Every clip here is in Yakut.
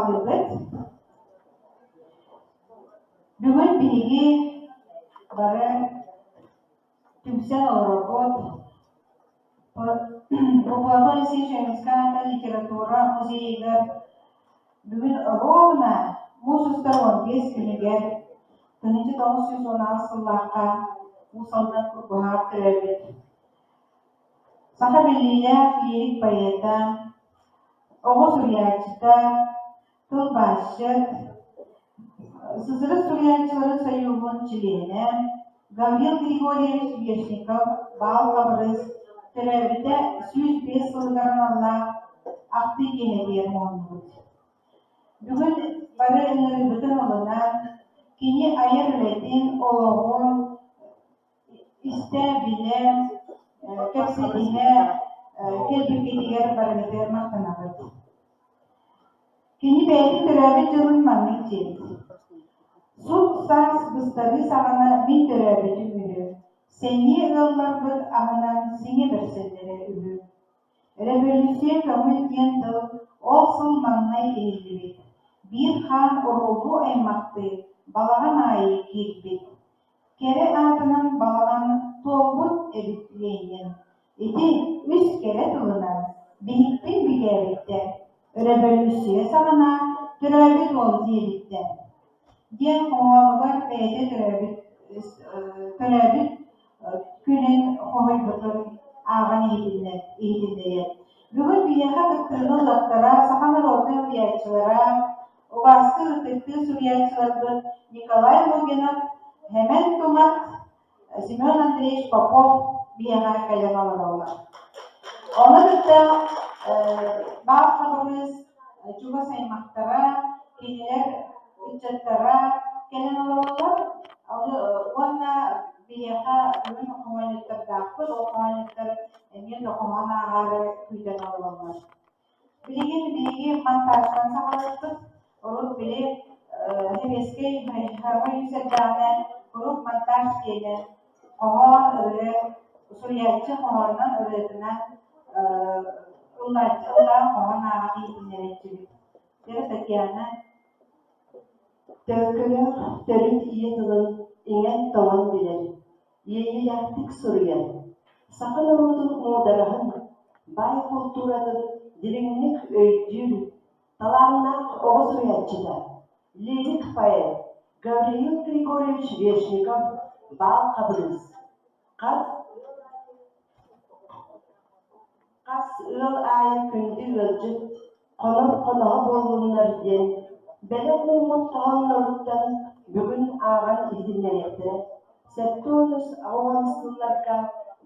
саҕалыыбыт. Бүгүн биһиги бары түмсэн олоробут. Платон Алексеевич Ойуунускай литература музейыгар бүгүн ровно муус устар 15 күнүгэр 1918 сыллаахха Уус Алдан Курбуһаҕар төрөөбүт Саха биллиилээх лирик поэта, оҕо суруйааччыта, тылбаасчыт, СССР суруйааччыларын сойууһун чилиэнэ Гаврил Григорьевич Вешников Баал Хабырыыс төрөөбүтэ 105 сылыгар аналлаах ахтыы киэһэтигэр муһуннубут. Бүгүн бары ыҥырыыбытын ылынан, кини айар үлэтин, олоҕун истэ-билэ, кэпсэтиһэ кэлбиккитигэр барыгытыгар махтанабыт. Кини бэйэтин төрөөбүт дьылын маннык диэбит: «Сут саас быстарыы саҕана мин төрөөбүтүм үһү, сэниэ ыалларбыт аһынан сиҥэ бэрсэллэрэ үһү. Өрөбөлүүссүйэ көҥүл диэн тыл ол сыл маҥнай иһиллибит, биир хаан уруулуу аймахтыы балаҕан аайы киирбит. Кэрэ аатынан балаҕан туолбут эбит Ленин. Ити үс кэрэ тылынан биһикпин бигээбиттэр, өрөбөлүүссүйэ саҕана төрөөбүт уол диэбиттэр диэн хоһоонугар бэйэтэ төрөөбүт төрөөбүт күнүн хоһуйбутун ааҕан иһитиннэрэр. Бүгүн биһиэхэ кыттыыны ыллахтара саха норуотун суруйааччылара, убаастыыр ытыктыыр суруйааччыларбыт Николай Лугинов, Хэмэн Тумат, Семен Андреевич Попов биһиэхэ кэлэн олороллор. Ону кытта Баал Хабырыыс чугас аймахтара, кинилэр ыччаттара кэлэн олороллор. Уонна биһиэхэ бүгүн хоһоонньуттардаахпыт, ол хоһоонньуттар эмиэ да хоһоон ааҕаары күүтэн олороллор. Билигин биһиги монтажтан саҕалыахпыт. Урут били сэбиэскэй сэрдэҕинэ куруук монтаж диэнэ хоһоон, ырыа, суруйааччы хоһоонунан, ырыатынан ыллааччы ыллаан хоһоон ааҕан иһитиннэрээччибит. Дьэ, Татьяна. Төлкөлөөх төрүт ийэ тылын иҥэн-тоҥон билэр, иэйиилээхтик суруйар, саха норуотун муудараһын, баай култууратын дириҥник өйдүүр талааннаах оҕо суруйааччыта, лирик-поэт Гавриил Григорьевич Вешников Баал Хабырыыс хас Хас ыал аайы күндү ыалдьыт, хонор хоноһо буоллуннар диэн бэлэх ууммут хоһоонноруттан бүгүн ааҕан иһитиннэриэхтэрэ. 70-80 сылларга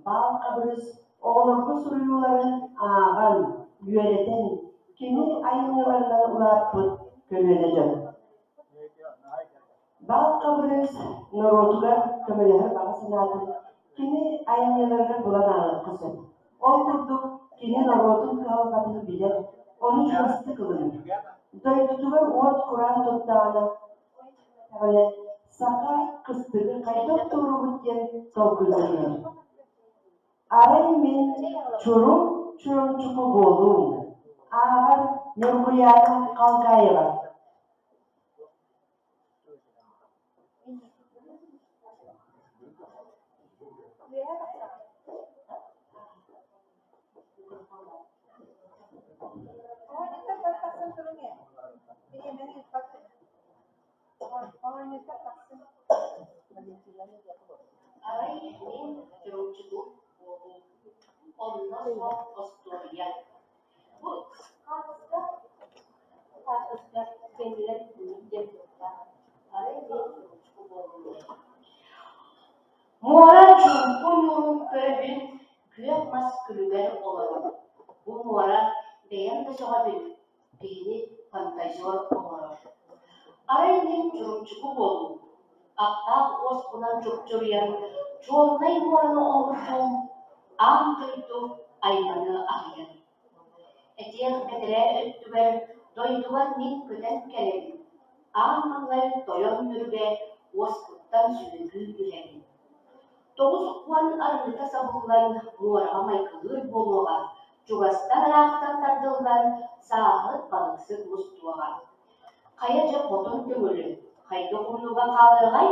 Баал Хабырыыс оҕолорго суруйууларын ааҕан, үөрэтэн, кини айымньыларынан улааппыт көлүөнэ дьон. Баал Хабырыыс норуотугар көмөлөһөр баҕа санаатын кини айымньыларыгар булан ааҕыахха сөп. Ол курдук, кини норуотун кыһалҕатын билэр, ону чугастык ылынар. Дойдутугар уот кураан турдаҕына, саха кыстыгы хайдах туруорбут диэн толкуйданар. Арай мин чурум чурумчуку буолуум, ааҕар Ньургуйаана Халгаева. Оонньуттар бары тахсан туруҥ ээ. Бириэмэни ыыппат Оонньуттар тахсын. Арай мин чурумчуку буолуум, онно суох остуоруйа. Бу хаартыска хаартыска кэннигэр итинник диэн суруктаах. Арай мин чурумчуку буолуум. Муора чуумпу ньуурун көрөбүн, күөх мас күлүгэр олоробун. Бу муора бэйэм да сөҕөбүн, киһини фантазер оҥорор. Арай мин чурумчуку буолуум, аптаах уоспунан чупчуруйан, чуорунай муораны оҥордум, аан дойду айманы аһыйан. Этиэх бэтэрээ өттүгэр дойдубар мин көтөн кэлэбин, аан маҥнай тойон мүрүгэ уоспуттан сүмүгүү түһэбин. 90 арыыта сабыллан муораҕа майгылыыр буолуоҕа, чугастан ыраахтан тардыллан сааһыт балыксыт мустуоҕа. Хайа дьэ хотун көҥүлү хайдах умнуга хаалыаҕай,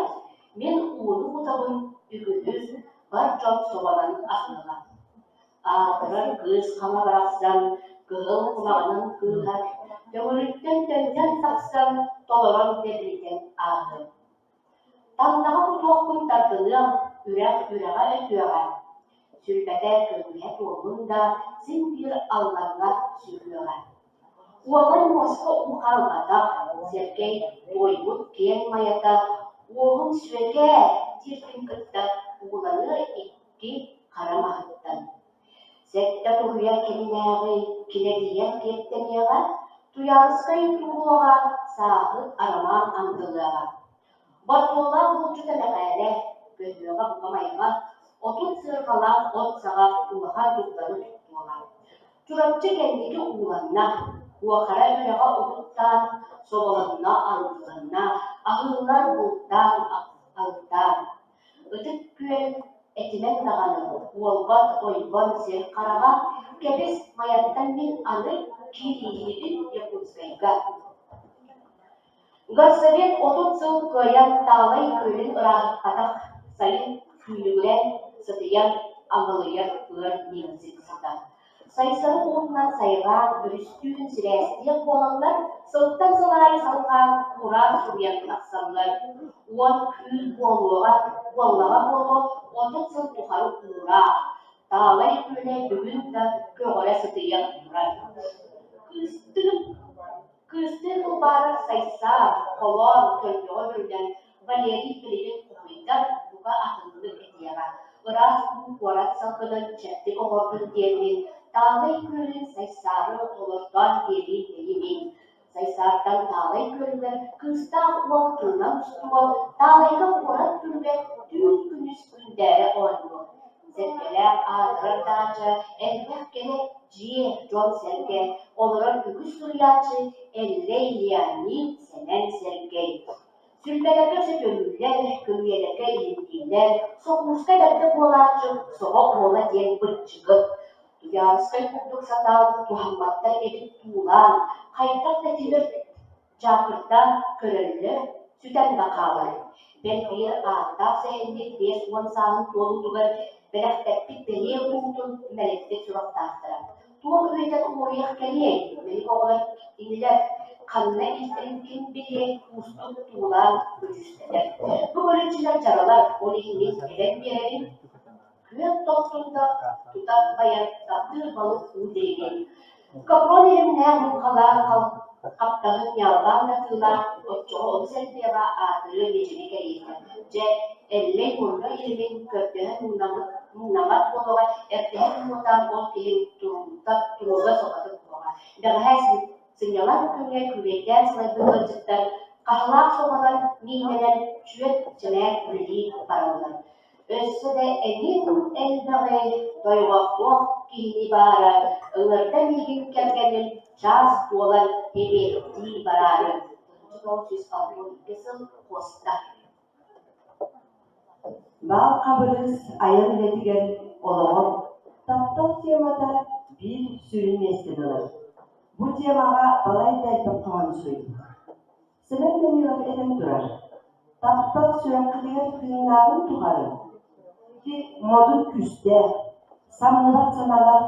мин ууну кутабын үгүһү бар дьон собонон аһыаҕа. Аатырар кыыс хаҥа барахсан кыһыл кумаҕынан кыыһар, төҥүлүттэн төннөн тахсан толорон дэбилитэн ааһыам. Тандаҕа кутуохпун тардыныам, үрэх үрэҕэ өтүөҕэ, сүлбэтэ көмүһэ туоллун да, син биир аллаҥҥа сүһүөҕэ. Уолан муоска уу хаалбатах, Сэргэй туойбут киэҥ майата уоһун сүөкээ диирбин кытта ууланыа икки хара маһыттан. Сэттэ туһуйар кэминээҕи килэдийэр киэптэниэҕэ, Туйаарыскай туолуоҕа, Сааһыт Арамаан андылыаҕа. Бортуолаах булчута Мэхээлэ, көһүөҕэ бука майҕа, 30 сыарҕалаах от саҕа улахан дурданы туттуоҕа. Чурапчы кэнники ууланна, Куохара үрэҕэ уһуктаан, соболонно, андыланна, аһыыллар бултаан, алтаан. Ытык Күөл этимэҥ даҕаны, уолбат ойбон сир хараҕа, кэбис, Майаттан мин аны киирииһибин Якутскайга. Горсовет 30 сыл кыайан Таалай күөлүн ырааһыппатах, сайын күүһүрэн, сытыйан, аҥылыйар ыар немцик сыта. Сайсары уутунан сайҕаан, өрүстүүн сибээстиэх буолаллар, сылтан сыл аайы салҕаан кураан суруйан тахсаллар. Уон түүн буолуоҕа, буоллаҕа буолуо, 30 сыл тухары уураах, Таалай күөлэ бүгүн да көҕөрө сытыйан турар. Кыыстыын Кыыстыын Кылбаарар Сайсаар, холоон, көлбөҕө бүрүнэн Валерий билигин хоһуйдар, бука атыннык этиэҕэ. Ыраас уу куорат салгынын чэбдик оҥордун диэммин, Таалай күөлүн Сайсаары олордоон биэриим бэйи Сайсаартан Таалай күөлүгэр кыыстаах уол тылынан устуо, Таалайга куорат күлүгэ түүн күнүс күндээрэ оонньуо. Сэргэлээх аатырар даача элбэх кэрэ дьиэ, дьон-сэргэ олорор үгүс суруйааччы Эллэй Леонид Сэмэн Сэргэй. Сүлбэлэргэ сөтүөлүүллэр, көлүйэлэргэ илимнииллэр, сокууска бэрдэ буолааччы Соҕо уола диэн быччыгыр. Туйаарыскай курдук сатаан туһамматтар эбит туулаан, хайдах да тимир дьаакырдаан көрөллөр, сүтэн да хаалар. Бэл биир ааттаах сэһэнньит 50 сааһын туолуутугар бэлэхтэппит бэлиэ уутун мэлиппит сурахтаахтара. Туох үөтэн уоруйах кэлиэй, мэник оҕолор инилэр ханна илтэрин ким билиэй, уустук туулаан күдьүстэнэр. Бу көрүччүлэр дьаралар, ол иһин мин эбэн биэрэбин, күөл тохтун да тута байар таптыыр балык уу дириҥин. Капрон илимнээх муҥхалаах хаптаһын ньаалбаан да тыылаах, оччоҕо олус элбиэҕэ аатырыа мичили кэриэтэ. Дьэ, Эллэй мунна илимин көрдөһөн муҥнаммыт муҥнаммат буолуоҕа, эрдэһэн муҥутаан ол киһи туруута турууга соҕотох буолуоҕа. Бэҕэһээ сынньалаҥ күҥҥэ күүлэйдээн сылайбыт ыалдьыттар хаһалаах собонон мииннэнэн чүөт чэмээр үлэлии бараллар. Өссө да эҥин элбэҕи дойҕохтуох киһини баара, ыҥырда миигин кэргэним чаас туолан эбиэттии бараары 1962 сыл Куоста. Баал Хабырыыс айар үлэтигэр олоҕор таптал темата биир сүрүн миэстэни ылар. Бу темаҕа балайда элбэх хоһоон суруйбут. Сэмэн Данилов этэн турар: «Таптал сүрэххитигэр тыыннааҕын тухары ити модун күүстээх, самныбат санаалаах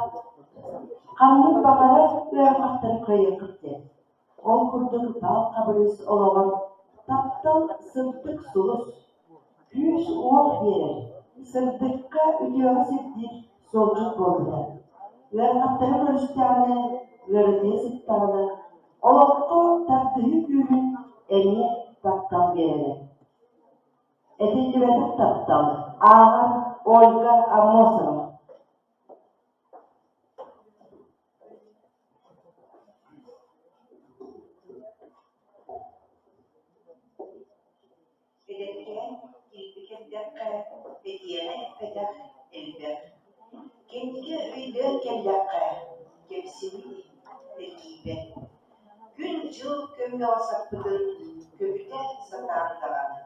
ханнык баҕарар ыарахаттары кыайыаххыт диэн. Ол курдук Баал Хабырыыс олоҕор таптал сырдык сулус, күүс-уох биэрэр, сырдыкка, үтүөҕэ сирдиир суолдьут буолбута. Ыарахаттары көрүстэҕинэ, ыарытыйа сыттаҕына, олоххо тардыһыы күүһүн эмиэ таптал биэрэрэ. Этиллибэтэх таптал ааҕар Ольга Аммосова. Эдэркээн киирбит эрдэххэ этиэҕи эппэтэх элбэх. Кэнники өйдөөн кэллэххэ, кэпсэбит эргийбэт. Күн-дьыл көмнөҕө саппытын көбүтэ сатаан даҕаны,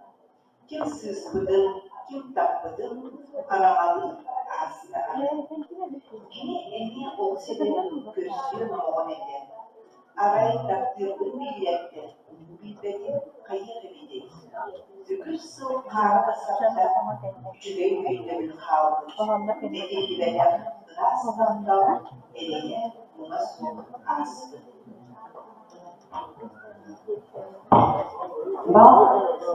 ким сыыспытын, ким таппытын араҥалыы ааста. Кини эмиэ олус эдэр, көрсүө номоҕон этэ. Арай таптыырбын биллэрдэ, билбэтим хайыах эбитэй? Үгүс сыл хаара сапта, үчүгэй өйдөбүл хаалбыт, этиллибэтэх ыраас таптал эрэйэ муҥа суох ааспыт. Бал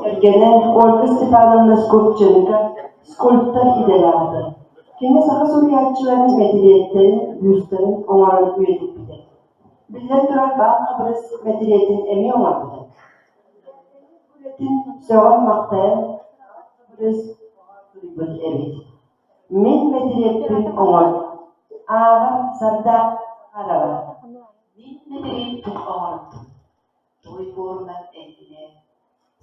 кэргэнэ Ольга Степановна Скопченко скульптор идэлээх этэ. Кини саха суруйааччыларын мэтириэттэрин, бюстарын оҥорон үйэтиппитэ. Биллэн турар, Бал Хабырыс мэтириэтин эмиэ оҥорбута. Үлэтин сөҕөн-махтайан Хабырыс суруйбут эбит: «Мин мэтириэппин оҥор, ааҕар Сардаана Захарова». Мин мэтириэппин оҥордум, туой буорунан эллэ,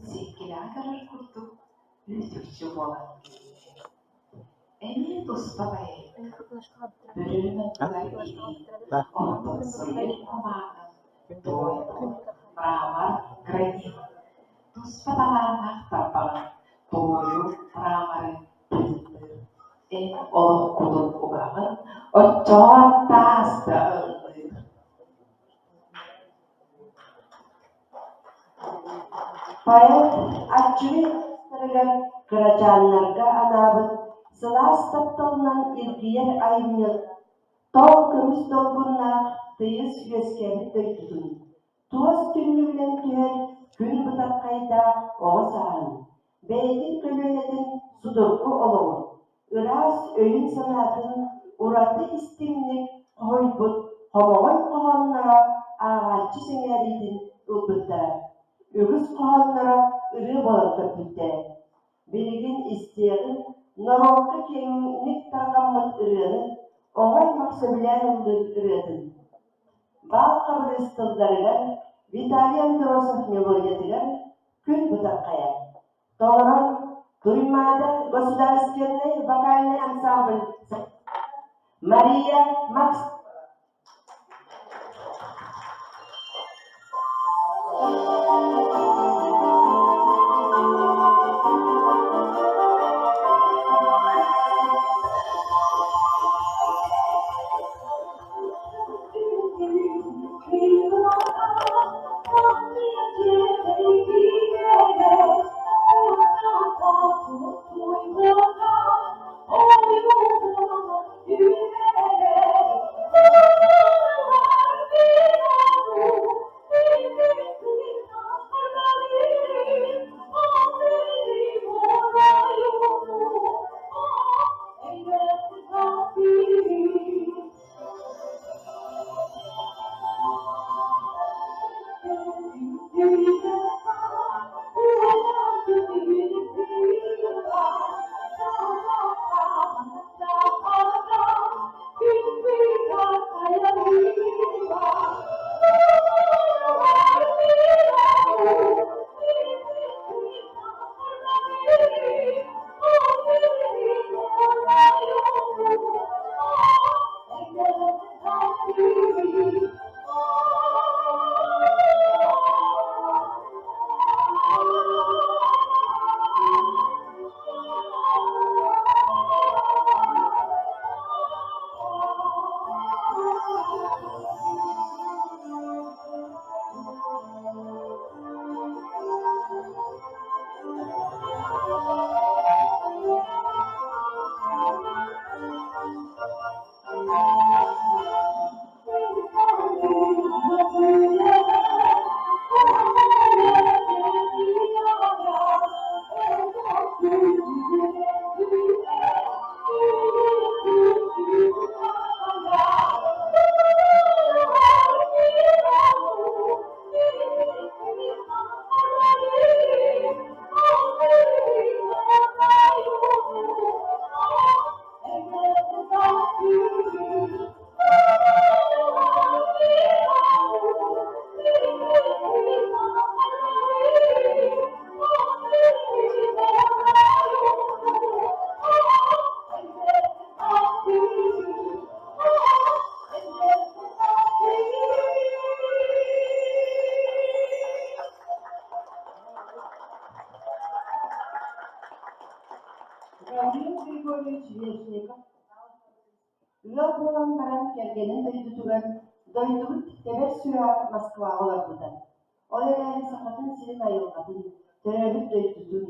сиэркилэҕэ көрөр курдук үүт-үкчү буолан кэллэ. Эмиэ туспа поэт, бөрүөн аттыгар илии, онтон сыыр кумааҕы, туой, мрамор, гранит, туспа талааннаах тарбаҕын, туойу, мраморы тыынныыр, эн олох кутун угаҕын, оччоҕо таас да ыллыыр. Поэт аччыгый астарыгар кырачааннарга анаабыт сылаас тапталынан илгийэр айымньы тоҥ көмүс долгуннаах тыйыс үөскээбит дойдутун, туос түннүгүнэн түһэр күн бытархайдаах оҕо сааһын, бэйэтин көлүөнэтин судургу олоҕун, ыраас өйүн-санаатын ураты истиҥник хоһуйбут хомоҕой хоһоонноро ааҕааччы сэҥээриитин ылбыттара, үгүс хоһоонноро ырыа буолан көппүттэрэ. Билигин истиэҕин норуокка киэҥник тарҕаммыт ырыаны, оҕо аймах сөбүлээн ыллыыр ырыатын. Баал Хабырыыс тылларыгар, Виталий Андросов мелодиятыгар «Күн бытархайа» толорон Туймаада государственнай вокальнай ансамбль Мария Макс Гаврил Григорьевич Вешников ыал буолан баран кэргэнин дойдутугар Дойдубут тэбэр сүрэҕэр Москваҕа олорбута. Ол эрээри Сахатын сирин айылҕатын, төрөөбүт дойдутун,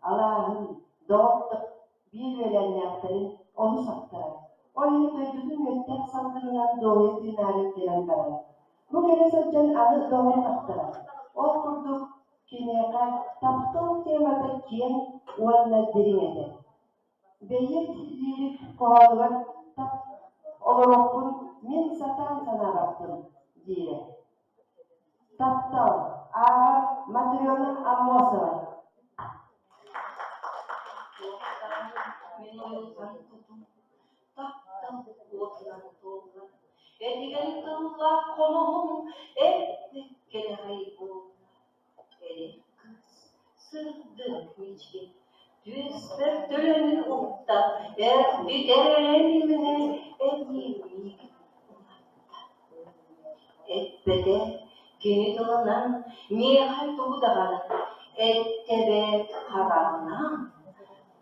алааһын, доҕоттор биир үөлээннээхтэрин олус ахтара. Ол иһин дойдутун үөттээх салгынынан дуоһуйа тыынаары кэлэн барар. Бу кэлэ сылдьан аны доҕорун ахтара. Ол курдук киниэхэ таптал темата киэҥ уонна дириҥ этэ. Бэйиэт лирик хоһоонугар олоруохпун мин сатаан санаабаппын диирэ. Таптал ааҕар Матрена Аммосова. Мин уйулҕан кутум таптал уотунан туолла, этигэн тыллаах хомуһум эппит кэлэҕэй буолла. Эдэр кыыс сырдык мичил, түөспэр төлөнү укта, эрбит эрэниминэ эмиэ миигин уларытта. Эппэтэ кини тылынан миэхэ тугу даҕаны эттэ эбээт хараҕынан,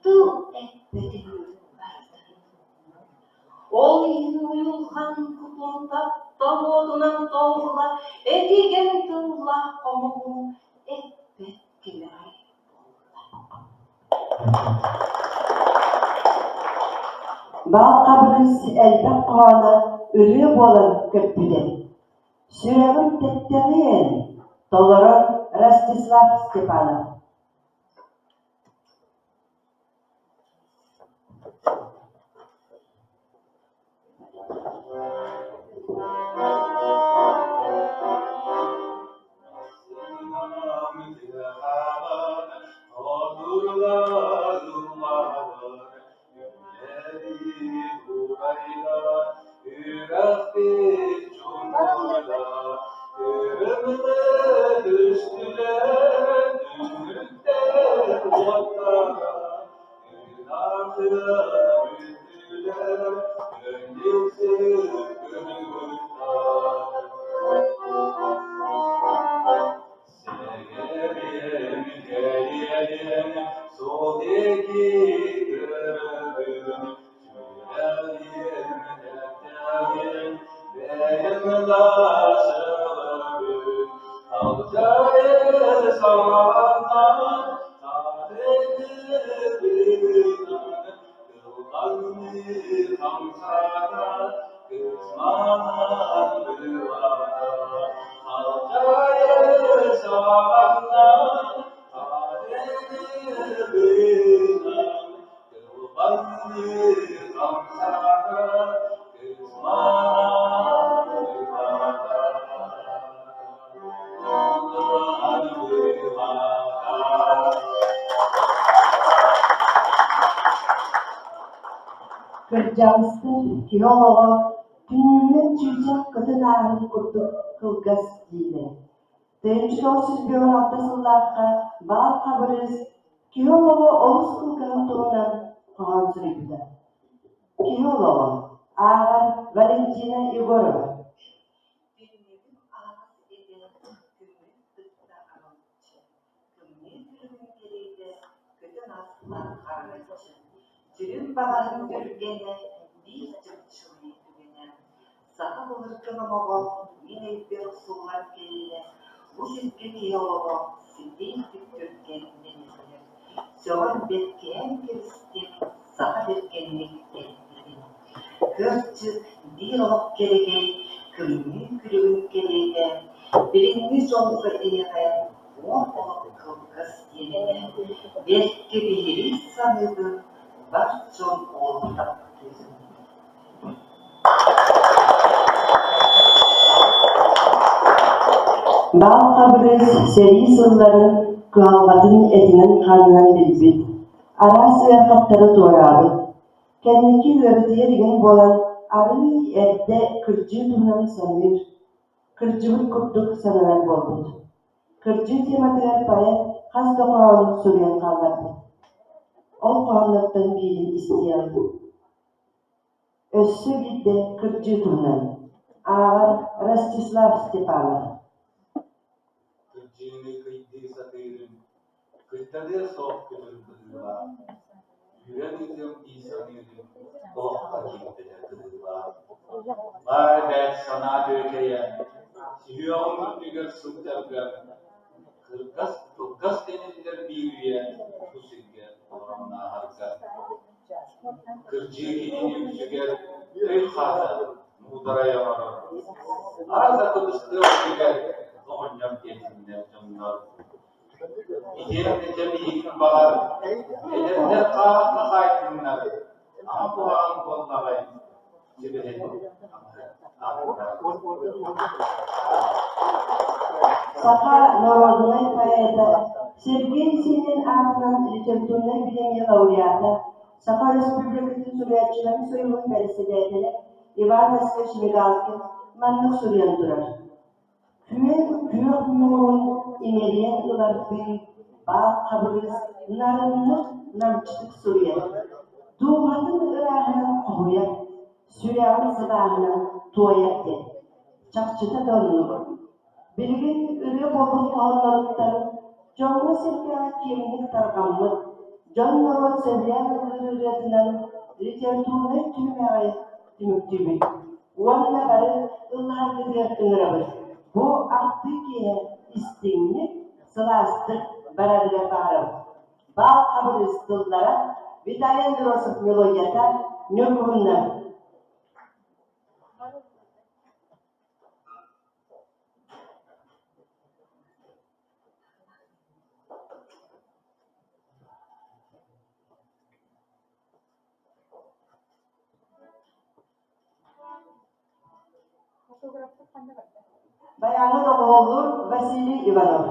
тыл эппэтин барытын. Ол иһин уйулҕан кутун таптал уотунан толла, этигэн тыллаах хомуһун эппэт килэҕэй буолла. Баал Хабырыыс элбэх хоһооно ырыа буолан көппүтэ. Сүрэҕим тэптэҕиэн, толорор Ростислав Степанов. Кырдьаҕастар киһи олоҕо түннүгүнэн чыычаах көтөн ааһарын курдук кылгас дииллэр. 1956 сыллаахха Баал Хабырыыс киһи олоҕо олус кылгаһын туһунан хоһоон суруйбута. Киһи олоҕо ааҕар Валентина Егорова. Түннүгүм аһаҕас этэ, күммүн кытта аралдьы, тымныы күлүгүн кэриэтэ көтөн ааста хараҥаччы, сүрүн баҕаһын түргэнэ, биир чыпчылыйыы түгэнэ. Саха былыргы номоҕо мин өйбөр охсуллан кэллэ, бу сиргэ киһи олоҕо ситиитик түргэн мэлиллэр. Сөҕөн бэркиһээн кэбистим, саха бэргэнник эппитин. Кырдьык, биир олох кэрэгэй, кымньыы күлүгүн кэриэтэ, билиҥҥи дьолго эйэҕэ уон олох кылгас диэн этэ. Бэркэ биһирии саныыбын, бар дьон олоҕу таптыырын. Баал Хабырыыс сэрии сылларын кыһалҕатын этинэн-хаанынан билбит, араас ыарахаттары туораабыт. Кэнники ыарытыйар игин буолан, арыый эрдэ кырдьыы туһунан саныыр, кырдьыбыт курдук сананар буолбут. Кырдьыы тематыгар поэт хас да хоһоонун суруйан хаалларбыт. Ол хоһооннортон биирин истиэҕиҥ. Өссө биирдэ кырдьыы туһунан ааҕар Ростислав Степанов. Кырдьыыны кыйдыы сатыырым, кыйтарыа суох көтөр быһыылаах, үүрэн ыытыам дии саныырым, олоххо киирбэтэ кыһыылаах. Баар эбээт санаа түөкэйэ, сүһүөҕүҥ үрдүгэр сылдьарга, кыргас, кылгас дэниллэр биир үйэ бу сиргэ олорон ааһарга. Кырдьыы кинини үксүгэр өй хаата муударай оҥорор, араас да кыбыстыах үрдүгэр оҕонньор диэтиннэр дьоннор. Итиэннэ дьэ миигин баҕар, эдэрдэр хаахха хаайтыннар, ама куһаҕан буоллаҕай, сүбэһит Саха норуодунай поэта Сергей Синин аатынан литературнай бириэмийэ лауреата, Саха Өрөспүүбүлүкэтин суруйааччыларын союһун бэрэссэдээтэлэ Иван Васильевич Мигалкин маннык суруйан турар: Күөл күөх ньуурун имэрийэн ылардыы баал Хабырыыс нарыннык, намчытык суруйар, дууһатын ырааһынан хоһуйар, сүрэҕин сылааһынан туойар диэн. Чахчыта да оннук. Билигин ырыа буолбут хоһоонноруттан дьоҥҥо-сэргэҕэ киэҥник тарҕаммыт, дьон-норуот сөбүлээн ыллыыр ырыатынан литературнай түһүмэҕи түмүктүүбүт уонна бары ыллаһаргытыгар ыҥырабыт. Бу ахтыы киэһэ истиҥник, сылаастык барарыгар баҕарабыт. Баал Хабырыыс тыллара, Виталий Андросов мелодията, Ньургуһуннар. Баяҥҥа доҕуһуоллуур Василий Иванов.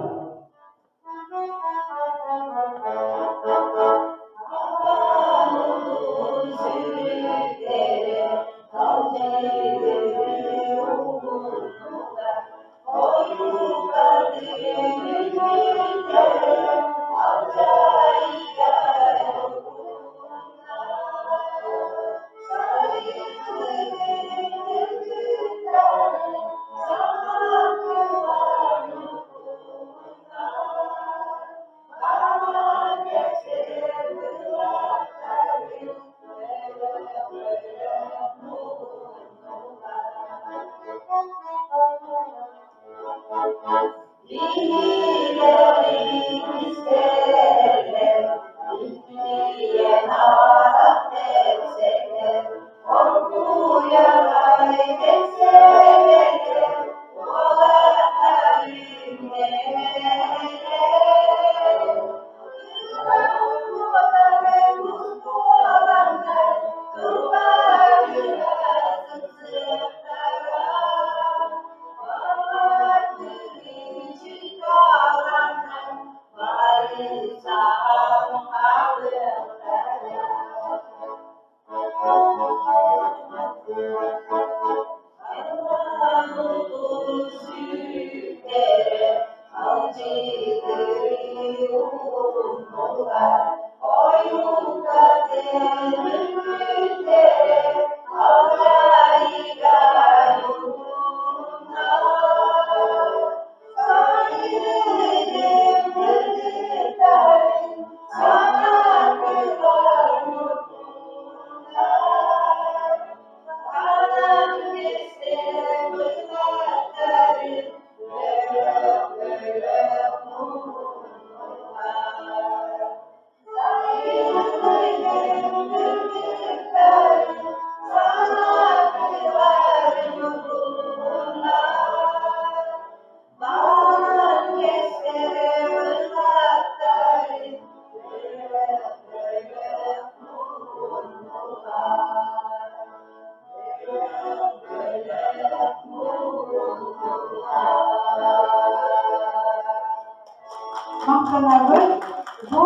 Махтанабыт. Бу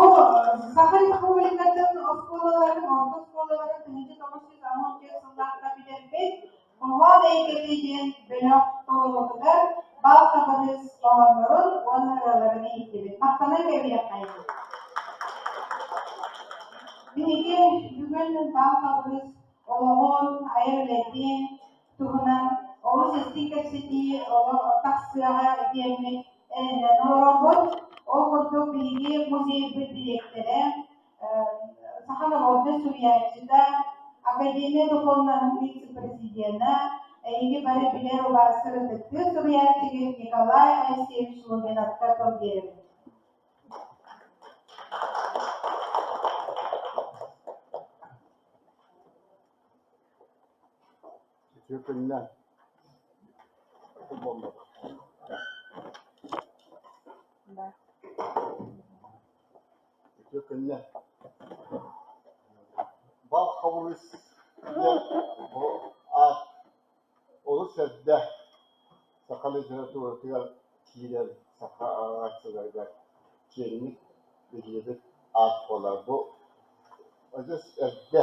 Саха Республикатын оскуолаларын, орто оскуолаларын 1914 сыллаахха бүтэрбит Хоһоон эйгэтэ диэн бөлөх толоруутугар бал хабырыыс хоһооннорун уонна ырыаларын иһиттибит. Махтанан кэбиһиэххэйиҥ. Биһиги бүгүн бал хабырыыс олоҕун, айар үлэтин туһунан олус истиҥ кэпсэтии тахсыаҕа диэммит эрэнэн олоробут. Ол курдук биһиги музейбыт дириэктэрэ, саха народнай суруйааччыта, Академия духовноһын вице-президенэ президена, эһиги бары билэр убаастыыр ытыктыыр суруйааччыгыт Николай Алексеевич Лугиновка тыл биэрэбин. Үтүө күнүнэн. Үтүө күнүнэн. Бал Хабырыыс диэн бу аат олус эрдэ саха литературатыгар киирэн саха ааҕааччыларыгар киэҥник биллибит аат буолар. Бу адьас эрдэ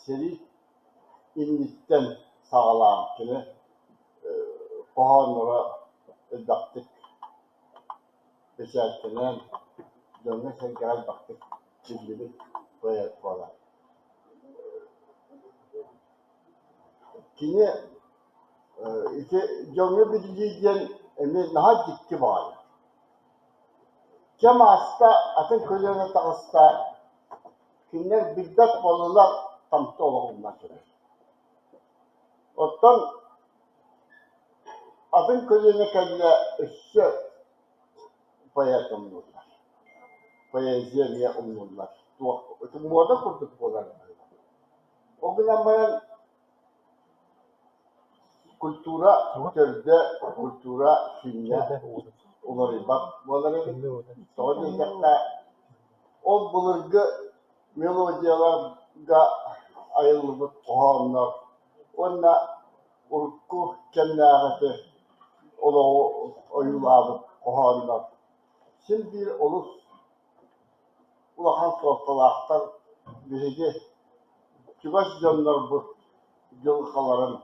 сэрии инниттэн саҕалаан кини хоһоонноро элбэхтик бэчээттэнэн, дьоҥҥо-сэргэҕэ элбэхтик биллибит поэт буолар. Кини ити дьоҥҥо биллии диэн эмиэ наһаа дьикти баҕайы. Кэм ааста, атын көлүөнэ таҕыста, кинилэр билбэт буоллулар, тамты олоҕунан турар. Оттон атын көлүөнэ кэллэ өссө поэт умнуллар. Поэзия эмиэ умнуллар. Туох муода курдук буолар быһыылаах. Ол гынан баран культура төрдө, культура сүнньэ уларыйбат буолар эбит. Тоҕо диэтэххэ, ол былыргы мелодияларга айыллыбыт хоһооннор уонна урукку кэмнээҕи олоҕу ойуулаабыт хоһооннор син биир олус улахан суолталаахтар биһиги чугас дьоннорбут дьылҕаларын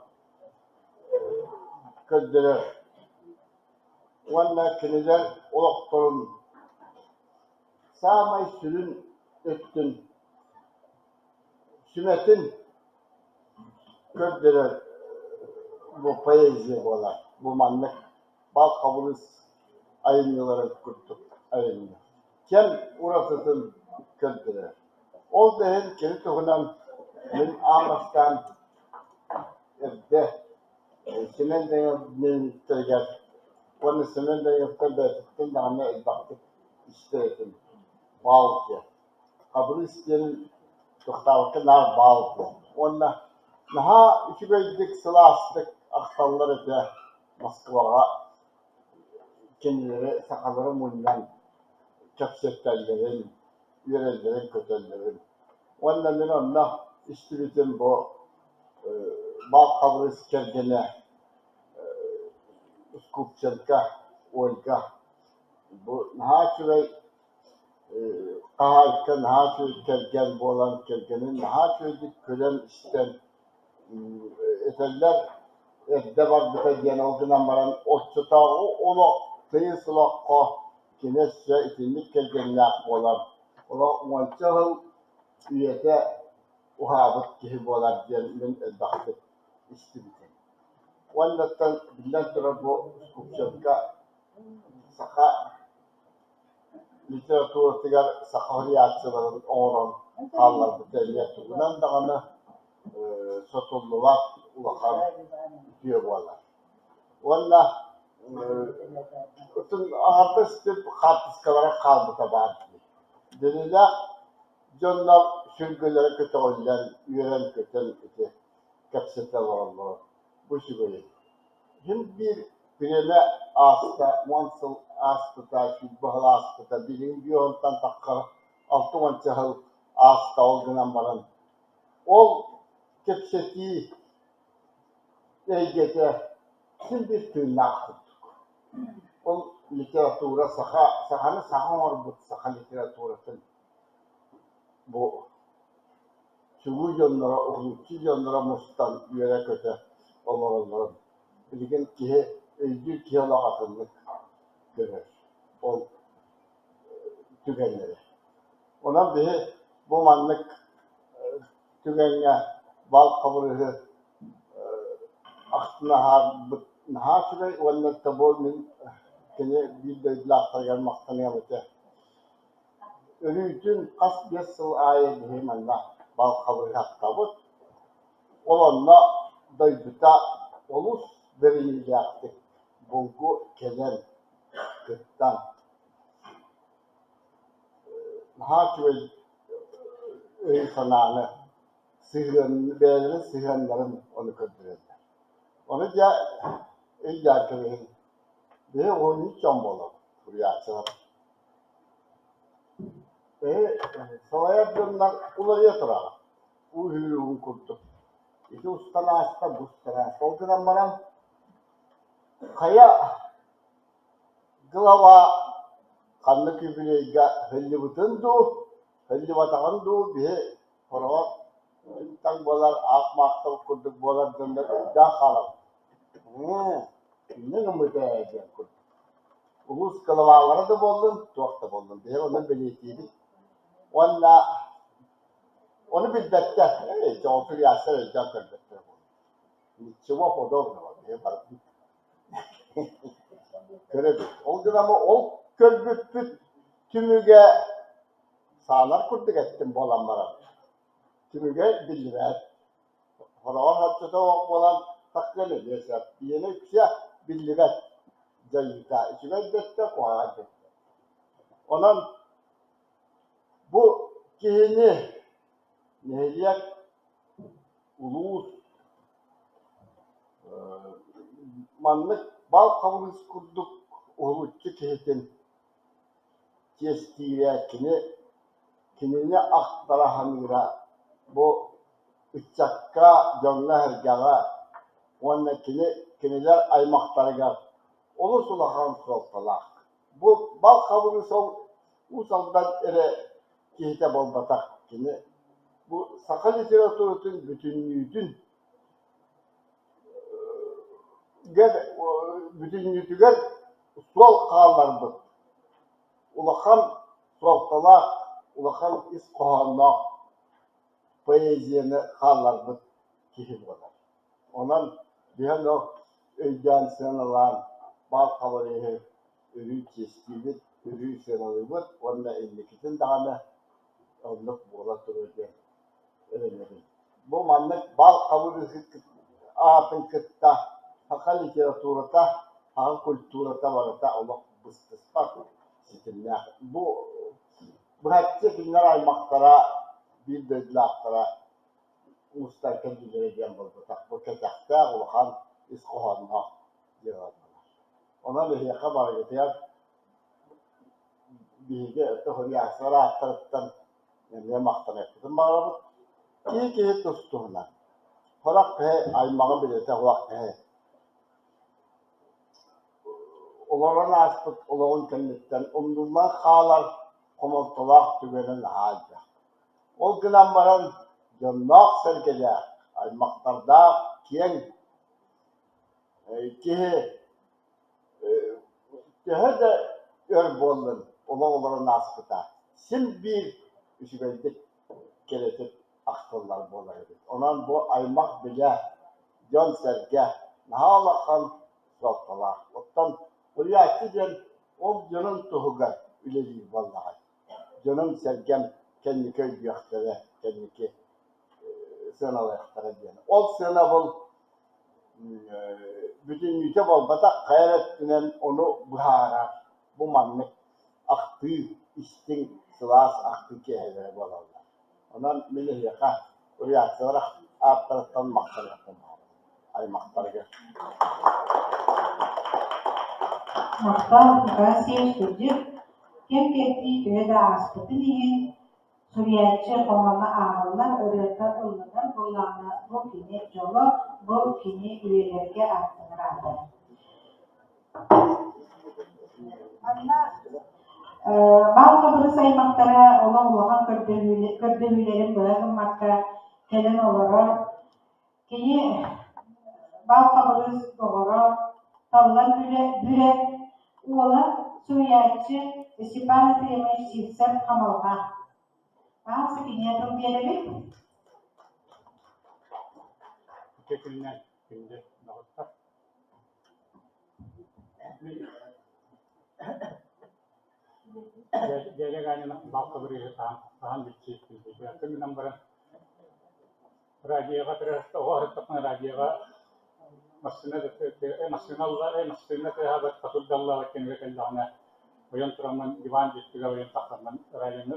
көрдөрөр уонна кинилэр олохторун саамай сүрүн өттүн сүмэтин көрдөрөр бу поэзия буолар. Бу маннык Бал Хабырыыс айымньыларын курдук айымньы. Кэм уратытын көрдөрөр. Ол да иһин кини туһунан мин аан бастаан эрдэ Семен Даниловтарыгар уонна Семен Даниловтар бэйэтиттэн даҕаны элбэхтик истэр этим. Баал диэн. Хабырыыс диэн тохтообокко наар баал диэн. Уонна наһаа үчүгэйдик, сылаастык ахталлар этэ Москваҕа кинилэри сахалары мунньан кэпсэтэллэрин, үөрэллэрин-көтөллөрүн. Уонна мин онно истибитим бу Баал Хабырыыс кэргэнэ Скупченко Ольга бу наһаа үчүгэй хаһаайка, наһаа үчүгэй кэргэн буолан, кэргэнин наһаа үчүгэйдик көрөн-истэн этэллэр эрдэ барбыта диэн ол гынан баран оччотооҕу олох тыйыс олоххо кини өссө итинник кэргэннээх буолан олох уонча сыл үйэтэ уһаабыт киһи буолар диэн мин элбэхтик истибитим. Уоннаттан биллэн турар бу Скупченко саха литературатыгар саха суруйааччыларын оҥорон хаалларбыта эмиэ тугунан даҕаны сотуллубат улахан үтүө буолар. Уонна аҥардас хаартыскалара хаалбыта баар дии. Дэлэлээх дьоннор сүргэлэрэ көтөҕүллэн, үөрэн-көтөн ити кэпсэтэ олороллоро бу үчүгэйин. Син биир бириэмэ ааста, уон сыл ааспыта, 20 сыл ааспыта, билигин биир тахха 60 сыл ааста ол гынан баран ол кэпсэтии эйгэтэ син биир тыыннаах курдук. Ол литература саха саханы саха оҥорбут саха литературатын бу чулуу дьонноро, уһулуччу дьонноро мустан үөрэ-көтө олороллорун билигин киһи өйдүүр киһи олох атыннык көрөр ол түгэннэри. Онон биһи бу маннык түгэҥҥэ бал хабырыһы ахтынаһарбыт наһаа үчүгэй уонна тобо мин кини биир дойдулаахтарыгар махтаныам этэ. Өрүүтүн хас биэс сыл аайы биһи манна бал хабырыһы ахтабыт. Ол онно дойдута олус бэриниилээхтик булгу кэлэн кыттан наһаа үчүгэй өйү-санааны, сыһыан бэйэлэрин сыһыаннарын ону көрдөрөллөр. Ону дьэ өйдөөн кэбиһиҥ, биһи уһунньук дьон буолабыт, суруйааччылар. Эһи салайар дьоннор уларыйа тураҕыт, уу үһүүрүгүн курдук. Ити устан ааста, бу устан ааста. Ол гынан баран хайа глава ханнык юбилейга сылдьыбытын дуу, сылдьыбатаҕын дуу биһи сороҕор түҥ-таҥ буолар, аах-маахтал курдук буолар дьоннор өйдөөн хаалабыт. Ээ, инньэ гыммыт ээ диэн курдук. Улуус главалара да буоллун, туох да буоллун, биһи ону бэлиэтиибит. Уонна ону билбэттэр, ээ, дьоҕус суруйааччылар өйдөөн көрбөттөр буолуо. Ничего подобного, биһи барытын Көрөбүт. Ол гынан ол көрбүппүт түмүгэ саанар курдук эттим буолан баран, түмүгэ биллибэт. Хороҕор оччото суох буолан тахсыан эмиэ сөп. Ийэнэ үксэ биллибэт дьайыыта үчүгэй да өттө, куһаҕан да өттө. Онон бу киһини нэһилиэк, улуус Маннык бал хабырыыс курдук уһулуччу киһитин чиэстиирэ, кини кинини ахтара саныыра бу ыччакка, дьоҥҥо-сэргэҕэ уонна кини кинилэр аймахтарыгар олус улахан суолталаах. Бу бал хабырыыс ол Уус Алдан эрэ киһитэ буолбатах, кини бу саха литературатын бүтүннүүтүн бүтүннүүтүгэр суол хаалларбыт улахан суолталаах, улахан ис хоһоонноох поэзияны хаалларбыт киһи буолар. Онон биһэн ол өйдөөн сыаналаан баал хабырыыһы өрүү чиэстиибит, өрүү сыаналыыбыт уонна инникитин даҕаны оннук буола туруо диэн эрэнэбин. Бу маннык бал хабырыыһы аатын кытта саха литературата, саха культурата барыта олох быстыспат ситимнээх. Бу быһаччы кинилэр аймахтара, биир дойдулаахтара уустар кэллилэрэ диэн буолбатах. Бу кэтэхтээх улахан ис хоһоонноох дьыала буолар. Онон эһиэхэ барыгытыгар биһиги суруйааччылар ааттарыттан эмиэ махтаныахпытын баҕарабыт. Киһи киһи тус-туһунан. Сорох киһи аймаҕы билэтэ суох киһи олорон ааспыт олоҕун кэнниттэн умнуллан хаалар хомолтолоох түгэнэ наһаа элбэх. Ол гынан баран дьонноох-сэргэлээх, аймахтардаах киэҥ киһи төһө да өр буоллун олох олорон ааспыта син биир үчүгэйдик кэрэтик ахтыллар буолар эбит. Онон бу аймах-билэ, дьон-сэргэ наһаа улахан суолталаах. Оттон суруйааччы диэн ол дьонун туһугар үлэлиир буоллаҕай. Дьонум-сэргэм кэнники өйдүөхтэрэ, кэнники сыаналыахтара диэн. Ол сыанабыл бүтүннүүтэ буолбатах, хайа эрэ өттүнэн ону быһаарар бу маннык ахтыы, истиҥ, сылаас ахтыы киэһэлэрэ буолаллар. Онон мин эһиэхэ уруйааччылар ааттарыттан махтаныахпын баҕарабын аймахтарыгар. Махтал, Афанасьевич кырдьык, кэм-кэрдии төһө да ааспытын иһин, Суруйааччы хоһооно ааҕыллар, ырыата ылланар буоллаҕына, бу кини дьоло, бу кини үйэлэргэ ааттанар аата. Манна Баал Хабырыс аймахтара олох улахан көрдөһүүлэрин быһа гыммакка кэлэн олорор. Кини Баал Хабырыс доҕоро, Таллан Бүрэ уола суруйааччы Степан Ефремович Сивцев-Хамалҕа. Аахса кинигэ тыл биэрэбит. Ити күннэр күндү доҕоттор. Дьээдьэ Гаанина балка бырыыһы хаһан билсиэхпин гынан баран. Радиоҕа оҕо сырыттахпына радиоҕа массыына массыына массыына тыаһаабат, хотурдаллаабат кэмигэр кэллэҕинэ ойон тураммын диван дьиттигэр ойон тахсаммын радионы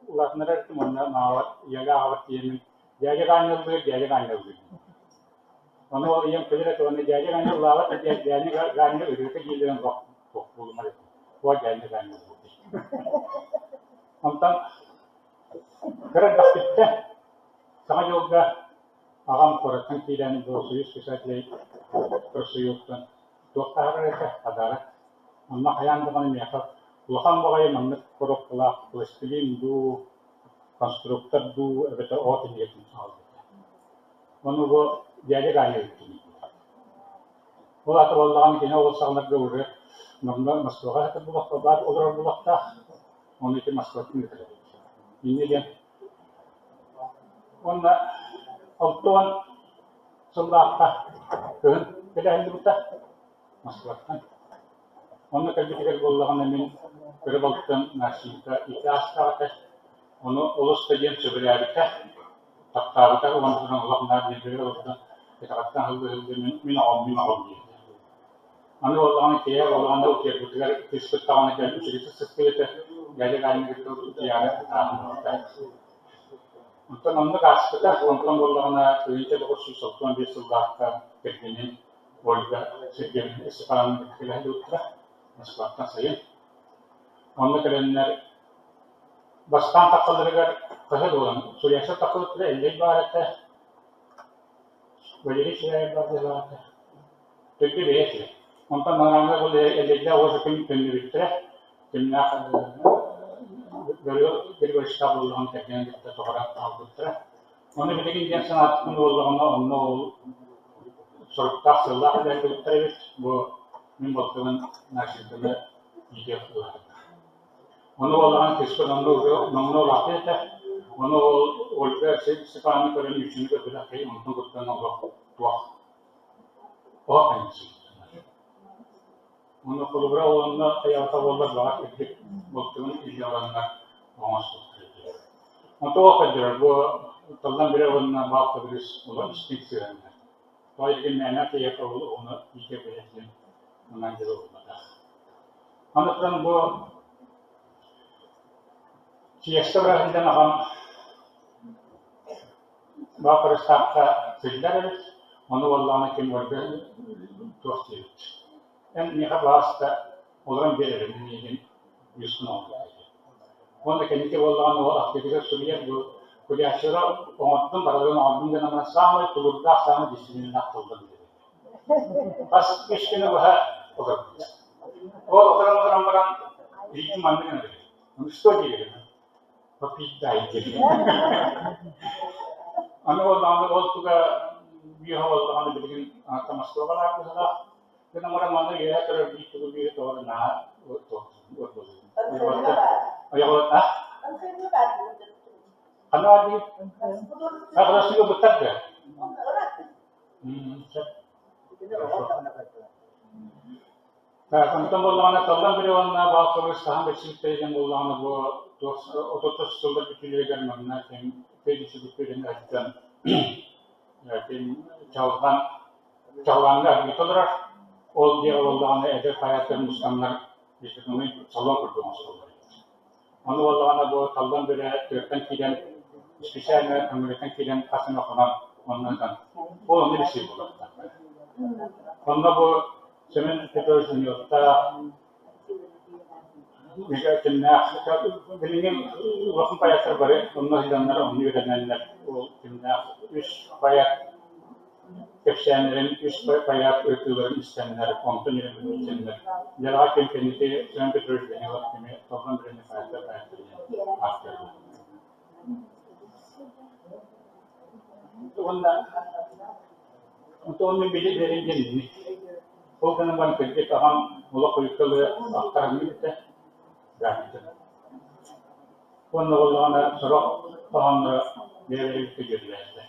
улаатыннарар этим уонна маҕабар ийэлээх аҕабар тиийэммин дядя Ганя ыллыыр, дядя Ганя ыллыыр. Ону ол ийэм күлэр этэ уонна дядя Ганя ыллаабат да дядя Ганя ырыата дииллэрин олох туох буолумар этим. О дядя Ганя ыллыыр. Онтон кыра эрдэхпиттэн Саҥа дьылга аҕам куораттан киирэн Союз писателей профсоюзтан туох таһаарар этэ, подарок. Онно хайаан даҕаны миэхэ улахан баҕайы маннык коробкалаах пластилин дуу, конструктор дуу эбэтэр оҕо кинигэтин аҕалбыта. Ону бу дядя Ганя ыыттым. Ол аата буоллаҕына кини ол саҕаларга уже манна Москваҕа сытар булахха баар олорор булахтаах, ону ити Москваттан ыытар эбит. Инньэ диэн Уонна 60 сыллаахха кыһын кэлэ сылдьыбыта Москваттан. Онно кэлбитигэр буоллаҕына мин кыра балтым Настенька ити аастаах этэ. Ону олус да диэн сөбүлээбитэ, таптаабыта уонна туран олох наар бииргэ олордо. Кэтэҕиттэн ыһыллыы-ыһыллыы мин, мин оҕом, мин оҕом диэбитэ. Аны буоллаҕына киэһэ буоллаҕына утуйарбытыгар кыыспыт даҕаны кэлэн үчүгэйдик сыттыы этэ, дядя Ганя кытта утуйаары ытаан барбыта. Онтон оннук ааспыта, онтон буоллаҕына 1965 сыллаахха кэргэнин Ольга Сергеевна Степановна кытта кэлэ сылдьыбыттара, Москваттан сайын. Онно кэлэннэр бастаан тахсалларыгар хаһыат буолан суруйааччылар тахсыбыттара, Эллэй баар этэ, Валерий Чиряев баар быһыылаах этэ. Төрдө бэйэ этилэр. Онтон манааҥҥа ол эллэйдээх уол күн төннүбүттэрэ. Кимнээх Григорьевичтаах буоллаҕына кэргэнин кытта тоҕо хаалбыттара. Ону билигин диэн санаатахпын буоллаҕына онно ол соруктаах сыаллаах үлэлээбиттэр эбит. Бу мин балтыбын Настеньканы иитиэх ылаатым. Ону буоллаҕына кыыспын онно уже номнуо улаатыы этэ. Ону ол Ольга Степановна көрөн үчүнү көрбөтөх киһи онтон куттанан олох туох Оһох Уонна холобура уонна хайаата буоллар баҕар кырдьык балтыбын илдьэ бараннар оҥостубуттар этэ. Онто ол көрдөрөр бу Таллан Бүрэ уонна Баал Хабырыыс олох истиҥ сыһыаннар. Тоҕо диэн мээнэ киһиэхэ ол оҕону иитэ бэйэ диэн анаан дьыала буолбатах. Аны туран бу Сиэстэ бырааһынньыгын аҕам Баал Хабырыстаахха сылдьар эбит, ону буоллаҕына ким Ольга туох диэбит: «Эн миэхэ баҕаста олорон биэр эрэ, мин эйигин үөскүн оҥордум» диэбит. Уонна кэнники буоллаҕына уол ахтыытыгар суруйар бу Кулящева оҥордум, барыларын оҥордум гынан баран саамай тулуурдаах, саамай дисциплиналаах тыллар диэбит. Хас үс күнү быһа олорбут. Ол олорон олорон баран илиитин маннык гына берет. Ну что диэбит? Попить дай диэн. Аны буоллаҕына ол туга үөһэ буоллаҕына билигин Москваҕа баар быһыылаах. Гынан баран манна үөһэ турар биир тугу биири тоҕо эрэ наһаа Ойоҕолот а? Ханна баар диир? Хадасыга быттар да? Сөп. Онтон буоллаҕына Таллан Бүрэ уонна Баал Хабырыс хаһан бэрсибиттэрэ диэн буоллаҕына бу туох 30 сыллар бүтүүлэригэр манна ким Федисибүттэрин ыһыктан ким Чалҕан Чалҕаҥҥа аргыта олорор. Ол дьиэҕэ буоллаҕына эдэр поэттар мустаннар литературнай салон курдук оҥостоллор эбит. Ону буоллаҕына бу Таллан Бүрэ тыаттан киирэн специально Өҥүрүттэн киирэн хас эмэ хонон онно ыытан ол онно билсии буолуохтаах. Онно бу Семен Петрович Даниловтаах кимнээх билиҥҥи улахан поэттар бары онно сылдьаннар онно үөрэнэллэр. Ол кимнээх үс поэт кэпсээннэрин үс поэт ыытыыларын истэннэр, онтон үөрэммиттэннэр. Дьараҕа ким кэнники Семен Петрович Данилов кими Толлон Бүрэ Михайлов поэттар диэн ааттыыллар. Уонна онтон мин билэрим диэн инник. Ол гынан баран кырдьык аҕам олох хойукка ахтарыммыт этэ. Уонна буоллаҕына сорох хоһоонноро бэйэлэрин дьүөрэлээхтэр.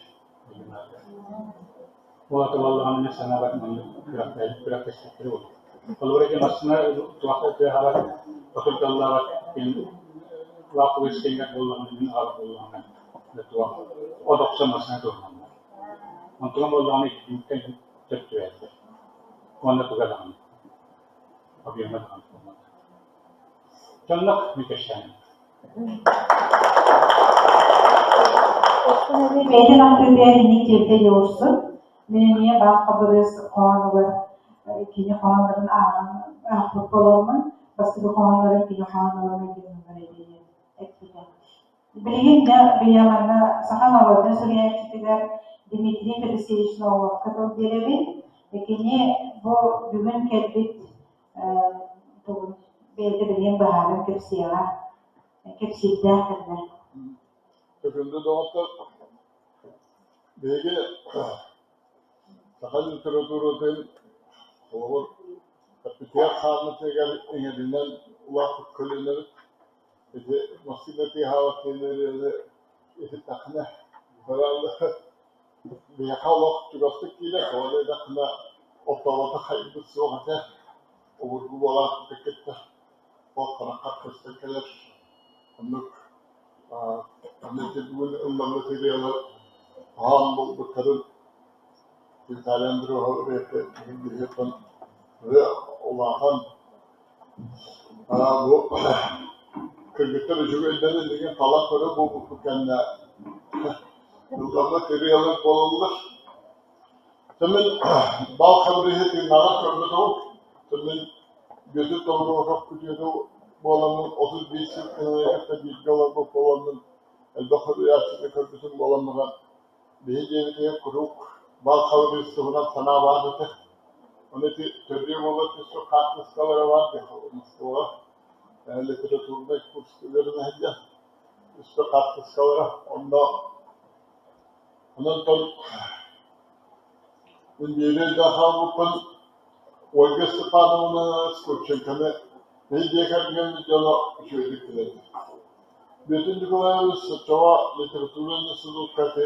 Ол ата буоллаҕына мин санаабар маннык күрэхтэспиттэрэ буолуо. Холобура ити массыына туохха тыаһаабат, хотурдаллаабат лаахтыбыт истиҥҥэр буоллаҕына мин аҕабыт буоллаҕына туох от охсон массыына туһунаннар. Онтуган буоллаҕына иккитинтэн сөп түбэһэллэр. Уонна туга даҕаны, объема даҕаны буолбат. Дьоннох мүкэштээн. Оттон эмиэ бэйэтин ахтыытыгар инник диэбитэ дьоҕурсун. Мин эмиэ Баах Хабырыыс хоһоонугар кини хоһооннорун ааҕан аахпыт буоламмын, бастакы хоһооннорун кини хоһооннорун өйдөнөллөр этэ диэн эппитэ. Билигин дьэ бэйэ манна саха норуотун суруйааччытыгар Дмитрий Федосеевич Наумовка тыл биэрэбин. Кини бу бүгүн кэлбит тугун бэйэтэ билигин быһааран кэпсиэҕэ, кэпсиирдээх кэллэ. Күндү доҕоттор, биһиги саха литературатын холобур эппитигэр хааммытыгар иҥэринэн улааппыт көлүөнэбит. Ити массыына тыаһаабат диэн ырыаны иһиттэххинэ, биһиэхэ олох чугастык киирэр, тоҕо диэтэххинэ, оттообото хайбыт суох этэ, обургу буолаахпытын кытта ол хараххар көстөн кэлэр. Оннук ити бүгүн ылламмыт ырыалар хаһан буолбуттарын Виталий Андрюхов ырыата биһиэхэ ырыа улахан. Бу кыргыттар үчүгэйдэрин билигин талан көрө буолбуппут кэннэ ылламмыт ырыалар буолаллар. Мин бал хабырыыһы тыыннааҕар көрбөтөҕүм. Мин Бүөтүр Тобуруокап күтүөтэ буоламмын 35 сыл кыһыны кытта бииргэ олорбут буоламмын элбэх суруйааччыны көрбүтүм буолан баран биһи дьиэбитигэр куруук бал хабырыыс туһунан санаа баар этэ. Ону ити төрдүө буолар түспүт хаартыскалара баар диэххэ Москваҕа литературнай курска үөрэнэ сылдьан түспүт хаартыскалара. Онно онон мин биири өйдөөн хаалбыппын Ольга Степановна Скрипченконы биһи дьиэ кэргэммит дьоно үчүгэйдик билэллэр. Бүөтүр Николаевич соччоҕо литература институкка ити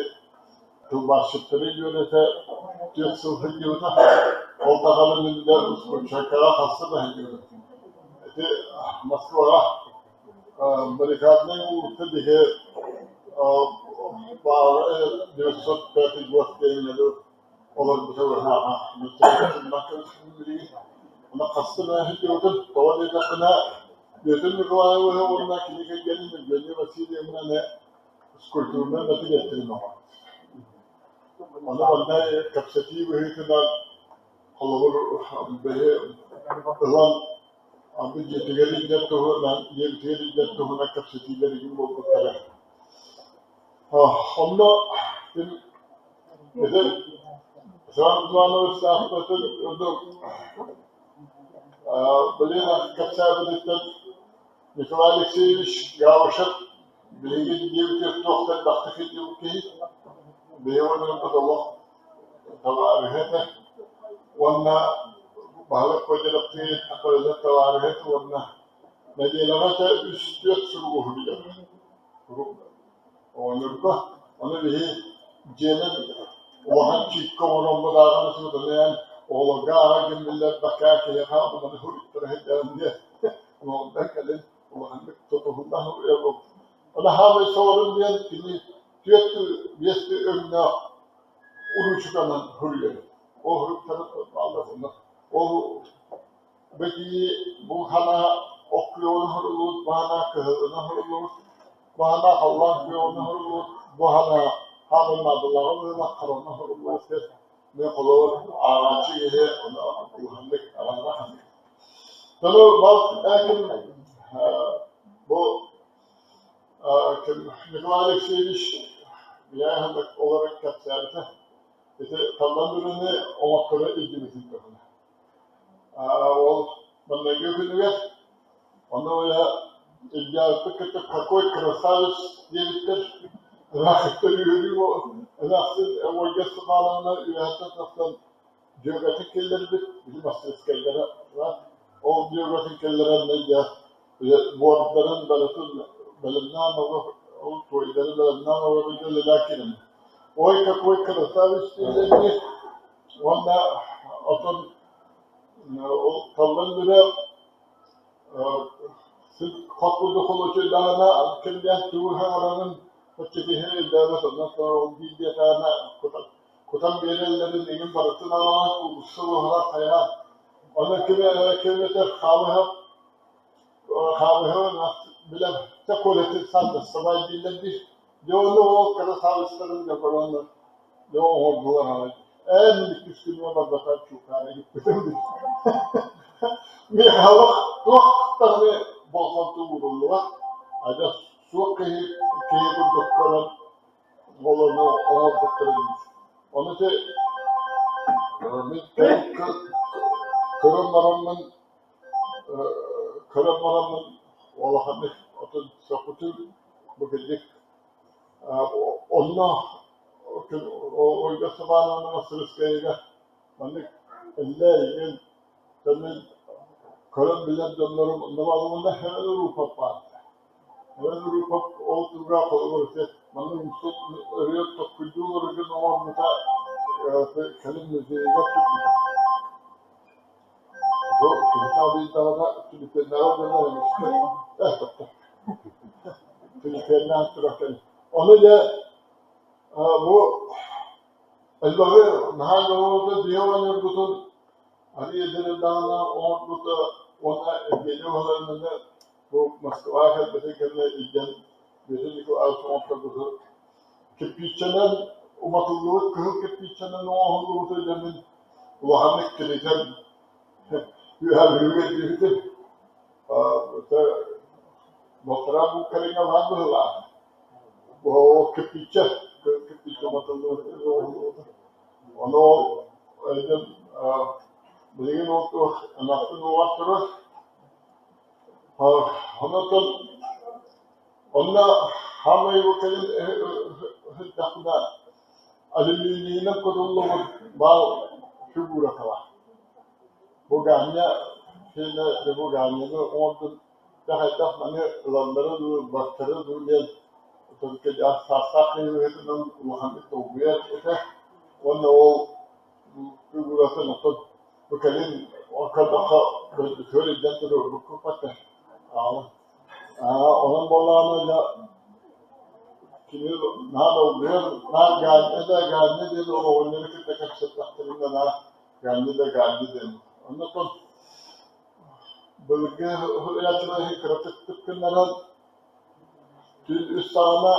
тылбаасчыттары үөрэтэ 4 сыл сылдьыбыта. Ол даҕаны мин да Скрипченкоҕа хаста да сылдьыбытым. Ити Москваҕа Баррикаднай уулусса биһи баара 905 год диэҥҥэ олорбута быһааҕа. Онно хаста да сылдьыбытым. Тоҕо диэтэххинэ, Бүөтүр Николаевиһы уонна кини кэргэнин Евгения Васильевнаны скульптурнай мэтириэттэрин оҥорбут. Ону манна кэпсэтии быһыытынан холобур бэйэ ылан аны дьиэтигэр илдьэр туһунан, ийэбитигэр илдьэр туһунан кэпсэтиилэр игин буолбуттара. Онно мин ити Иван Иванович саахтатын ордук билигин кэпсээбититтэн Николай Алексеевич Габышев биһиги диэбитигэр туох да элбэхтик сылдьыбыт киһи, биһиги олорбут олох табаарыһа этэ уонна баһылык Кодировтыын табаарыһа этэ уонна нэдиэлэҕэ этэ үс-түөрт суругу суруйар. Оҕонньорго ону биһи дьиэнэн улахан чыыкка оҥороммут ааҕан ытытыныан оҕолорго ааҕар гын биллэрбэккэ киһиэхэ ону-маны суруйтара сылдьарын диэн онон кэлин улаханнык тутуһунна суруйабыт. Ону хаамай соҕурун диэн кини түөрт биэс өҥнөөх уруучуканан суруйар. Ол суруктары бааллар онно. Ол бэтии бу хана ох күөҕүн суруллубут, бу хана кыһылынан суруллубут, бу хана халлаан күөҕүнэн суруллубут, бу хана хаамай наадалааҕы быһыылаах харанан суруллубут диэн мин холобур ааҕааччы киһи ону улаханнык араҥаҕа саныыр. Тону балт ким бу Николай Алексеевич Яхонов олорон кэпсээбитэ. Ити Таллан Бүрүнү оҥотторо илдьибитин туһунан. Ол маҥнайгы күнүгэр ону илдьээбиппит кытта какой красавец диэбиттэр. Ыраахыттан үөрүү ыраахтан Ольга Степановна үөһэттэн тахсан дьүөгэтин киллэрбит, били мастерскайдара ол дьүөгэтин киллэрэн дьэ буордарын барытын бэлэмнээн ол туойдары бэлэмнээн олорон үлэлээн киирэн ой какой красавец дииллэр уонна отон ол таллан бүрэ хот курдук холуочуйдаҕына кимнээх тугу саҥарарын оччо киһи өйдөөбөт онон ол биир диэтэҕинэ. Кутан биэрэллэрин иҥин барытын аҕалан куурусса буһаран хайаан. Ону ким ким этэр хаалыһа хаалыһа билэр Коля сандастабай дииллэр дии. Дьэ ону ол кыра саалыстарын дьэ көрөннөр дьэ оҥордулар аҕай. Эн иккис күнүгэ барбатар чуукаара гиппитим дии. Михайлов туох даҕаны болҕомто ууруллубат. Адьас суох киһи киһи курдук көрөн олону оҥорбуттарын Ону ити мин көрөн бараммын көрөн бараммын улаханнык отун сөхпүтүм бу кырдьык онно Ольга Степановна Мастырыскайга маннык эллээ игин көрөн билэр дьоннорум онно бааллар Һэвэн баар Һэвэн Урупап ол туга холобур ити маннык умсут ырыа токкуйдуу олороргун оҥорбута кэлин музейга турбута. Бу киһи абыйдаҕына түлүпүөннээҕи дьоннор эмискэ э тохто түлүпүөннээн турар кэлин. Ону дьэ бу элбэҕи наһаа дьоҕурда биһи оҕонньорбутун арыый эдэр эрдэҕинэ оҥорбута уонна Евгений Владимировны бу Москваҕа кэлбитин кэннэ илдьэн Дмитрий Николаевич оҥорторбуту кирпииччэнэн уматыллыбыт кыһыл кирпииччэнэн оҥоһуллубуту дьэ мин улаханнык кинитэн үөһээ Бүлүүгэ илдьибитим. Балтараа бу кэриҥэ баар быһыылаах. Ол кирпииччэ, кирпииччэ уматыллыбыт оҥоһуллубута. Ону ол өйдөм билигин ол туох эмээхсин уоҕар турар. Онон онно хаамай бу кэлин сырдахпына алюминийынан кутуллубут баал фигурата баар. Бу Ганя сиэнэ бу Ганяны оҥорбут дьэ хайдах маны ылаллара дуу, ылбаттара дуу диэн саастаах киһи быһыытынан улаханнык долгуйар этэ. Уонна ол фигуратын оттон бу кэлин көрдөххө дойдутугар илдьэн туруорбуккут Онон буоллаҕына дьэ кини наһаа долгуйар, наар Ганя да Ганя диэн уол оҕонньору кытта кэпсэттэхтэринэ наар Ганя да Ганя диэн. Оннуттан былыргы уһуйааччылар кыратык гыннаран түүн үс саҕана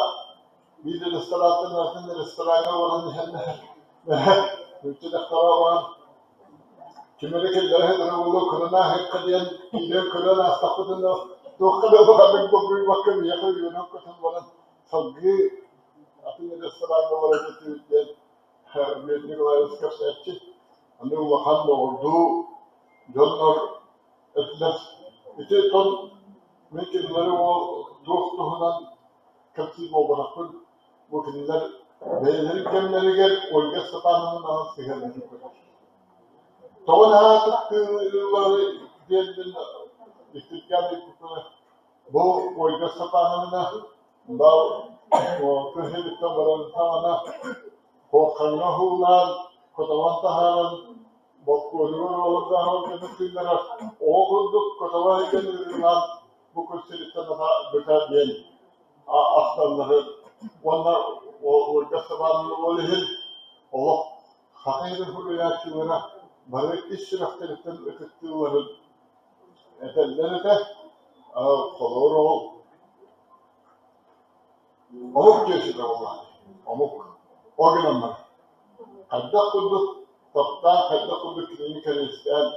биир ресторантан атын рестораҥҥа баран иһэннэр нуучча дьахтара баран ким эрэ киллэрэ сытара буолуо көрөн ааһыахха диэн киирэн көрөн аастахпытына туохха да улаханнык долгуйбакка миэхэ үөрэн-көтөн баран салгыы атын рестораҥҥа баран этибит диэн Дмитрий Николаевич кэпсээччи. Аны улахан доҕордуу дьоннор этилэр. Ити тон мин кинилэри ол туох туһунан кэпсиир буолбатахпын. Бу кинилэр бэйэлэрин кэмнэригэр Ольга Степановнаҕа сыһыаннаһыы көрөр. Тоҕо наһаа кыттыылары диэммин иккиргээн ыйыппыппына, бу Ольга Степановна бал кыһыыттан баран саҕана Хуоххаҥҥа уһуулаан, котоҕон таһааран, болкуонугар олордооһун кэннэ тыыннарар, оҕо курдук котоҕо иһигэр ыырылаан бу күн сириттэн быта диэн ахталлары уонна Ольга Степановна ол иһин олох саха иһин суруйааччылара бары ис сүрэхтэриттэн ытыктыылларын этэллэр этэ. Холобур ол омук дьиэситэ буоллаҕа омук ол гынан баран хайдах курдук таптаан хайдах курдук кинини кэриэстээн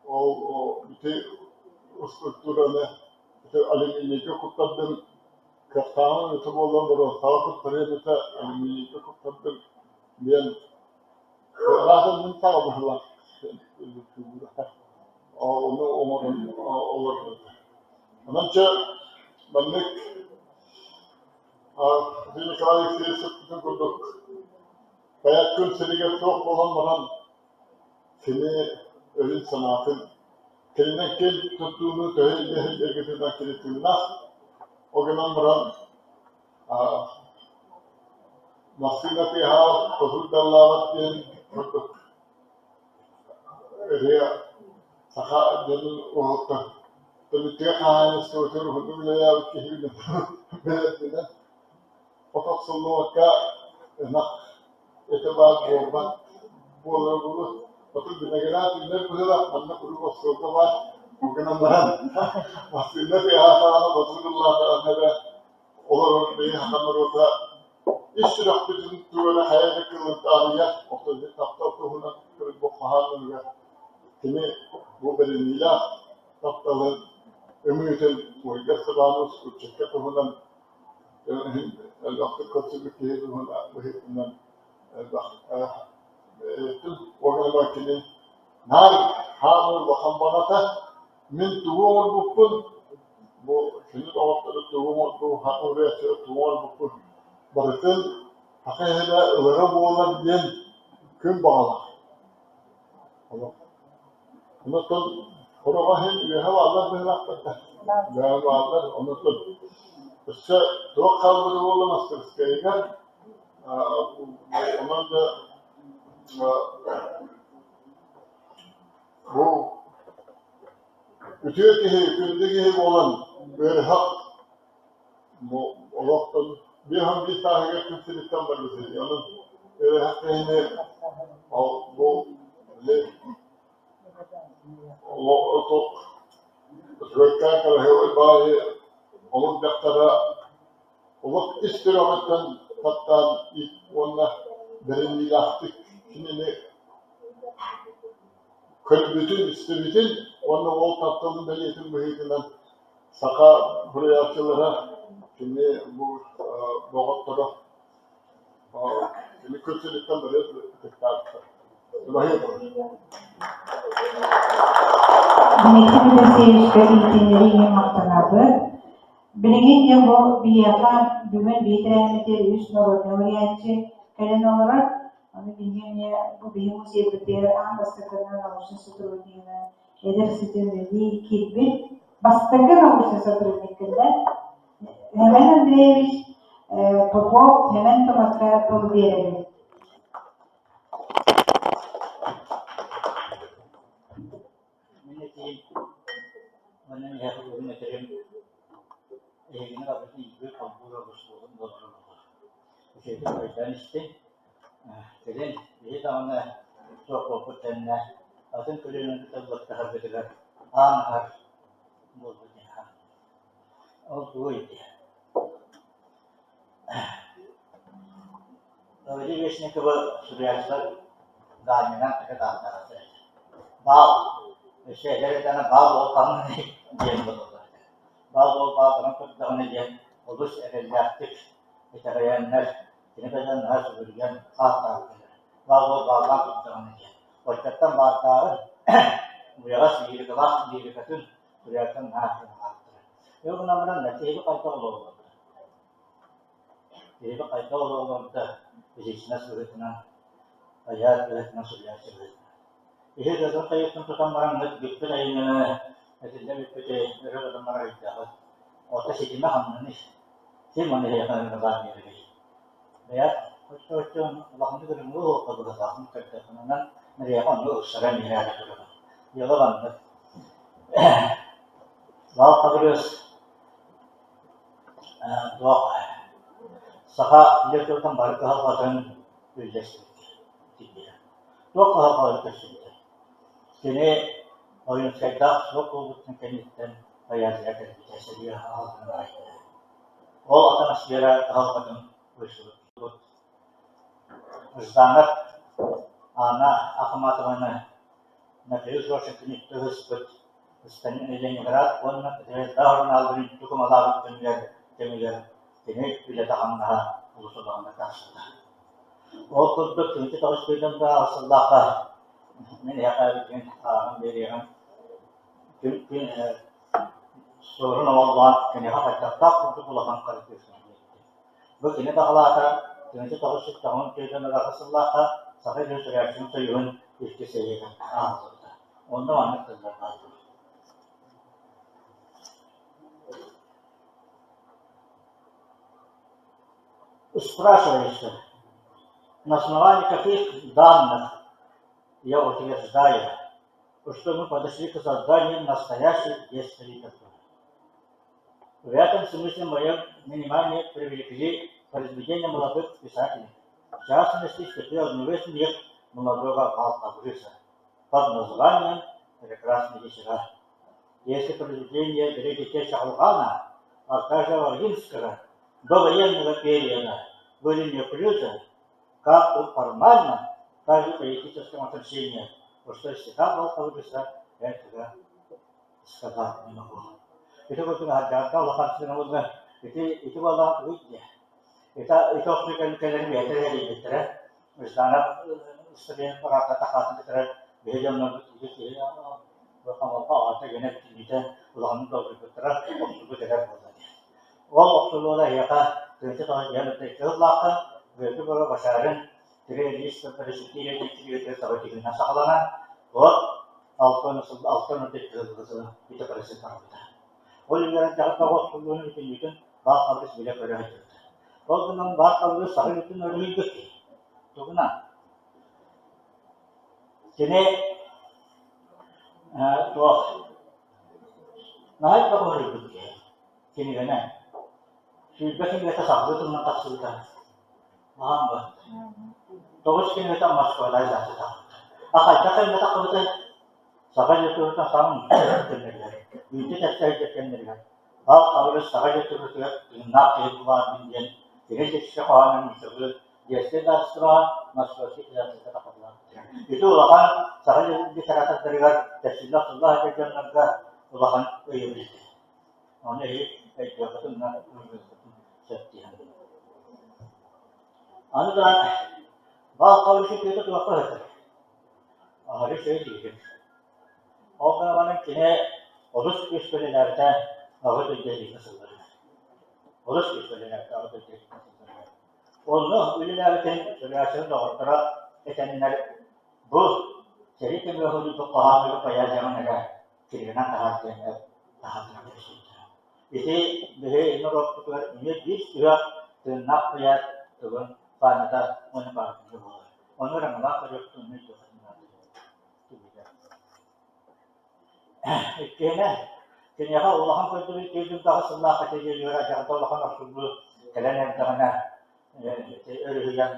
ол ити скульптураны ити алюминийга куттардым кыахтааҕым эбитэ буоллар боруостаҕа куттарыам этэ алюминийга куттардым диэн ыраатан мин саҕа быһыылаах ону оҥорон олорбут. Онон чэ маннык Николай Алексеевич сыппытын курдук хайа күн сиригэр суох буолан баран кини өйүн-санаатын, кининэн ким туттууну төһө илдьэ кини тыыннаах, ол гынан баран массыына тыаһаабат, хосур даллаабат диэн курдук ырыа саха дьонун уһуктар. Тыа хаһаайыстыбатын уһуннук үлэлээбит киһи бэйэтинэн от охсуллубакка ынах этэ баар буолбат буолара буолуо. Отут виноград үүнэр быһыылаах, манна куруук остуолга баар. Ол гынан баран массыына тыаһаатаҕына, хотун ыллаатаҕына эрэ олорор бэйи саха норуота ис сүрэхпитин тугу эрэ хайа да кылын таарыйар, оттон таптал туһунан көрбөх хаһаанныгар кини бу бэриниилээх тапталын ымыытын Ольга Степанович ыччакка туһунан элбэхтик көрсүбүт киһи быһыытынан элбэх уонна кини наар хаамыы улахан баҕата мин тугу оҥорбуппун бу кини доҕотторо тугу оҥорбу саха ырыаһыта тугу оҥорбуппун барытын саха иһинэ ылара буолар диэн күн баҕалаах. Онтон хороҕо иһин үөһэ бааллар быһыылаахтар да. Үөһэ бааллар. Онтон өссө туох хаалбыта буолла мастарыскыайыгар онон да бу үтүө киһи, күндү киһи буолан ыарыһах олохтон 51 сааһыгар күн сириттэн барбыт ини. Онон ыарыһах киһини ол бу Үчүгэйкээн кыраһыабай баайы олох дьахтара олох ис сүрэҕиттэн таптаан уонна бэриниилээхтик кинини көрбүтүн, истибитин уонна ол тапталын бэлиэтин быһыытынан саха суруйааччылара кини бу доҕотторо кини күн сириттэн бары ытыктаабыттар. Дмитрий Федосеевичка иитиннэрии иһин махтанабыт. Билигин дьэ бу биһиэхэ бүгүн биир үс народнай уһуйааччы кэлэн олорор. Ону биһиги эмиэ бу биһиги музейбытыгар аан бастакынан научнай сотруднигынан эдэр сытыы үлэлии киирбит бастакы научнай сотрудник кэллэ. Семен Андреевич Попов Семен Томакка тыл биэрэбин. Мин этиим уонна миэхэ бүгүн этэрим эһигини барытын иитбит холбуур оҕус буолан буолар. Үчүгэйдик өйдөөн истиҥ. Кэлин биһи даҕаны суох буолбут кэннэ атын көлүөнэни тыллаттаһаргытыгар аан аһар буолбут диэн Ол тугуй диэ? Валерий Вешникова суруйааччылар Гаанньанан төһө даҕаны Баал, өссө эдэр эрдэҕинэ баал уол хаҥный диэн буолаллар этэ. Баал уол баалларын турдаҕына диэн олус эрэллээхтик итэҕэйэннэр, кини кэлэн наһаа сүгүрүйэн ааттаабыттар. Баал уол бааллаан турдаҕына диэн. Оччоттон баардааҕы уйаҕас лирикалаах лирикатын суруйааччылар наһаа сыаналаабыттара. Ол гынан баран киһи хайдах олороллор? Киһи хайдах олороллор личность быһыытынан, айар быһыытынан суруйааччы быһыытынан. Киһи ырыатын хайыытын тутан баран бүппүт айымньыны этиллэ бүппүтү өрө тутан баран ыйдаҕыт. Оттон ситимэ ханнаный? Ким ону эһиэхэ ырыалаан биэрэрий? Бэйэт оччо-оччо улаханнык ырыҥалыы уолга быһыылаахын көрдөххүнэ, онон эһиэхэ оннук ыксаран биэрээри турабын. Дьыала маннык. Баал Хабырыыс туох саха литературатын бары кыһалҕатын үллэстибит тиийбитэ. Туох кыһалҕалары көрсүбүтэ? Кини Ойуунскайдаах суох буолбутун кэнниттэн поэзия кэлбитэ сэрии аҕалтан аҕайда. Ол атмосфера кыһалҕатын көрсүбүт. Жданов Анна Ахматованы Михаил Жоржикин ыһыспыт Ленинград уонна Звезда сурунаалларын тукумалаабыт кэмигэр кэмигэр кини үлэтэ-хамнаһа олус улаханнык тахсыбыта. Ол курдук 1909 сыллаахха мин эһиэхэ билигин ааҕан биэриэҕим күн күн Суорун Омоллоон киниэхэ хайдахтаах курдук улахан харгысын биэрдэ. Бу кини баҕалаата 1994 сыллаахха Саха сирин суруйааччытын союһун иккис сэриитэ ааҕыллыбыта. Онно маннык тыллар бааллар. Спрашивается, на основании каких данных я утверждаю, что мы подошли к созданию настоящей детской литературы. В этом смысле мое внимание привлекли произведения молодых писателей. В частности, стихи одного из них молодого Балтабрыса под названием «Прекрасные вечера». Если произведения Берегите Чалгана, а также Вавилинского до военного периода были неуклюжи, как в формальном, так и в политическом отношении, что стиха Балтабрыса этого сказать не могу. Ити курдук аһардаахха улахан сыанабылга ити ити буоллаҕа тугуй диэ. Ити ити охсуу кэлэрин бэйэтэ эрийбиттэрэ. Жданов студент параата тахаатын кытары биһи дьоннорбут ити киһи хамалга аҕата гына бүтүннүүтэ улаханнык долгуйбуттара охсубут эрэр буолла диэн. Ол охсулуула эһиэхэ тыынча тоҕус диэн икки сыллаахха Бүөтүр Боро Башарин Три листа пересекли четыре событийынан саҕаланан, от 6 алтан сыл ити процесс барбыта. Ол иһигэр дьаһалта охсуллууну бүтүннүүтүн баар хабыс билэ көрө сылдьыбыта. Ол гынан баар хабыс саха бүтүн өрүһүйбүт тугунан кини туох наһаа элбэх өрүһүйбүт киһи кинигэнэн 20 кинигэтэ сахалыы тылынан тахсыбыта. Маһан барда. Тоҕус кинигэтэ Москвада издательство тахсыбыта. А хайдах кэмҥэ тахсыбытай? Саха литературатын саҥа кэмнэригэр, үүтү тэпсэ сылдьар кэмнэригэр, Павел Павлович саха литературатыгар тыыннаах киһи баарбын диэн кини текскэ хоһоонун нууччалыы детскэй издательствоҕа Московский издательство тахсыбыта. Ити улахан саха литератордарыгар тэпсиллэх тыллаах дьоннорго улахан өйөбүл этэ. Ону эһиги өйдүөххүтүн уонна ылыныаххытын сөп диэн. Аны туран, баал хабырышы күөтэ туохха ыһытар? Аһары үчүгэй диигин. Ол гынан баран кини олус күүскэ үлэлээбитэ аҕа дойду сэриитин сылларыгар. Олус күүскэ үлэлээбитэ аҕа дойду сэриитин сылларыгар. Онно үлэлээбитин суруйааччылар доҕотторо этэннэр бу сэрии кэмигэр суруйбут хоһооннору поэзияҕын эрэ кинигэнэн таһаар диэн таһаардара көрсүбүттэрэ. Ити биһи норуоппутугар эмиэ биир сүһүөх тыыннаах куйаар тылын памята уонна памятнига буолар. Ону ыраҥалаах көрүөхпүт онно өйдүөххүтүн наада. Иккиһинэн, киниэхэ улахан көрдөбүл 408 сыллаах категорияҕа дьаһалта улахан охсуллуу кэлэн эрдэҕинэ өрүһүйэн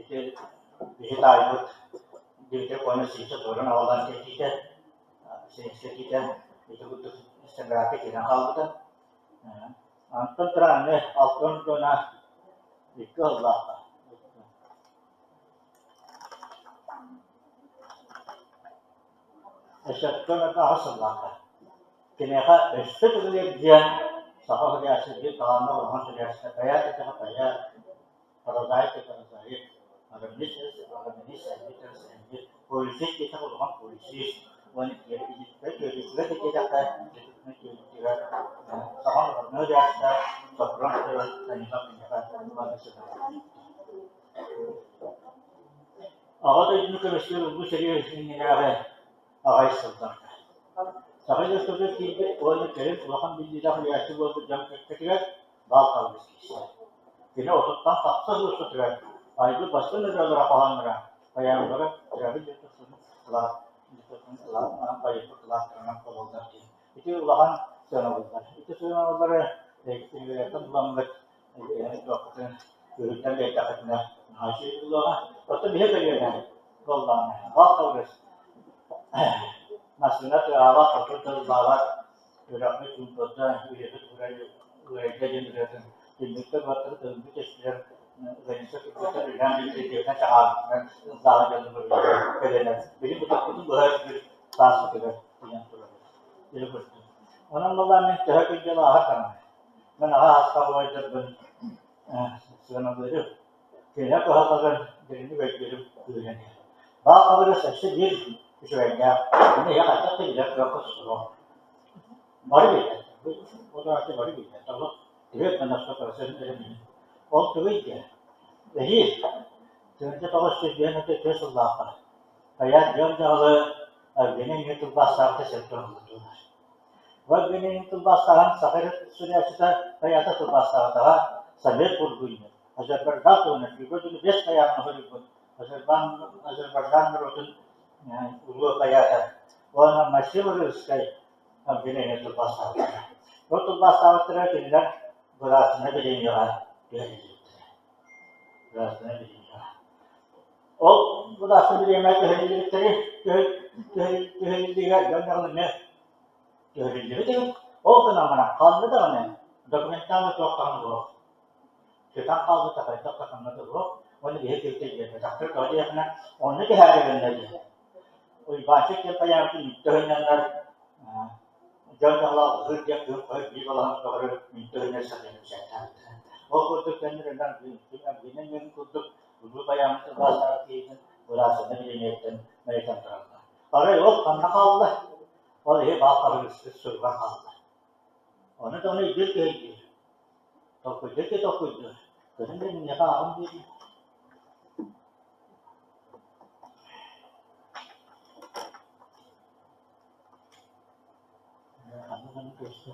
ити биһи таайбыт Дмитрий Конович Сивцев туоран аҕалан кэтиитэ, сэтиитэ ити курдук стенография киирэн хаалбыта. Онтон туран аны алтан дьоно икки сыллаахха Өссөттөн аҕыс сыллаахха Киниэхэ өссө төгүл эргийэн саха суруйааччы биир талааннаах улахан суруйааччыта поэт этэҕэ поэт, прозаик да прозаик, романист романист, сэһэнньит, повесист диэтэххэ улахан повесист уонна түөрүйэтигэр да диэтэххэ түөрүйэтигэр саха народнай суруйааччыта Софрон Данилов киниэхэ маннык сыһыаннаах. Аҕа дойдуну көмүскүүр Улуу сэрии иннинээҕи аҕай сылларга. Саха литературатыгар киирбит уонна кэлин улахан биллиилээх суруйааччы буолбут дьон кэккэтигэр баал Павлович киирсэр. Кини отуттан тахса сыл устатыгар айбыт бастыҥ ырыалара хоһоонноро поэмалара төрөөбүт литературатын байыппыт кылааттарынан буолаллар диэн. Ити улахан сыанабыллар. Ити сыанабыллары кинигэлэртэн ыламмыт туохпутун үһүттэн биэрдэххитинэ наһаа үчүгэй буолуоҕа. Оттон биһи көлүөнэ буоллаҕына, бал Павлович массыына тыаһаабат, хотун тыллаабат, үрэхпит чуумпурда, үйэбит уурайда диэн ырыатын түннүктэр баттары тылбыт эстилэр, граница кыргыттар үлээн библиотекаттан чаҕаарбытынан ыллаабыт дьоннор көлөнөн били бутахпытын быһа өттүгэр сааспытыгар тиийэн турабыт. Или курдук. Онон буоллаан мин төһө күн дьыл ааһар даҕаны, мин аҕа аастаах убайдарбын сыаналыырым, Кинилэр кыһалҕаларын дириҥник өйдүүрүм күүһүрэн иһэр. Баал Хабырыыс өссө биир үчүгэйдээх, кини иһэ хайдах да билэр кыахха суох. Бары билэр, утарааччы бары билэр, олох түһүөт манаска көрсөн эрэммин. Ол тугуй диэн, эһиил 1954 сыллаахха Тайаан дьон дьаҕылы Евгений Нью тылбаастаабыта сөпкө оҥоһуллар. Евгений тылбаастааһын саха суруйааччыта Тайаата тылбаастаабатаҕа Совет бургуйнар Азербайджан туһунан Григорий бэс тайаҕын суруйбут Азербайджан норуотун улуу поэта уонна Максим Рыльскай обвинение тылбаастаабыттара. Ол тылбаастаабыттара кинилэр быраатына бириэмийэҕэ түһэриллибиттэрэ. Гражданай бириэмэ. Ол гражданай бириэмэ төһөллүбүттэри төһөллүгэ дьон даҕаны эмиэ төһөллүбүт эбит. Ол гынан баран ханна даҕаны документально туох даҕаны суох. Сүтэн хаалбыта хайдах да ханна да суох. Уонна биһи киһитэ биэрбэтэхтэр тоҕо диэххинэ онно түһээри гынна дии. Уйбаанчык диэн хайаабытын мүттэ ыһыннаннар дьон дьаһалаах ыһыыр диэн кыһын хоһо биир балаһан көҕөрү мүттэ ыһыннар сатыан бэчээттээбиттэрэ. Ол курдук көннөрүнэн Аргыынан үөрүн курдук улуу байааммыт ылаастаах киһитин быраасына бириэмийэттэн мэлитэн тураллар. Арай ол ханна хаалла? Ол иһи баал харгыспыт суругар хаалла. Ону даҕаны өйдүүр киһи өйдүүр. Толкуйдуур киһи толкуйдуур. Көрүҥ да миэхэ ааҕын диир. Ханна көстө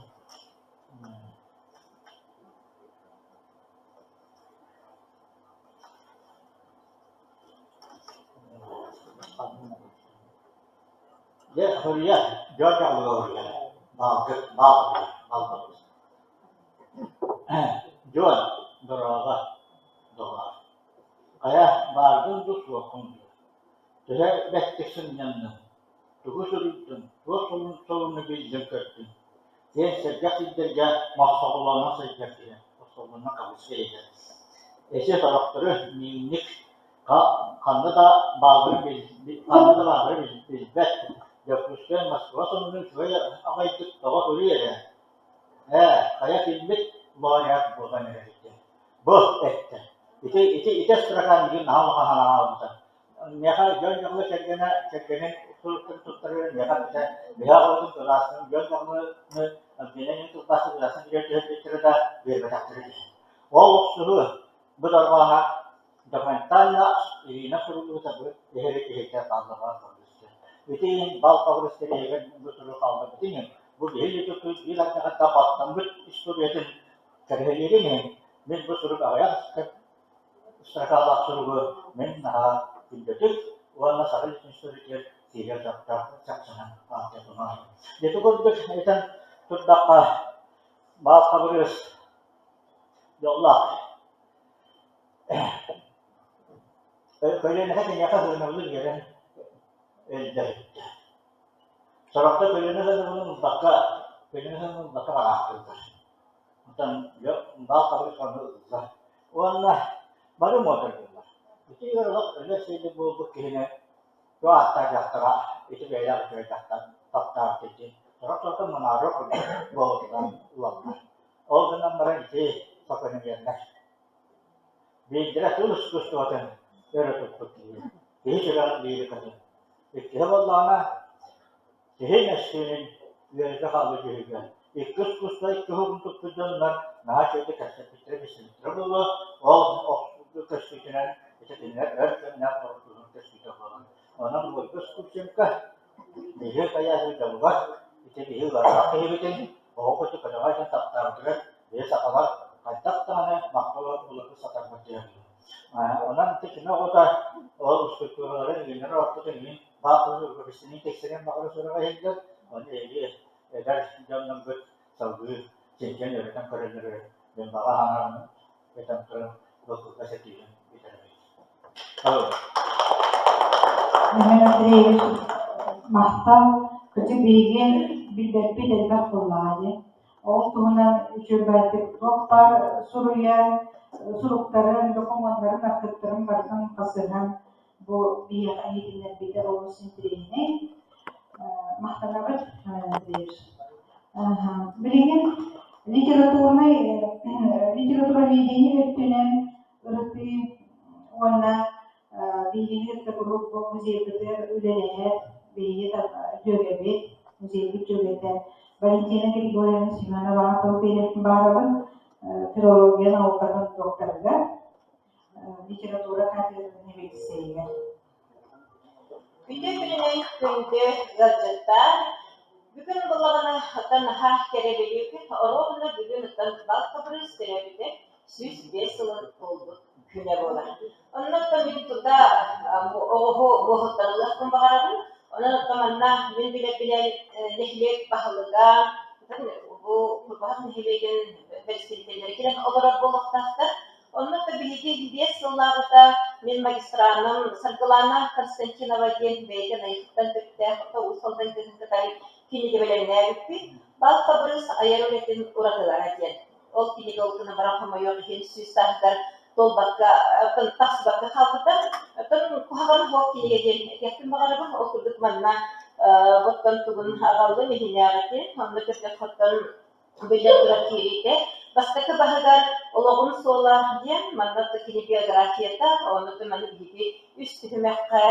Дьэ, суруйар, дьон дьоҕуруга суруйар, баалгыт, баал баал Дьон, дорообо, доҕоор. Хайа, бааргын дуу, суоххун дуу? Төһө бэртик сынньанныҥ, тугу суруйдуҥ, туох солуну биллиҥ-көрдүҥ? Диэн сэргэх сирдэргэ мохсоҕолоонон сылдьар киһи мохсоҕолонон хабыска иһэр. Эсэ сорохтору миинник ханна да баалларын ханна да баалларын билбэт. Дьокуускай Москва сонунун үчүгэй аҕайдык тоҕо суруй эрэ. Ээ, хайа киммит лауреат буолан эрэр диэн. Бу эттэ. Ити ити ити строка миигин наһаа улахан санааҕа ылбыта. Миэхэ дьон дьоҥҥо кэргэнэ кэргэнин суруктарын туттарыгар миэхэ эппитэ, биһи аҕабытын кылаасын дьон дьоҥҥону обвинение тылбаасын кылаасын билэр түһэрбиттэрэ да биэрбэтэхтэрэ дии. Ол охсуһуу бу дорҕооно документально Ирина суруллубута бу эһэри киһитэ хааллаҕа көрүстэ. Ити иһин бал хабырыстар иһигэр бу сурук хаалларбытын иһин бу биһи литургия биир ардыгар да баттаммыт историятын кэрэһэлиирин иһин мин бу сурук аҕыйах строкалаах суругу мин наһаа күндүтүк уонна саха историятыгар киирэр чахчынан ааттатымаҕын. Ити курдук этэн турдахха, Баал Хабырыыс дьоллоох. Көлүөнэхэ киниэхэ сыанабылы биэрэн өллөрүттэ. Сорохтор көлүөнэ сыанабылын ылбакка, көлүөнэ сыанабылын ылбакка бараахтыыллар. Оттон баал Хабырыыс ону ылла. Уонна бары муодаргыыллар. Ити ыар олох өлөр сиэлик буолбут киһини бу ааттаах дьахтара ити бэйэлээх үчүгэй дьахтар таптаабыт диэн сорох-сорохтон мунаарар курдук буолбутунан ылаллар. Ол гынан баран ити сокономернай. Биирдэрэ тыл искусствотын өрө туппут киһи, киһи сүрэҕин лирикатын. Иккиһэ буоллаҕына, киһи мөссүөнүн үөрэтэ хаалбыт дьүһүгэр. Икки искусство икки уһугун туппут дьоннор наһаа үчүгэйдик кэпсэппиттэрэ билсибиттэрэ буолуо, ол көстүүтүнэн ити кинилэр өр кэмнээх доҕордоһуу көстүүтэ буолар. Онон Ольга Скупченко биһиги хайаатын дьолугар ити биһи ыарахан киһибитин оҕо курдук көтөҕө иһэн таптаабытыгар биһи сахалар хайдах даҕаны махтал буларбыт сатаммыт диэн. Онон ити кини оҕото ол скульптураларын илиннэрэ ортотун мин баахылы рукописныйын текстерин баҕара сураҕа иһиллэр. Ону эһиги эдэр дьонноргут салгыы чинчийэн үөрэтэн көрөллөрүгэр мин баҕа санаабын этэн туран бу кылгас этиибин бүтэрэбин. Михаил Андреевич, махтал. Кырдьык биһиги билбэппит элбэх буоллаҕа дии. Ол туһунан үчүгэйдик туох баар суруйан, суруктарын, докумуоннарын, архыыптарын барытын хасыһан бу биһиэхэ иһитиннэрбитэ олус интэриэһинэй. Махтанабыт, Михаил Андреевич. Билигин литературнай литературоведение өттүнэн ырытыы уонна биһигини кытта куруук бу музейбытыгар үлэлэһэр биһиги дьүөгэбит, музейбыт дьүөгэтэ Валентина Григорьевна Семеноваҕа тыл биэриэхпин баҕарабын, филология наукатын докторыгар, литература кафедратын сэбиэдиссэйигэр. Үтүө күнүнэн күндү ыалдьыттар! Бүгүн буоллаҕына оттон наһаа кэрэ бэлиэ күн, оруобуна бүгүн оттон Балкабырыыс төрөөбүтэ 105 сылын туолбут күнэ буолар. Онно оттон мин тута оҕуһу буоһуттарылыахпын баҕарабын. Онон оттон манна мин билэрбинэн нэһилиэк баһылыга, бу Курбаһах нэһилиэгин бэрэстэбиитэллэрэ кэлэн олорор буолуохтаахтар. Онно да биһиги 5 сыллааҕыта мин магистраным Саргылана Константинова диэн бэйэтэ Найахыттан төрүттээх Уус Алдан кыыһын кытары кинигэ бэлэмнээбиппит. Бал Хабырыыс айар үлэтин уратылара диэн. Ол кинигэ ол гынан баран хомойуох иһин 100 сааһыгар туолбакка, тахсыбакка хаалбыта. Оттон куһаҕан суох кинигэ диэн этиэхпин баҕарабын. Ол курдук манна оттон тугун аҕаллым иһинээҕитин, онно көрдөххөттөн биллэн турар киириитэ. Бастакы баһыгар олоҕун суола диэн манна кини биографията, онно маны биһиги үс түһүмэххэ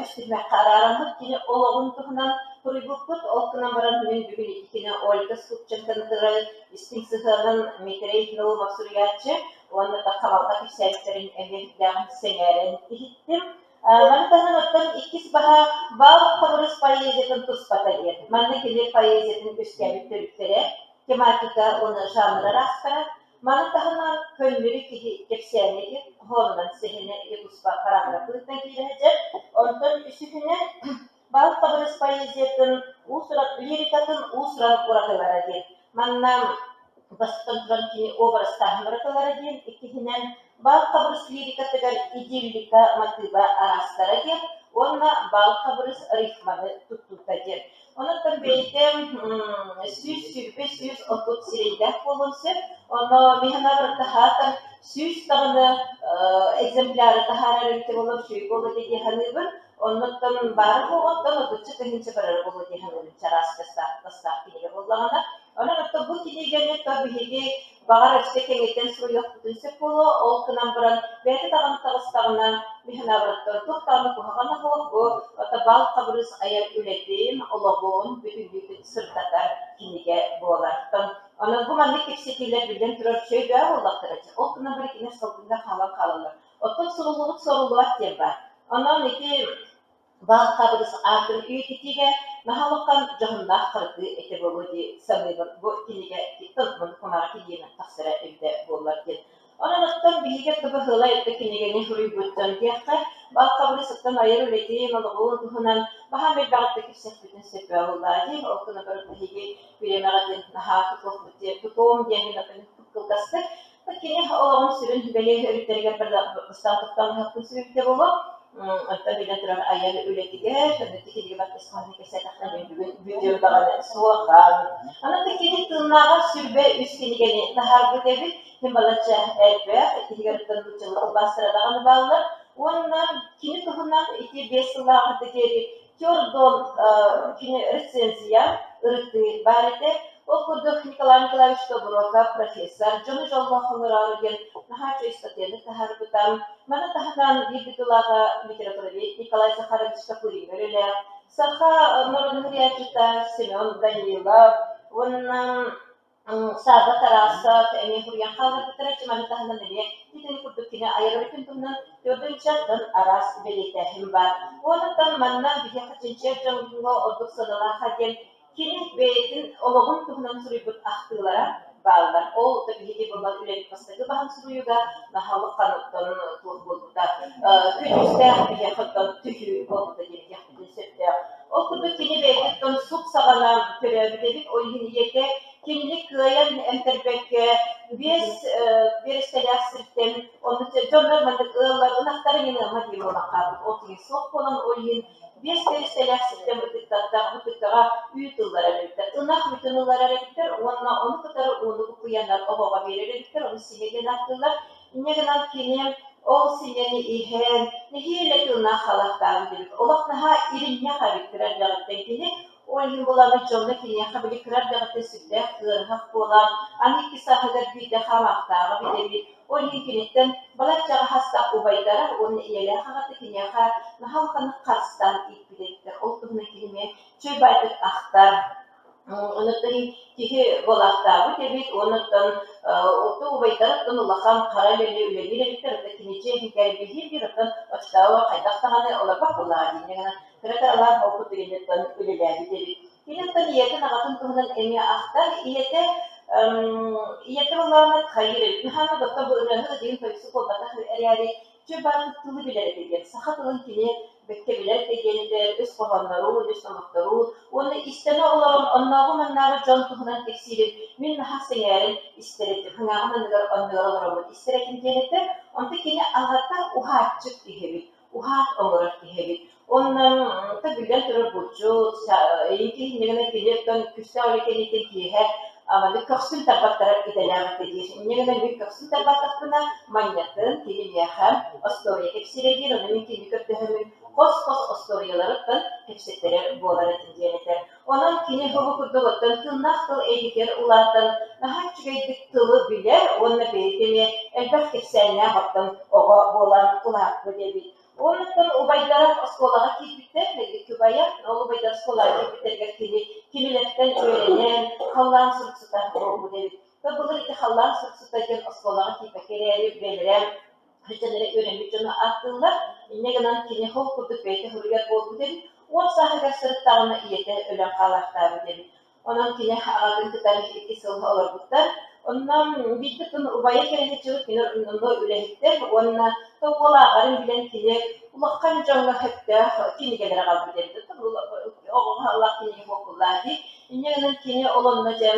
үс түһүмэххэ араараммыт кини олоҕун туһунан суруйбуппут. Ол гынан баран мин бүгүн иккини Ольга Скупченконы кытары истиҥ сыһыанын Дмитрий Наумов суруйааччы уонна да Хабалга кэпсээбиттэрин эмиэ сүрдээҕин сэҥээрэн иһиттим. Маны таһынан оттон иккис баһа Бал Хабырыс поэзиятын туспата диэн. Манна кини поэзиятын үөскээбит төрүттэрэ, тематика уонна жанр араастара. Маны таһынан көннөрү киһи кэпсээнэ диэн хоһоонунан сэһэнэ туспа параграф быһыытынан киирэ сылдьар. Онтон үсүһүнэн Бал Хабырыс поэзиятын уус-уран лирикатын уус-уран уратылара диэн. Манна бастатан туран кини образтааһын уратылара диэн, иккиһинэн Бал Хабырыс лирикатыгар идиллика матыыба араастара диэн уонна Бал Хабырыс рифманы туттуута диэн. Онон бэйэтэ 120-130 сирэйдээх буолуон сөп. Онно механабыр таһаатар 100 даҕаны экземпляры таһаарар эбитэ буоллар үчүгэй буолуо дии саныыбын. Оннуттан баара буолуоттан отучча тыһыынча барара буолуо дии саныыбын чараас тастаах кинигэ буоллаҕына. Онон оттон бу кинигэни то биһиги баҕар өссө кэҥэтэн суруйуохпутун сөп буолуо. Ол гынан баран бэйэтэ даҕаны таҕыстаҕына механабырыттан туох даҕаны куһаҕана суох бу бал хабырыыс айар үлэтин, олоҕун бүтүннүүтүн сырдатар кинигэ буолар. Онон бу маннык кэпсэтиилэр биллэн турар үчүгэй бөҕө буоллахтара. Ол гынан баран кинилэр салгыҥҥа хаалан хаалаллар. Оттон суруллубут суруллубат диэн баар. Онон ити Баал Хабырыс аатын үйэтитиигэ наһаа улахан дьоһуннаах хардыы этэ буолуо дии саныыбын. Бу кинигэ кумаҕа кинигэни тахсара эбитэ буоллар диэн. Онон оттон биһиги быһыылай да кинигэни суруйбут дьон диэххэ, Баал Хабырыс оттон айар үлэтин, олоҕун туһунан баһаам элбэҕиттэн кэпсэппитин сөп буоллаа дии. Ол гынан баран биһиги бириэмэҕитин наһаа тутуохпут диэн, тутуом диэн кылгастык. Кини олоҕун сүрүн бэлиэ өрүттэригэр бастаан тохтоон ыһыахпын сүбэбитэ буолуо. Оттон биллэн турар айар үлэтигэр, кинигэ баттасхааны кэпсээтэххинэ мин бүгүн видеом даҕаны суохан. Онон кини тыыннааҕар 23 кинигэни таһаарбыт эбит. Ким балачча элбэх, итиһигэр нууччалыы тылбаастара даҕаны бааллар. Уонна кини туһунан ити 5 сыллааҕыта диэри Тердон кини рецензия, ырытыы баар этэ. Ол курдук Николай Николаевич Тобуруокап профессор дьону дьоллоох оҥороору диэн наһаа үчүгэй ыстатыйаны таһаарбыта. Маны таһынан биир дойдулааҕа литературовед Николай Захарович Копырин үлэлээх, саха норуодун суруйааччыта Семен Данилов уонна Сааба Тарасов эмиэ суруйан хаалларбыттара, маны таһынан эмиэ итини курдук кини айар үлэтин туһунан төрдүнчэттэн араас бэлиэтээһин баар. Уонуттан манна биһиэхэ чинчийэр дьоҥҥо ордук сыаналааха диэн кини бэйэтин олоҕун туһунан суруйбут ахтыылара бааллар. Ол да биһиги булан үлэбит бастакы баһын суруйууга наһаа улахан оттон туох буолбута күнүстээх биһиэхэ оттон түһүү буолбута диэн этиэхпитин сөптөөх. Ол курдук кини бэйэтиттэн суп саҕана төрөөбүт эбит, ол иһин ийэтэ кинини кыайан эмтэрбэккэ 5 биэрэстэлээх сиртэн онно дьоннор маннык ыаллар ынахтара ньыныама диэн буолан хаалбыт. Ол киһи суох буолан ол иһин 5 биэрэстэлээх сиртэн бытыктаттаах бытыккаҕа үүт ылларар эбиттэр, ынах үүтүн ылларар эбиттэр уонна ону кытары ууну буккуйаннар оҕоҕо биэрэр эбиттэр, ону сиҥэ диэн ааттыыллар. Инньэ гынан кини ол сиҥэни иһэн, нэһиилэ тыыннаах халахтаабыт эбит. Олох наһаа иринньэх эбит кыра эрдэҕиттэн кини. Ол иһин буолаабыт дьоҥҥо киниэхэ били кыра эрдэҕиттэн сүрдээх ыарыһах буолан, аны икки сааһыгар биирдэ хаамаахтааҕа билэбит. Ол иһин киниттэн балаччаҕа хастаах убайдара уонна ийэлээх аҕата киниэхэ наһаа улаханнык харыстаан ииппит эбиттэр. Ол туһунан кини эмиэ чөл баайдык ахтар. Онуттан киһи буолаахтаабыт эбит, уонуттан оту убайдарыттан улахан хара үлэни үлэлиир эбиттэр, оттон кини дьиэ иһигэр биһиир оттон оччотооҕу хайдах даҕаны олорбот буоллаҕа диэн гынан кыра-кыралаан ол курдук инниттэн үлэлээбит эбит. Кини оттон ийэтин аҕатын туһунан эмиэ ахтар. Ийэтэ ийэтэ буоллаҕына хайыыр эбит. Наһаа оттон бу ырыаһыт диэн тойуксу буолбатах эрээри, чөл баартык тылы билэр этэ диэн. Саха тылын кини Бэккэ билэр да диэн этэр, өс хоһооннорун, өс номохторун уонна истэнэ олорон оннооҕу-маннааҕы дьон туһунан кэпсиирин мин наһаа сэҥээрэн истэр этим, хаҥааҕын анныгар оннугар олороммун истэр этим диэн этэр. Онтон кини аҕата уһааччык киһи эбит, уһаат оҥорор киһи эбит. Уонна биллэн турар булчут, инки инньэ кини оттон күстээх үлэ кэнниттэн киэһэ маннык көхсүн тарбаттарар идэлээх этэ диир. Инньэ гынан мин көхсүн тарбаттахпына манньатын кини миэхэ остуоруйа кэпсиирэ диир, ону мин кини көрдөһөммүн хос-хос остуоруйаларыттан кэпсэттэрэр буолар этим диэн этэр. Онон кини бу курдук оттон тыыннаах тыл эйгэтигэр улаатан наһаа үчүгэйдик тылы билэр уонна бэйэтэ эмиэ элбэх кэпсээннээх оттон оҕо буолан улааппыт эбит. Оннуттан убайдара оскуолаҕа киирбиттэр, икки убайа, ол убайдар оскуолаҕа киирбиттэригэр кини кинилэртэн үөрэнэн, халлаан суруксута буолбут эбит. Былыр ити халлаан суруксута диэн оскуолаҕа киирбэккэ эрээри бэйэлэрэ сылдьан эрэ үөрэммит дьону ааттыыллар. Инньэ гынан кини ол курдук бэйэтэ суруйар буолбут эбит. 10 сааһыгар сырыттаҕына ийэтэ өлөн хаалаахтаабыт эбит. Онон кини аҕатын кытары икки сыл олорбуттар. Онно биирдэ күн убайа кэлэ сылдьыбыт, кини онно үлэһиттэр уонна то уол ааҕарын билэн кини улахан дьоҥҥо сөптөөх кинигэлэри аҕалбыт эбит. Оҕоҕо аналлаах кинигэ буоллаа дии. Инньэ гынан кини ол онно дьэ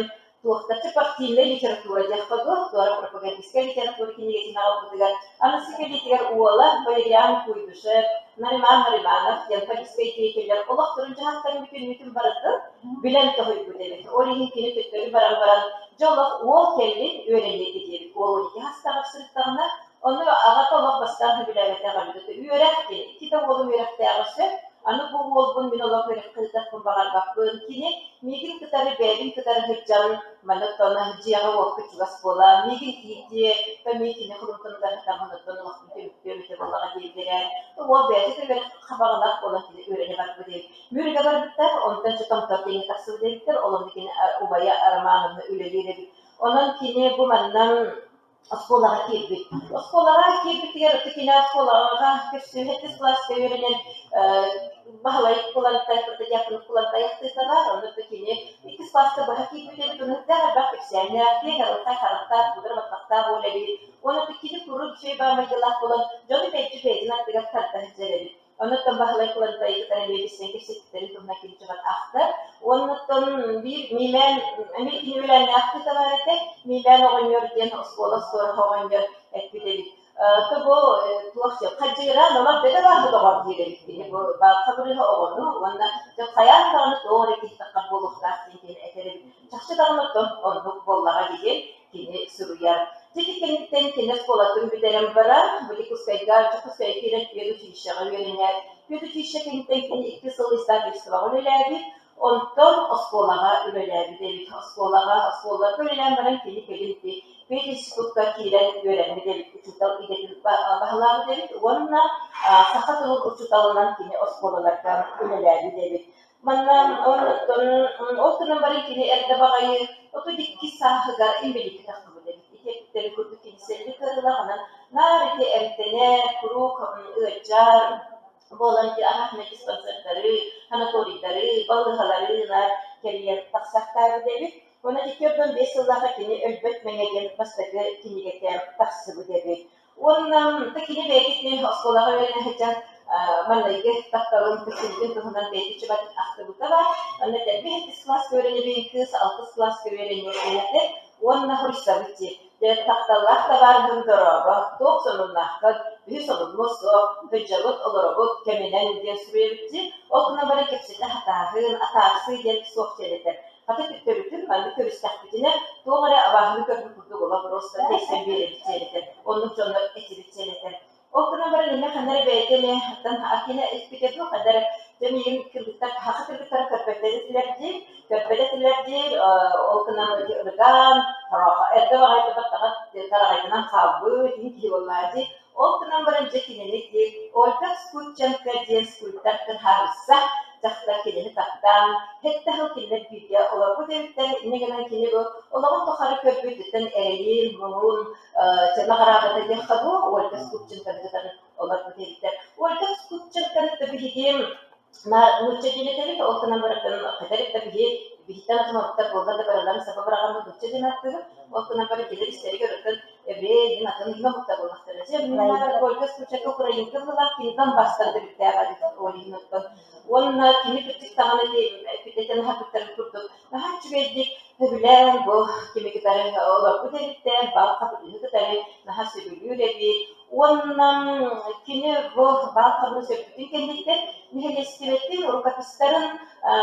туохтаччы партийнай литература диэххэ дуо, туора пропагандистскай литература кинигэтин аҕалбытыгар аны кэлиитигэр уола Валериан Куйбышев, Нариман Нариманов диэн политическай деятеллэр олохторун-дьаһахтарын бүтүннүүтүн барытын билэн тоһуйбут эбит. Ол иһин кини төттөрү баран баран, дьэ олох уол кэллин үөрэниэ диэбит. Уол 12 саастааҕар сырыттаҕына, ону аҕата олох бастаан сөбүлээбэтэх эбит. Үөрэх диэн, икки да уолум үөрэхтээҕэ сөп, аны бу уолбун мин олох үөрэххэ ыытыахпын баҕарбаппын. Кини миигин кытары бэйэбин кытары сылдьан маннык тоно дьиэҕэ-уокка чугас буолан миигин иитиэ, то мин кини холумтаныгар сытаммын оттон олохпун түмүктүөм этэ буоллаҕа диэбитэрэ. Уол бэйэтэ да үөрэх хабаҕалаах буолан кини үөрэнэ барбыт эбит. Мүрүгэ барбыттар, онтон чэ Томтор диэҥҥэ тахсыбыт эбиттэр, ол онно кини убайа Романовна үлэлиир эбит. Онон кини бу манна оскуолаҕа киирбит. Оскуолаҕа киирбитигэр кини оскуолаҕа көрсүө сэттис кылааска үөрэнэн Баһылай Кулантай Протодьяконов Кулантай ахтыыта баар. Онно кини иккис кылааска быһа киирбит эбит. Оннуктаах элбэх кэпсээннээх, киэҥ арылхай харахтаах, кудура баттахтаах уол эбит. Уонна кини куруук үчүгэй баар майгылаах буолан, дьону мэлдьи бэйэтин аттыгар тарда сылдьар эбит. Оннуттан Баһылай Кулантай кытары эмиэ кэпсэппиттэрин туһунан кини чугас ахтар. Уоннуттан биир Миилээн эмиэ кини үөлээннээх ахтыыта баар этэ. Миилээн оҕонньор диэн оскуола остуораһа оҕонньор эппит эбит. То бу туох диэн хадьыыраан олор бөдө бааһы доҕор диир эбит кини бу хабырыыһа оҕону уонна хайаан даҕаны туох эрэ киһи таххар буолуохтаах диэн кини этэр эбит. Чахчы даҕаны оттон оннук буоллаҕа диэн кини суруйар. Дьэ ити кэнниттэн кини оскуолатын бүтэрэн баран, бу Дьокуускайга Дьокуускайга киирэн педучилищеҕа үөрэнэр. Педучилище кэнниттэн кини 2 сыл издательствоҕа үлэлээбит, онтон оскуолаҕа үлэлээбит эбит. Оскуолаҕа оскуолаларга үлэлээн баран кини кэлин ити пединститукка киирэн үөрэммит эбит, учуутал идэтин баһылаабыт эбит уонна саха тылын учууталынан кини оскуолаларга үлэлээбит эбит. Манна оннуттан ол гынан баран кини эрдэ баҕайы 32 сааһыгар инбэлииккэ тахсыбыт эбит. Ити эппиттэрин курдук кини сэллик ыарыылаах, онон наар ити эмтэнэр, куруук ыалдьар буолан ити аһаах диспансердары, санаторийдары, балыыһалары наар кэрийэн тахсахтаабыт эбит. Уонна ити 45 сыллаахха кини Өлбөт мэҥэ диэн бастакы кинигэтэ тахсыбыт эбит. Уонна кини бэйэтин оскуолаҕа үөрэнэ сылдьан маҥнайгы тапталын көрсүбүтүн туһунан бэйэтэ чугастык ахтыбыта баар. Онно этэрбэ сэттис кылааска үөрэнэбин, кыыс алтыс кылааска үөрэниэх диэн этэ. Уонна суруйсабыт дии. Дьэ, тапталлаах табаарыһым дорообо, туох сонуннааххыт, үһү сонуннуо суох, сылдьабыт, олоробут, кэминэн диэн суруйабыт дии. Ол гынан баран кэпсэтэ сатааһын, атаарсыы диэн суох диэн этэр. Хата төттөрүтүн маннык көрүстэхпитинэ, туох эрэ абааһыны көрбүт курдук олох просто тэйсэн биэрэбит диэн этэр. Оннук дьоннор этибит диэн этэр. Ол гынан баран эмиэ ханна эрэ бэйэтэ эмиэ оттон Акина испитэ дуо, ханна эрэ дьэ миигин кыргыттар саха кыргыттара көрбөттөр этилэр диир, көрбөт этилэр диир, ол гынан ити ырыган, эрдэ баҕайы баттаҕа тараҕайданан хаалбыт, иһин киһи буоллаа дии. Ол гынан баран дьэ кинини диир Ольга Скутченко диэн скульптор кырһаабысса дьахтар кинини таптаан, сэттэ сыл кинилэр бииргэ олорбут эбиттэр. Инньэ гынан кини бу олоҕун тухары көрбүтүттэн эрэйин, муҥун, наҕараадата диэххэ дуу, Ольга Скупченконы кытары олорбут эбиттэр. Ольга Скупченконы биһиги нуучча диэн этэбит, ол гынан баран хайдах да биһи биһиттэн атын омуктар буолла да барыларын саба быраҕаммыт нуучча диэн ааттыыбыт. Ол гынан баран кинилэр истэригэр оттон еврей диэн атын иһин омуктар буоллахтара. Дьэ, мин Ольга Скучака украинка быһыылаах, кини Донбасстан төрүттээх эбит ол иһин оттон. Уонна кини кырдьык даҕаны эппитэтин аһарбыттарын курдук наһаа үчүгэйдик сөбүлээн бу кими кытары олорбут эбиттэр, бал хабырыыһы кытары наһаа сөбүлүүр эбит. Уонна кини бу бал хабырыыс өлбүтүн кэнниттэн нэһилиэстибэтин, рукопистарын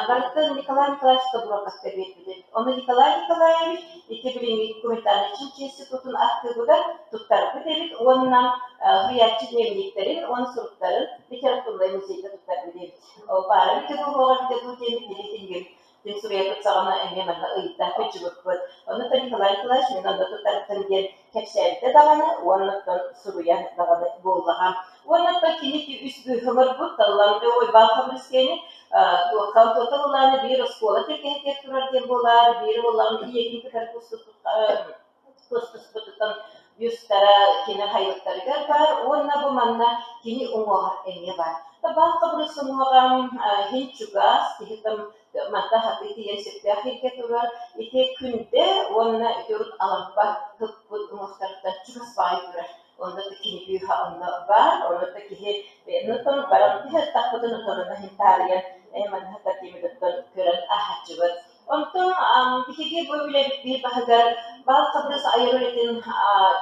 барытын Николай Николаевич Тобуруокапка биэрбит эбит. Ону Николай Николаевич ити билиҥҥи документальнай чинчи институтун архыыбыгар туттарбыт эбит уонна суруйааччы дневниктэрин уонна суруктарын литературнай музейга туттарбыт эбит. Ол баара эбитэ дуу, суоҕа эбитэ дуу диэн кини кинигэбит Дьин суруйарбыт саҕана эмиэ манна ыйыта сылдьыбыппыт. Онно Николай Николаевич мин онно туттарбытым диэн кэпсээбитэ даҕаны уонна оттон суруйан даҕаны буоллаҕа. Уонна оттон кини үс быыһыларбыт Таллан Уйбаан Хабырыскайны туоххан туотан ылааны биир оскуола тэлгэһэтигэр турар диэн буолаар, биир уоллаҕын ийэтин кытары кустуспутуттан бюстара кини хайыттарыгар баар уонна бу манна кини уҥуоҕар эмиэ баар. Табаах хабырыс уҥуоҕа иһин чугас, киһи там манта хатыы тиийэн сөптөөх сиргэ турар. Ити күндэ уонна ити урут алампа туппут уҥуохтарыттан чугас баҕайы турар. Онно да кини бүүһэ онно баар, онно да киһи нутон баран тахпытын утарына иһин таарыйан манна тимир көрөн аһаччыбыт. Онтон биһиги бу үлэбит биир баһыгар баал хабырыс айар үлэтин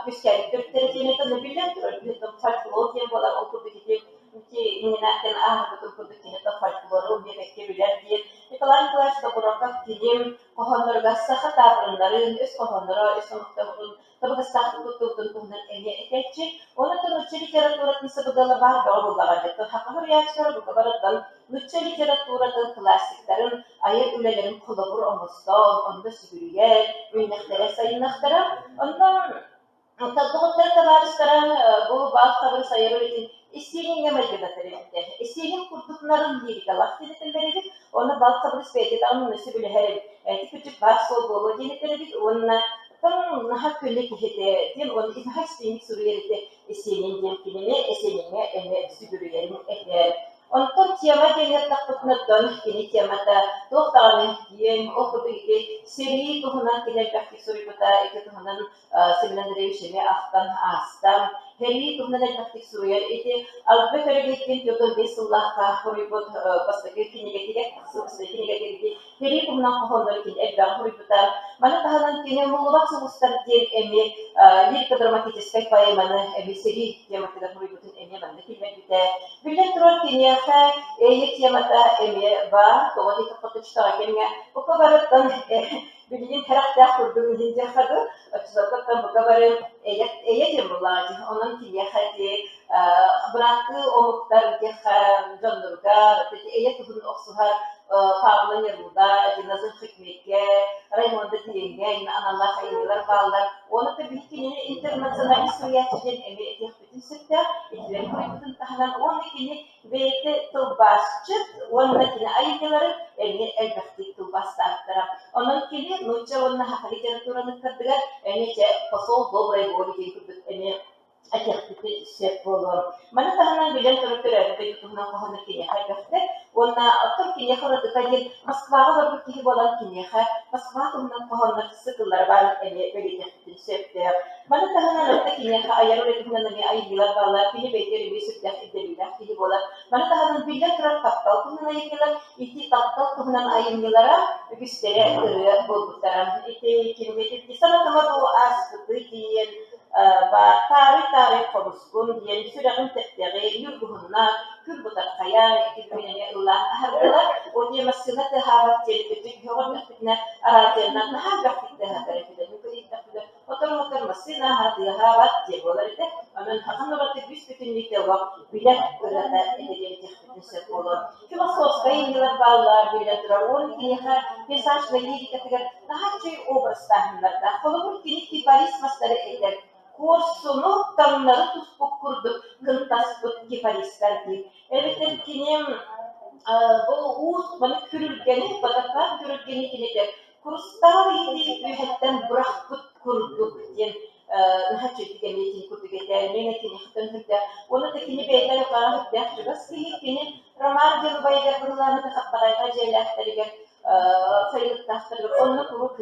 үөскээбит төрүттэрэ диэн этэн биллэн турар фольклор диэн буолар ол курдук ити иннинээхтэн ааһарбытын курдук кини фольклору биэбэккэ билэр диир. Николай Николаевич Тобуроков кини хоһоонноругар саха таабырыннарын, өс хоһоонноро, өс омуктарын табыгастаахтык туттубутун туһунан эмиэ этээччи. Онон нуучча литературатын сабыдыала баар бөҕө буоллаҕа дии. Саха суруйааччылара бука барыттан нуучча литературатын классиктарын айар үлэлэрин холобур оҥостон, онно сүгүрүйэр, үүннэхтэрэ, сайыннахтара. Онно доҕоттор табаарыстара бу баал хабырыс айар үлэтин Есениҥҥэ майгынатар эбиттэр. Есенин курдук нарын лирикалаах диэн этэллэр эбит. Уонна баал хабырыс бэйэтэ даҕаны сөбүлэһэр эбит. Ити кырдьык баар суол буолуо диэн этэр эбит уонна наһаа көнө киһи этэ диэн уонна наһаа истиҥник суруйар этэ Есенин диэн кинини Есениҥҥэ эмиэ сүгүрүйэрин этэр. Онтон тема диэн ыттахпытына оттон кини темата туох даҕаны киэҥ, ол курдук ити сэрии туһунан кини элбэхтик суруйбута, ити туһунан Семен Андреевич эмиэ ахтан ааста. Сэрии туһунан элбэхтик суруйар. Ити Албек Өрөгөйдүүн 45 сыллаахха суруйбут бастакы кинигэтигэр тахсыбыт бастакы кинигэтигэр ити сэрии туһунан хоһооннору кини элбэҕи суруйбута. Маны таһынан кини Умуллубат сулустар диэн эмиэ лирико-драматическай поэманы эмиэ сэрии тематыгар суруйбутун эмиэ манна киллэрбитэ. Биллэн турар, киниэхэ эйэ темата эмиэ баар. Тоҕо диэтэххэ, точкаҕа кэмҥэ бука барыттан билигин кэрэхтээх курдук иһин диэххэ дуу, оччолортон бука бары эйэ, эйэ диэн буоллаҕа дии. Онон киниэхэ ити бырааттыы омуктар диэххэ дьонноругар эйэ туһун охсуһар Павло Неруда, Диназым Хикмекке, Раймонда Диэҥҥэ аналлаах айымньылар бааллар. Уонна биһиги кинини интернационалист суруйааччы диэн эмиэ этиэхпитин сөптөөх. Итилэри суруйбутун таһынан уонна кини бэйэтэ тылбаасчыт уонна кини айымньыларын эмиэ элбэхтик тылбаастаабыттара. Онон кини нуучча уонна саха литератураны кырдыгар эмиэ чэ посол доброй воли диэн курдук эмиэ этиэхпитин сөп буолуо. Маны таһынан билэн турар төрөөбүт дойду туһунан хоһооно киниэхэ элбэхтэр уонна оттон киниэхэ уратыта диэн Москваҕа олорбут киһи буолан киниэхэ Москва туһунан хоһооннор сытыллара баарын эмиэ бэлиэтиэхпитин сөптөөх. Маны таһынан орто киниэхэ айар үлэтинэн эмиэ айымньылар бааллар, кини бэйэтэ эмиэ сүрдээх ирдэбиллээх киһи буолар. Маны таһынан биллэн турар таптал туһунан айымньылар, ити таптал туһунан айымньылара үгүстэрэ ырыа буолбуттара. Ити кинигэ санатыма дуу ааспыты диэн Таарый-таарый хомускун диэн сүрэҕим тэптэҕи, ньургуһуннаах, күр бытархайа ити бүгүн эмиэ ыллаан аһардылар. Ол диэн массыына тыаһаабат диэн үрдүк көҕөрдөхпүтүнэ араадьыйанан наһаа элбэхтик тыаһатар этилэр. Мин иһиттэхпинэ Отор-отор массыына тыаһаабат диэн буолар этэ. Онон хаһан ураты бүс-бүтүннүү олох билэр ырыата этэ диэн этиэхпитин сөп буолуо. Философскай айымньылар бааллар, биллэн турар, уонна киниэхэ пейзажнай лирикатыгар наһаа үчүгэй образтааһыннардаах. Холобур, кини кипарис мастары этэр. Куорсуну таҥнары туспут курдук кынтаспыт кипаристар диир. Эбэтэр кини бу уус маны күрүлгэни, водопад күрүлгэни кини этэр. Курустаал иһити үөһэттэн бырахпыт курдук диэн наһаа үчүгэйдик эмиэ курдук этэ. Миэнэ киниэхэ үрдээх. Уонна да кини бэйэтэ айылҕаҕа үрдээх чугас киһи. Кини Роман диэн убайыгар быһыылаабыта Хаптаҕайга дьиэлээхтэригэр сайылыктаахтарыгар онно куруук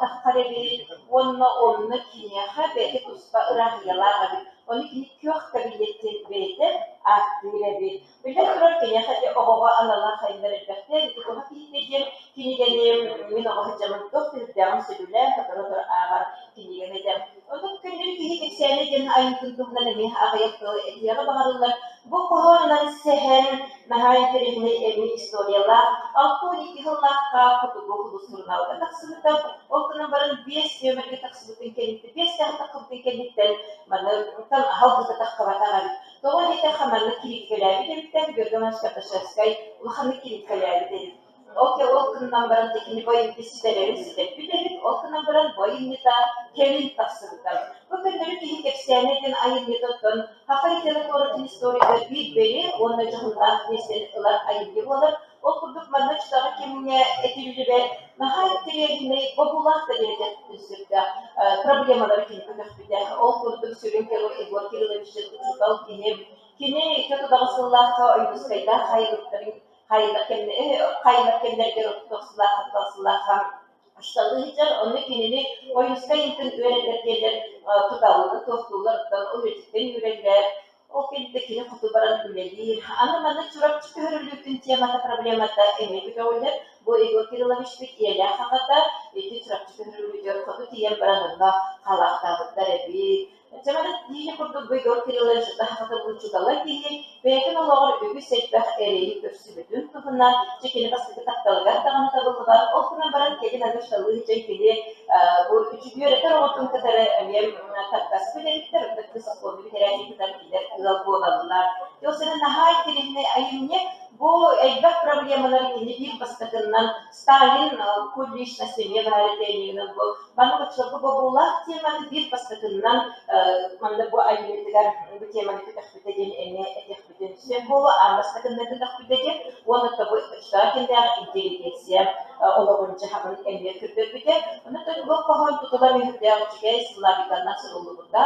таххар эбит уонна онно киниэхэ бэйэтэ туспа ырааһыйалаах эбит. Ону кини күөх кабинет диэн бэйэтэ ааттыыр эбит. Биллэн турар, киниэхэ ити оҕоҕо аналлаах айымньылар элбэхтэр. Ити Туһа киһитэ диэн кинигэни мин оҕо сылдьаммын туох да үрдээҕин сөбүлээн сотору-сотору ааҕар кинигэм этэ. Онон көннөрү киһи кэпсээнэ диэн айымньытын туһунан эмиэ аҕыйах тыл этиэҕи баҕарыллар. Бу хоһоонунан сэһэн наһаа интэриэһинэй эмиэ историялаах. 62 сыллаахха Хотугу улуус сурунаалга тахсыбыта. Ол гынан баран биэс нүөмэргэ тахсыбытын кэнниттэн, биэс тахсыбытын кэнниттэн маны аһал быта таххыбатах эбит. Тоҕо диэтэххэ, маннык кириитикэлээбит эбиттэр, Георгий Иванович Кардашевскай улаханнык кириитикэлээбит эбит. Ол ол гынан баран кини бу айымньы ситэрэрин ситэрбит эбит, ол гынан баран бу айымньыта кэлин тахсыбыта. Бу көннөрү киһи кэпсээнэ диэн айымньытыттан саха литературатын историятыгар биир бэлиэ уонна дьоһуннаах миэстэни ылар айымньы буолар. Ол курдук манна чутаҕы кэмҥэ этиллибэт наһаа интэриэһинэй, бобуулаах да диэн сөптөөх проблемалары кини көтөхпүтэ. Ол курдук сүрүн герой Егор Кириллович учуутал киһи. Кини 2 сыллаахха Ойуунускайдаах хайылыктарын хайылар кэмнэригэр 39 сыллаахха учууталлыы сылдьар. Онно кинини Ойуунускай ыытын үөрэтэр диэннэр туталлар, туохтууллар, оттон ол үлэтиттэн үүрэллэр. Ол кэннэ кини хоту баран үлэлиир. Аны манна Чурапчы көһөрүллүүтүн темата, проблемата эмиэ көтөҕүллэр. Бу Егор Кирилловичпыт ийэлээх аҕата ити Чурапчы көһөрүллүүтүгэр хоту тиийэн баран онно халаахтаабыттар эбит. Дьэ, диэри курдук бу Егор Кириллович аҕата учуутала киһи бэйэтин олоҕор үгүс элбэх эрэйи көрсүбүтүн туһунан, дьэ кини бастакы тапталыгар даҕаны табыллыбат. Ол гынан баран кэлин аны учууталлыы сылдьан кини бу үөрэтэр оҕотун кытары эмиэ таптаспыт эбиттэр, онтон кыыс оскуоланы бүтэрээри кытары кинилэр ыал буолаллар. Ол сана наһаа интэриэһинэй айымньы. Бу элбэх проблемалар кини биир бастакыннан Сталин культ личности эмиэ баар этэ иннигинэн бу маннык оччолорго бобуулаах теманы биир бастакыннан манна бу айымньытыгар бу теманы көтөхпүтэ диэн эмиэ этиэхпитин сөп буолуо аан бастакыннан көтөхпүтэ диэн уонна тобу оччотооҕу кэмнээҕи интеллигенция олоҕун дьаһаҕын эмиэ көрдөрбүтэ. Онон бу хоһоон тутула мүһүрдээх үчүгэй силлабиканнан суруллубута.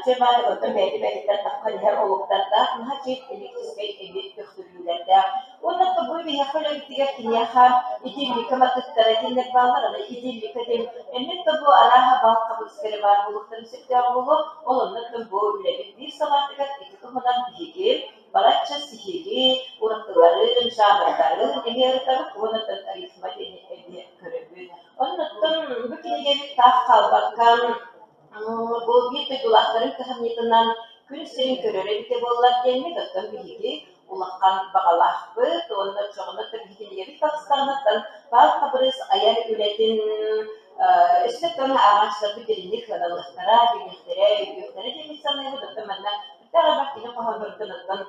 Тема оттон бэйэтэ бэйэтиттэн таххан иһэр олуктардаах, наһаа чип электрическэй эмиэ көхтөрүүлэрдээх. Уонна бу биһиэхэ үлэбитигэр киниэхэ идиллика матыыптара диэннэр бааллар. Аны идиллика диэн эмиэ да бу арааһа баал хабырыскары баар буолуохтарын сөптөөх буолуо. Ол оннуттан бу үлэбит биир салаатыгар ити туһунан биһиги балачча сиһилии уратыларын, жанрдарын эмиэ ырытабыт уонна рифма диэни эмиэ көрөбүт. Оннуттан бу кинигэбит таах хаалбакка бу биир дойдулаахтарын кыһамньытынан күн сирин көрөр эбитэ буоллар диэммит, оттон биһиги улахан баҕалаахпыт уонна оччоҕуна биһиги тахсаҕыттан Павел Хабырыыс айар үлэтин өссө тон ааҕааччыларбыт дириҥник сыаналыахтара, билиэхтэрэ, өйдүөхтэрэ диэммит саныыбыт. Оттон манна бүттээх элбэх кини хоһоонноруттан оттон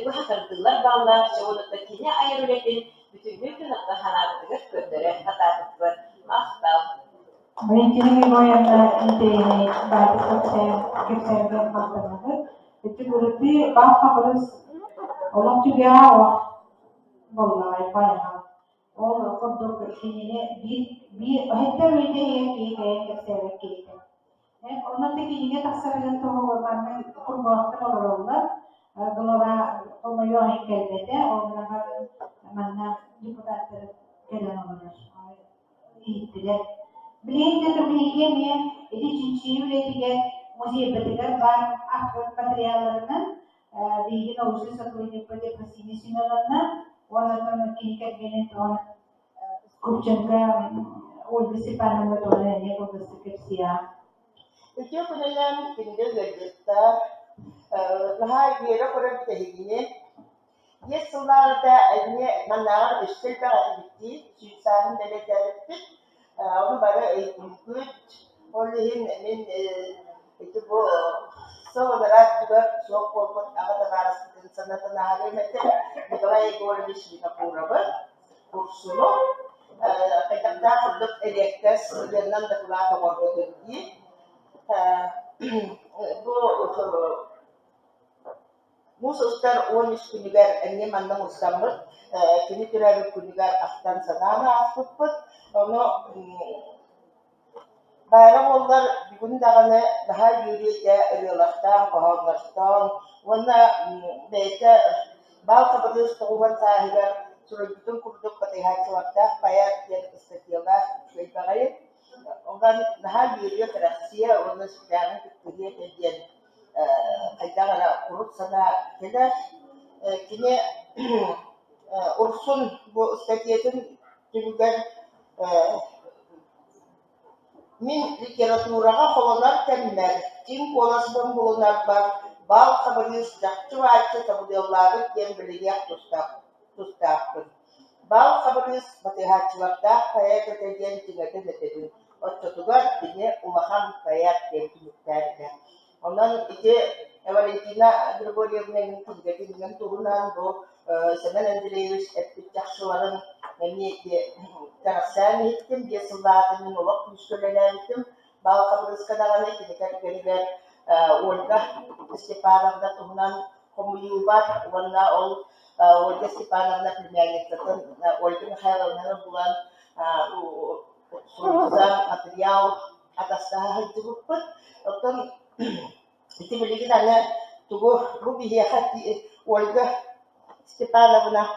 быһа тардыылар бааллар. Уонна кини айар үлэтин бүтүннүүтүн оттон санаабытыгар көрдөрө сатаабыппыт. Махтал. Валентина Григорьевна интэриэһинэй баайдык кэпсээнигэр махтанабыт. Ити ырытыы баал хабырыс олох түгэҕэ олох буоллаҕай байҕал. Ол курдук кинини биир биир эһэттэр үлэтэ иһэр киһи бэйэҥ кэпсээбэт киһитэ. Онон да кинигэ тахсарыгар туһугар манна курбуһахтар олороллор. Глава хомойуох иһин кэлбэтэ, ол манна депутаттар кэлэн олорор. Иһиттилэр. Билигин да биһиги эмиэ ити чинчийии үлэтигэр музейбытыгар баар архыып матырыйаалларынан биһиги научнай сотрудникпыт Ефросинья Семеновна уонна оттон кини кэргэнин туһунан Скупченко Ольга Степановна туһунан эмиэ кылгастык кэпсиэҕэ. Үтүө күнүнэн күндү ыалдьыттар, наһаа үөрэ көрөр тэһигини Биэс сыллааҕыта эмиэ маннааҕар өссө элбэх этибит сүүс сааһын бэлиэтээбиппит. Ону бары өйдүүгүт. Ол иһин мин ити бу сыл анараа өттүгэр суох буолбут аҕа табаарыспытын санатан ааһарыам этэ Николай Егорович Винокуровы, Курсуну. Хайдахтаах курдук эриэккэс ырыаннан дакылаат оҥорбутун дии. Бу Муус устар 13 күнүгэр эмиэ манна мустаммыт, кини төрөөбүт күнүгэр ахтан-санаан ааспыппыт. Ону баара буоллар бүгүн даҕаны наһаа үөрүө этэ ырыалартаан, хоһооннортоон уонна бэйэтэ баал хабырыыс тоҕуһан сааһыгар суруйбутун курдук батыһааччылардаах поэт диэн ыстатыйалаах үчүгэй баҕайы. булан наһаа үөрүө, кэрэхсиэ уонна сүрдээҕин кыттыһыа этэ диэн хайдах эрэ урут санаа кэлэр. Кини Урсун бу ыстатыйатын түмүгэр Мин литератураҕа холонор кэммэр, дьиҥ куоласпын булунарбар Баал Хабырыыс чахчы-бааччы сабыдыаллаабыт диэн билиниэх тустаахпын. Баал Хабырыыс батыһааччылардаах поэт этэ диэн чиҥэтэн этэбин, оччотугар кини улахан поэт диэн түмүктээбитэ. Онон ити Валентина Григорьевна кинигэтин туһунан бу Сэмэн Андреевич эппит чахчыларын эмиэ ити кэрэхсээн иһиттим, 5 сыллааҕыта мин олох күүскэ үлэлээбитим. Баал Хабырыыска даҕаны кини кэргэнигэр Ольга Степановна туһунан хомуйуубар уонна ол Ольга Степановна племянницатын Ольга Михайловнаны булан суруйсан материал атастаһа сылдьыбыппыт. Оттон ити билигин аны тугу бу биһиэхэ Ольга Степановна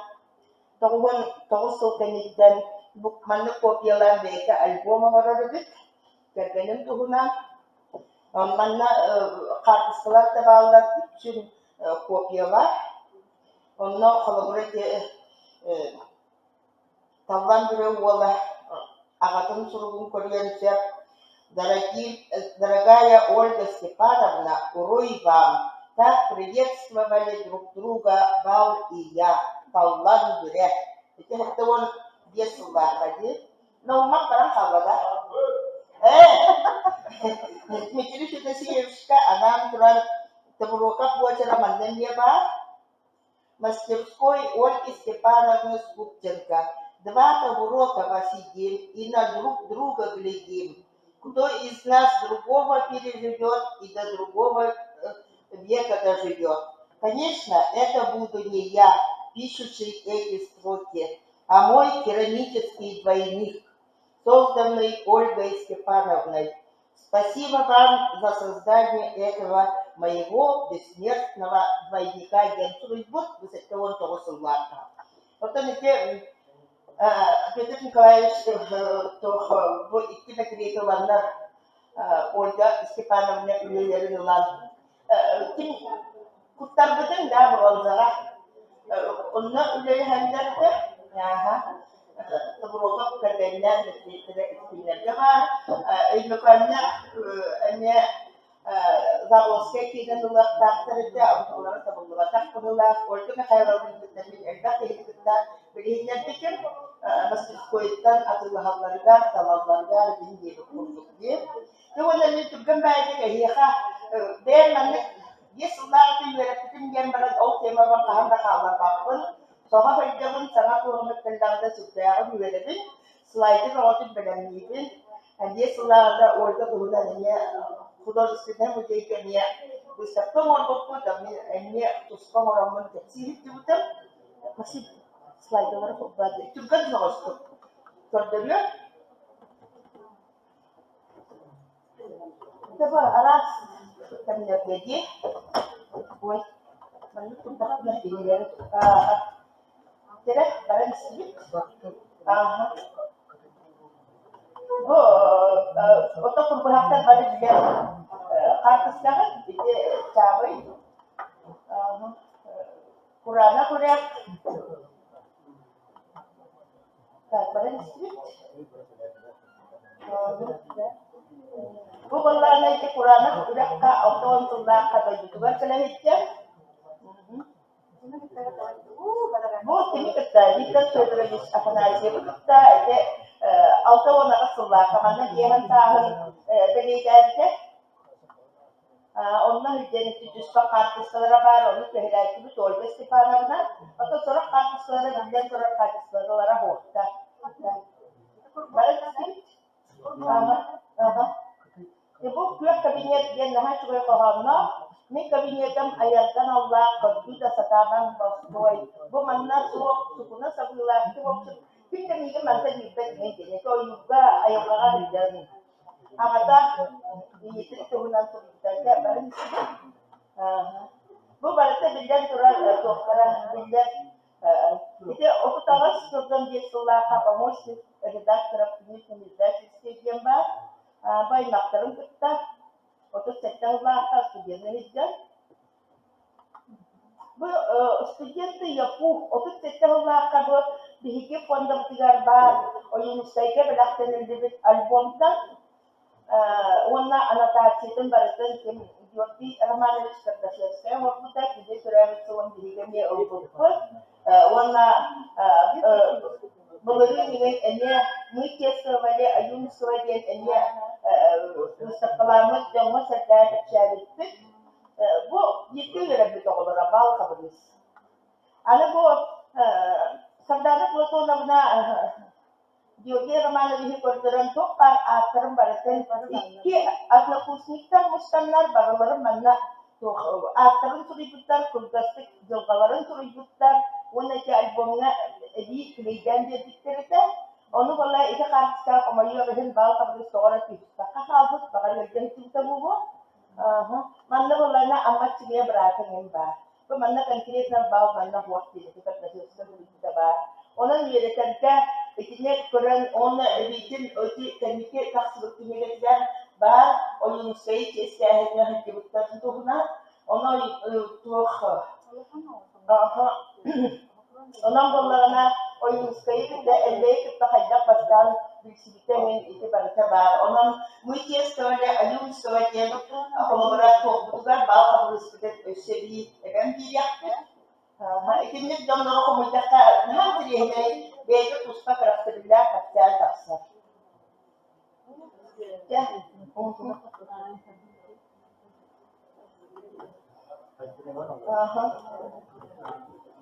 99 сыл кэнниттэн бу маннык копиялаан бэйэтэ альбом оҥорор эбит кэргэнин туһунан. Манна хаартыскалар да бааллар, үксүн копиялар. Онно холобура ити Таллан Бүрэ уола аҕатын суругун көрүөн сөп: «Дорогая Ольга Степановна, уруй вам! Так приветствовали друг друга Бал и я, Таллан Бүрэ». Ити 75 сыллаахха дии. Наумов баран хаалла да? Ээ, Дмитрий Федосеевичка анаан туран Тобуруокап буочара манна эмиэ баар. Мастерской Ольги Степановны Скупченко. Два Табурокова сидим и на друг друга глядим. Кто из нас другого переживет и до другого века доживет? Конечно, это буду не я, пишущий эти строки, а мой керамический двойник, созданный Ольгой Степановной. Спасибо вам за создание этого моего бессмертного двойника диэн суруйбут бу 79 сыллаахха. Оттон ити Петр Николаевич туох бу икки мэтириэти ыланнар Ольга Степановна үлэлэрин ылан ким куттарбытын да бронзаҕа онно үлэлэһэллэр ааһа Тобуруокап кэргэннээн мэтириэттэрэ итиннэргэ баар. Өймөкөөннө эмиэ Заболоцкай киирэн ылыахтаахтар этэ, онтулара табыллыбатах быһыылаах. Ольга Михайловна кытта мин элбэх киһини кытта билиһиннэрбитим. Мастерскойуттан атыылаһалларыгар, талалларыгар мин диэбит курдук дии. Дьэ уонна мин түргэн баайдык эһиэхэ бэйэм маннык 5 сыллааҕыта үөрэппитим диэн баран ол темабар хаһан да хаалларбаппын. Соһо сылдьабын, саҥа туоһуммут кэллэҕинэ сүрдээҕин үөрэбин, слайды бөҕөтүн бэлэмниибин. 5 сыллааҕыта Ольга туһунан эмиэ художественнай музейга эмиэ выставка оҥорбуппут, мин эмиэ туспа оҥороммун кэпсии сылдьыбытым. Максим слайдалары түргэн соҕустук көрдөрүө. Бу араас кэмнэргэ дии. Ой, маннык турдахпына кинилэри Тирэх баран истибит. Ааһа. Бу ото курбуһахтар бары билэр хаартыскаҕыт ити чаабый кураанах үрэх так баран истибит. Бу буоллаҕына ити кураанах үрэххэ 60 сыллаахха дойдутугар кэлэ иһиттэ. Бу кини кытта Виктор Федорович Афанасьевы кытта ити 68 сыллаахха манна дьиэһэн сааһын бэлиэтээбитэ. Онно диэн түспэх хаартыскалара баар, ону түһэрээччибит Ольга Степановна. Оттон сорох хаартыскалара биллэн турар хаартыскалара суохтар. Бары истибит. Бу күөх кабинет диэн наһаа үчүгэй хоһоонноох. Мин кабинетым айардан аллаах, көрдүү да сатаабаҥ бостуой. Бу манна суох сукуна сабыылаах ким ким да миигин мантан билбэт мин диэн. Ити ойуурга айылҕаҕа сылдьан аҕата ийэтин туһунан суруйбута барын истибит. Бу барыта биллэн турар туохтара биллэр ити 38 сылтан 5 сыллаахха помощник редактора книжном издательстве диэн баар. Бу аймахтарын кытта 37 сыллаахха студенныы сылдьан. Бу студенты ЯПУ 37 сыллаахха бу биһиги фондабытыгар баар Ойуунускайга бэлэхтэниллибит альбомтан уонна аннотациятын барытын ким Георгий Романович Кардашевскай оҥорбута, кини төрөөбүт сылын биһиги эмиэ ылбыппыт. Уонна былырыын иҥин эмиэ Мы чествовали Ойунского диэн эмиэ выставкаламмыт дьоҥҥо-сэргэҕэ кэпсээбиппит. Бу бииргэ үөрэммит оҕолоро Баал Хабырыыс. Аны бу Сардаана Платоновна Георгий Романовиһы көрдөрөн туох баар ааттарын барытын икки однокурсниктар мустаннар барыларын манна туох ааттарын суруйбуттар, кылгастык дьылҕаларын суруйбуттар уонна ити альбомҥа эбии клейдээн биэрбиттэр этэ. Ону буолла ити хаартыскаҕа хомойуох иһин баал хабырыыс тоҕо эрэ түспэххэ хаалбыт, баҕар ыалдьа сылдьыбыта буолуо. Манна буоллаҕына Амма Аччыгыйа быраата эҥин баар. Бу манна конкретно бал манна суох диэбити Кардашевскай суруйбута баар. Онон үөрэтэргэ итини көрөн уонна эбиитин ити кэнники тахсыбыт кинигэтигэр баар Ойуунускайы чиэстээһиҥҥэ сылдьыбыттарын туһунан. Онон туох Онон буоллаҕына Ойуунускайы кытта Эллэйи кытта хайдах бастаан билсибитэ мин ити барыта баар. Онон мы чествовали Ойуунского диэн холобура туохпутугар баал хабырыыспытын өссө эбии эбэн биэриэхпит. Итинник дьоннору хомуйдахха наһаа интэриэһинэй, бэйэтэ туспа кэрэхсэбиллээх кэпсээн тахсар. Дьэ,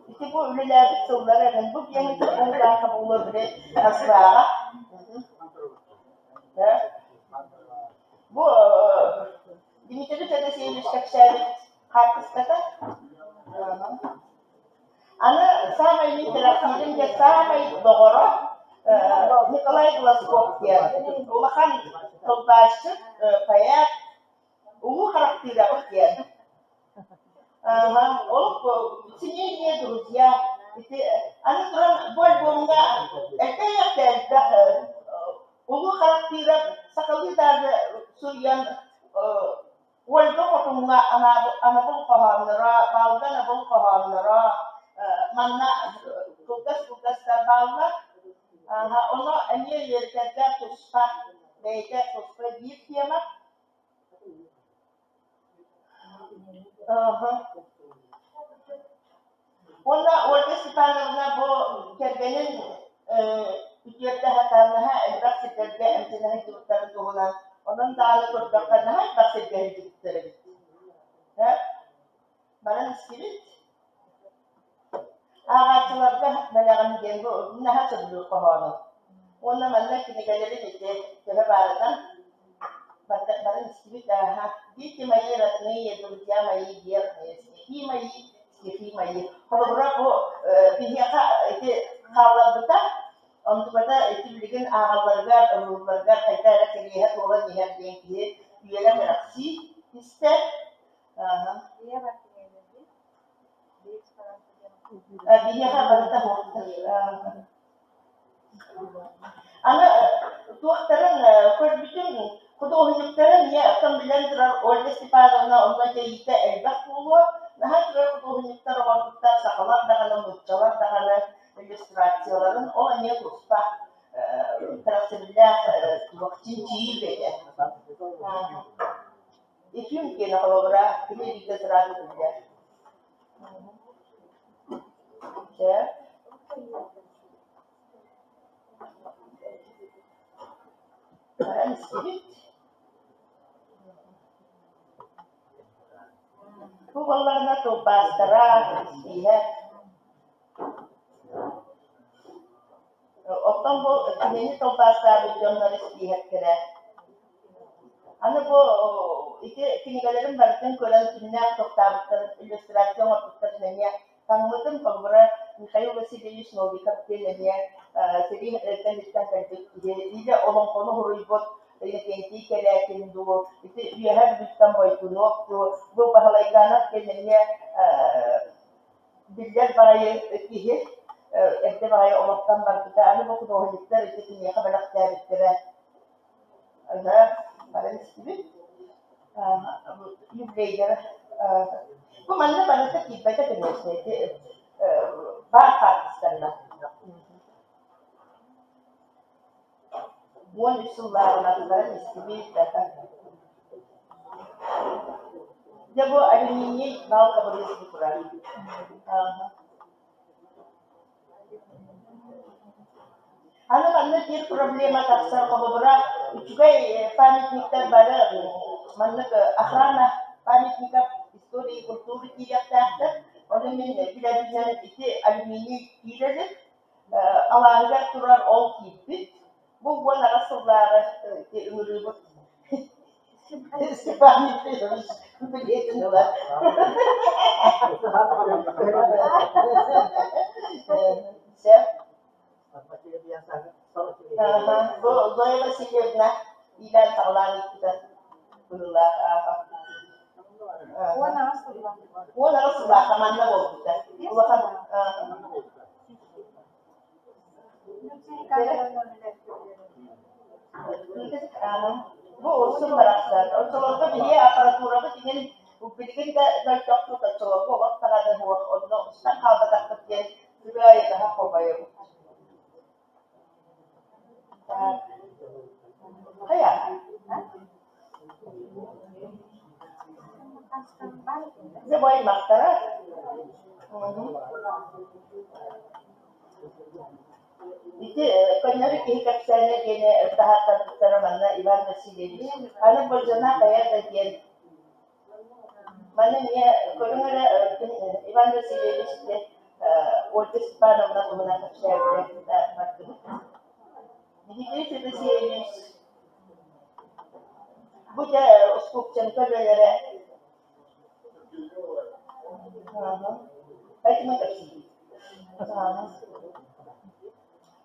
Ити бу үлэлээбит сыллара эрэн бу киэҥ быһыылаахха буолуо били Москваҕа. Бу Дмитрий Федосеевич кэпсээбит хаартыската. Аны саамай мин кэрэхсиирим диэн саамай доҕоро Николай Глазков диэн улахан тылбаасчыт, поэт, Улуу харахтыырабыт диэн. Ага, ол семейные друзья. Ити аны туран бу альбомҥа элбэх элбэх улуу харахтыырап сахалыы даже суруйан Ольга Хотуҥҥа анабыл хоһоонноро, Балга анабыл хоһоонноро манна кылгас-кылгастар бааллар. Ону эмиэ үөрэтэргэ туспа бэйэтэ туспа биир тема. Уонна Ольга Степановна бу кэргэнин үтүөрдэ сатаан наһаа элбэх сирдэргэ эмтэнэ сылдьыбыттарын туһунан, онон даҕаны көрдөххө наһаа элбэх сиргэ сылдьыбыттар эбит. Баран истибит. Ааҕааччыларга бэлэҕим диэн бу наһаа сөбүлүүр хоһоону. Уонна манна кинигэлэрин ити төһө баарынан баран истибит ааһа. Дети мои родные, друзья мои верные, стихи мои, стихи мои. Холобура бу биһиэхэ ити хаалларбыта, онтуката ити билигин ааҕалларыгар, ыллыылларыгар хайда эрэ кэриэһэ туолан иһэр диэн киһи үөрэ кэрэхсии истэр. Биһиэхэ барыта Аны туохтарын көрбүтүм, худуоһунньуктарын ийэ оттон билэн турар Ольга Степановна онно дьайыыта элбэх буолуо. Наһаа үчүгэй худуоһунньуктар оҥорбуттар, сахалар даҕаны, нууччалар даҕаны иллюстрацияларын. Ол эмиэ туспа кэрэхсэбиллээх туох чинчийии үлэтэ. Ефим киэнэ холобура, кини илиитэ сразу биллэр. Чэ. Баран истибит. Бу буоллаҕына тылбаастара, испииһэ. Оттон бу кинини тылбаастаабыт дьоннор испииһэктэрэ. Аны бу ити кинигэлэрин барытын көрөн кимнээх тохтообуттарын, иллюстрация оҥорбуттарын эмиэ таҥмытым. Холобура, Михаил Васильевич Новиков диэн эмиэ сэрии кэнниттэн кэлбит киһи илэ олоҥхону суруйбут Иннокентий Кэрээкин дуу, ити Үөһээ Бүлүүттэн Бойтунов дуу, бу Баһылайканов диэн эмиэ биллэр баҕайы киһи эрдэ баҕайы олохтон барбыта. Аны бу худуоһунньуктар ити киниэхэ бэлэхтээбиттэрэ. Ыһыах бары. Юбилейдара. Бу манна барыта киирбэтэ конечно, ити баар хаартысканна. 13 сыллааҕыларыларын истибит дата. Дьэ бу алюминий балка бырыыс турар. Аны манна биир проблема тахсар, холобура, үчүгэй памятниктар бары маннык охрана памятников истории и культуры киириэхтээхтэр. Ону мин билэрбинэн ити алюминий киирэ илик, алааһыгар турар ол киирбит. Бу 18 сыллааҕы ити ыҥырыыбыт Степан Ефимович билиэтин ылар. Сөп. Бу Зоя Васильевна иилээн саҕалаан ыыппыта быһыылаах ааҕа. 18 сыллаахха манна буолбута. Улахан Бу урсун барахсан. Оччолорго биһиги аппаратурабыт иһин билигин да мөлтөхпүт, оччолорго олох даҕаны суох, онно устан хаалбатахпыт диэн күлүү айытаһа хомойобут. Хайа? Дьэ бу аймахтара. Ити көннөрү киһи кэпсээнэ диэни таһааттарбыттара манна Иван Васильевич. Аны Болдьоно хайа да диэн. Маны эмиэ көрүҥ эрэ Иван Васильевич диэн Ольга Степановна туһунан кэпсээбитэ бардыбыт. Дмитрий Федосеевич бу дьэ Скупченко үлэлэрэ Этимэ кэпсиибит.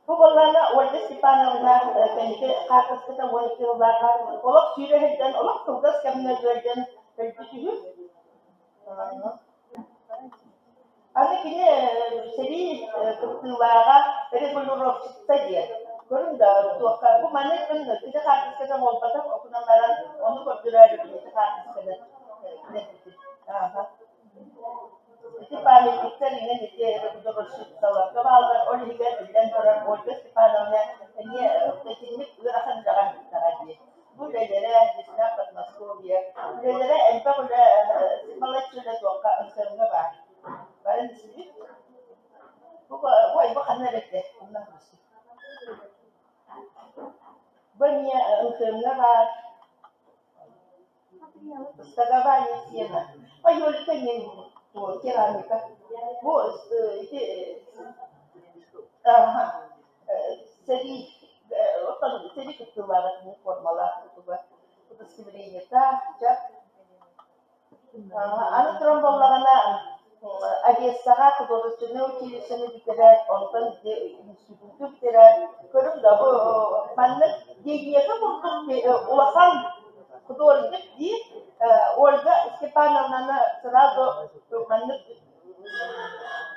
Бу буоллаҕына Ольга Степановна кэнники хаартыската 12 сыллааҕа олох сүүрэ сылдьан, олох кылгас кэмҥэ ыалдьан өлбүт үһү. Аны кини сэрии кыттыылааҕа регулировщица диэн. Көрүҥ да туохха бу маны ити хаартыската буолбатах окунан баран ону көрдөрөөрү ити хаартысканы килэрбитим. Ити памятниктар иҥэн ити регулировщицаларга бааллар, ол иһигэр биллэн турар Ольга Степановна эмиэ итинник ыарахан үлэҕэ ыытара дии. Бу үлэлэрэ Весна Подмосковья үлэлэрэ элбэх үлэ балачча үлэ туохха МСМ-ҥа баар. Баран истибит. Бу ой бу ханна эрэ этэ умнан кэбистим. Бу эмиэ МСМ-ҥа баар. Стогование сена. Майолика диэн керамика. Бу ити сэрии оттон сэрии кыттыылааҕа формалаах тутуга удостоверениета дьэ Аны туран буоллаҕына Одессаҕа художественнай училищены бүтэрэр, онтон институту бүтэрэр. Көрүҥ да бу маннык диэйиэхэ курдук улахан художник дии Ольга Степановнаны сразу маннык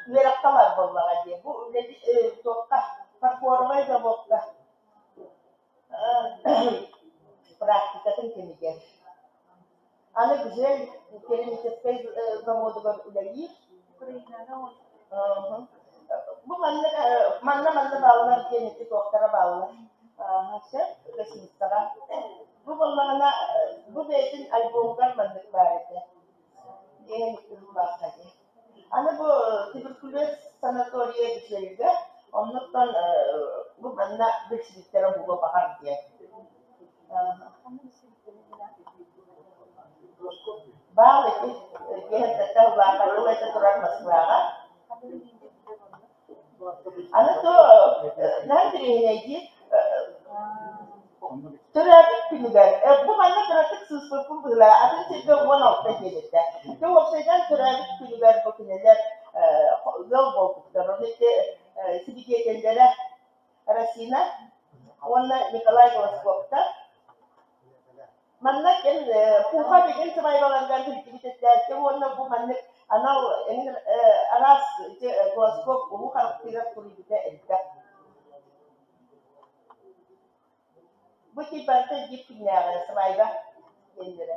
үөрэххэ ылар буоллаҕа дии. Бу үлэни туохха фарфоровай заводка практикатын кэмигэр. Аны Гжель керамическай заводугар үлэлиир. Бу маннык манна-манна бааллар диэн ити туохтара бааллар. Сөп, гостиницаҕа. Бу буоллаҕына, бу бэйэтин альбомугар маннык баар этэ. Диэн быһыылаахха дии. Аны бу туберкулез санаторийа Гжельгэ, оннуттан бу манна билсибиттэрэ буолуо баҕар диэн. Баал ити киэһэрдэттэн улаатан ол этэ турар Москваҕа. Аны то наһаа интэриэһинэйдии төрөөбүт күнүгэр бу манна кыратык сыыспыппын быһыылаах атын сиргэ 16 диэн этэ. Дьэ уопсайынан төрөөбүт күнүгэр бу кинилэр ыал буолбуттар. Ону ити сибидиэтэллэрэ Росина уонна Николай Голосковтар. Манна ким Пуха билигин сыбаайбаларыгар сылдьыбыт этээччи уонна бу маннык анал эҥин араас ити Глазков улуу харахтыыра суруйбута элбэх. Бу ити барыта биир күннээҕи сыбаайба диэннэрэ.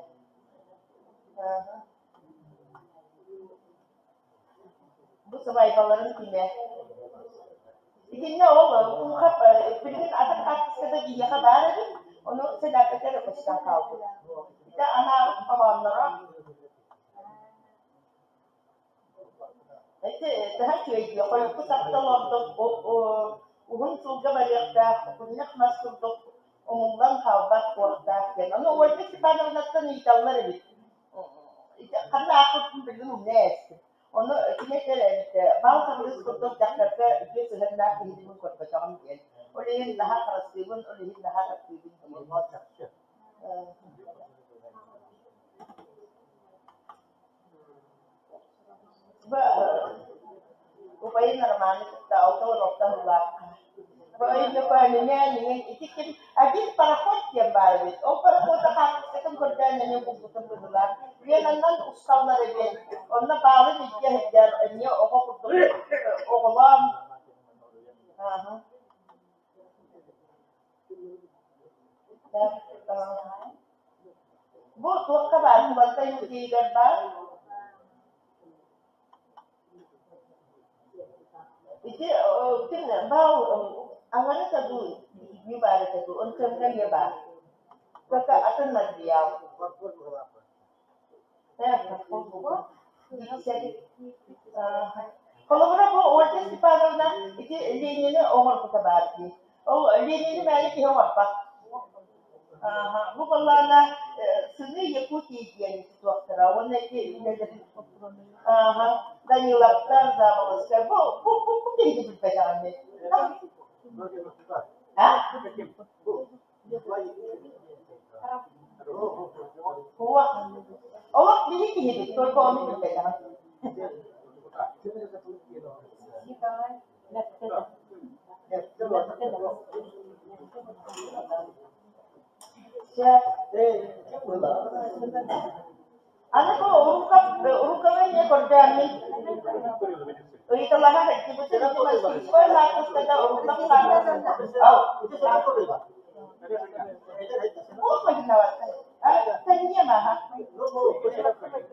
Бу сыбаайбаларын күнэ. Итиннэ ол Кулхап билигин атын хаартыската биһиэхэ баар эбит, ону сэлээппэтэ эрэ көстөн хаалбыт. Ити анаабыт хоһоонноро Ити төһө үчүгэйдии хойукку таптал ордук уһун сылга барыахтаах, кунньах мас курдук умуллан хаалбат куохтаах диэн. Ону Ольга Степановнаттан ыйыталлар эбит. Ити ханна аахпыппын билигин умна ээстим. Ону кини этэр эбит, бал хабырыыс курдук дьахтарга үтүө сыһыаннаах киһитин көрбөтөҕүм диэн. Ол иһин наһаа харыстыыбын, ол иһин наһаа таптыыбын диэн. Убайын Романы кытта 66 сыллаахха. Өймөкөөнүнээн иҥин ити ким один пароход диэн баар эбит. Ол парохода хаартыскатын көрдөөн эмиэ булбутум быһыылаах. Ленаннан усталлар эбит. Онно баалын илдьэ сылдьар эмиэ оҕо курдук оҕолоон. Ааһа. Бу туохха баар? Кубантай музейыгар баар. Ити ким баал аҥарыта дуу, бүтүннүү баар этэ дуу, онтон эмиэ баар. Только атын материал. Холобура, бу Ольга Степановна ити Ленини оҥорбута баар дии. Ол Ленини мээнэ киһи оҥорбот. Бу буоллаҕына «Сыны Якутии» диэн туохтара уонна ити үлэлэрин Даниловтар, Заболоцкай бу бу бу киһини билбэтэҕим мин. А? Олох биһи киһибит, только ону билбэтэҕим. Аны бу уруккабын эмиэ көрдөөнмүн ыйыталаһа сылдьыбытым мастерской хаартыската уруккам хаартыската Уус виновата. Тэнниэм аха.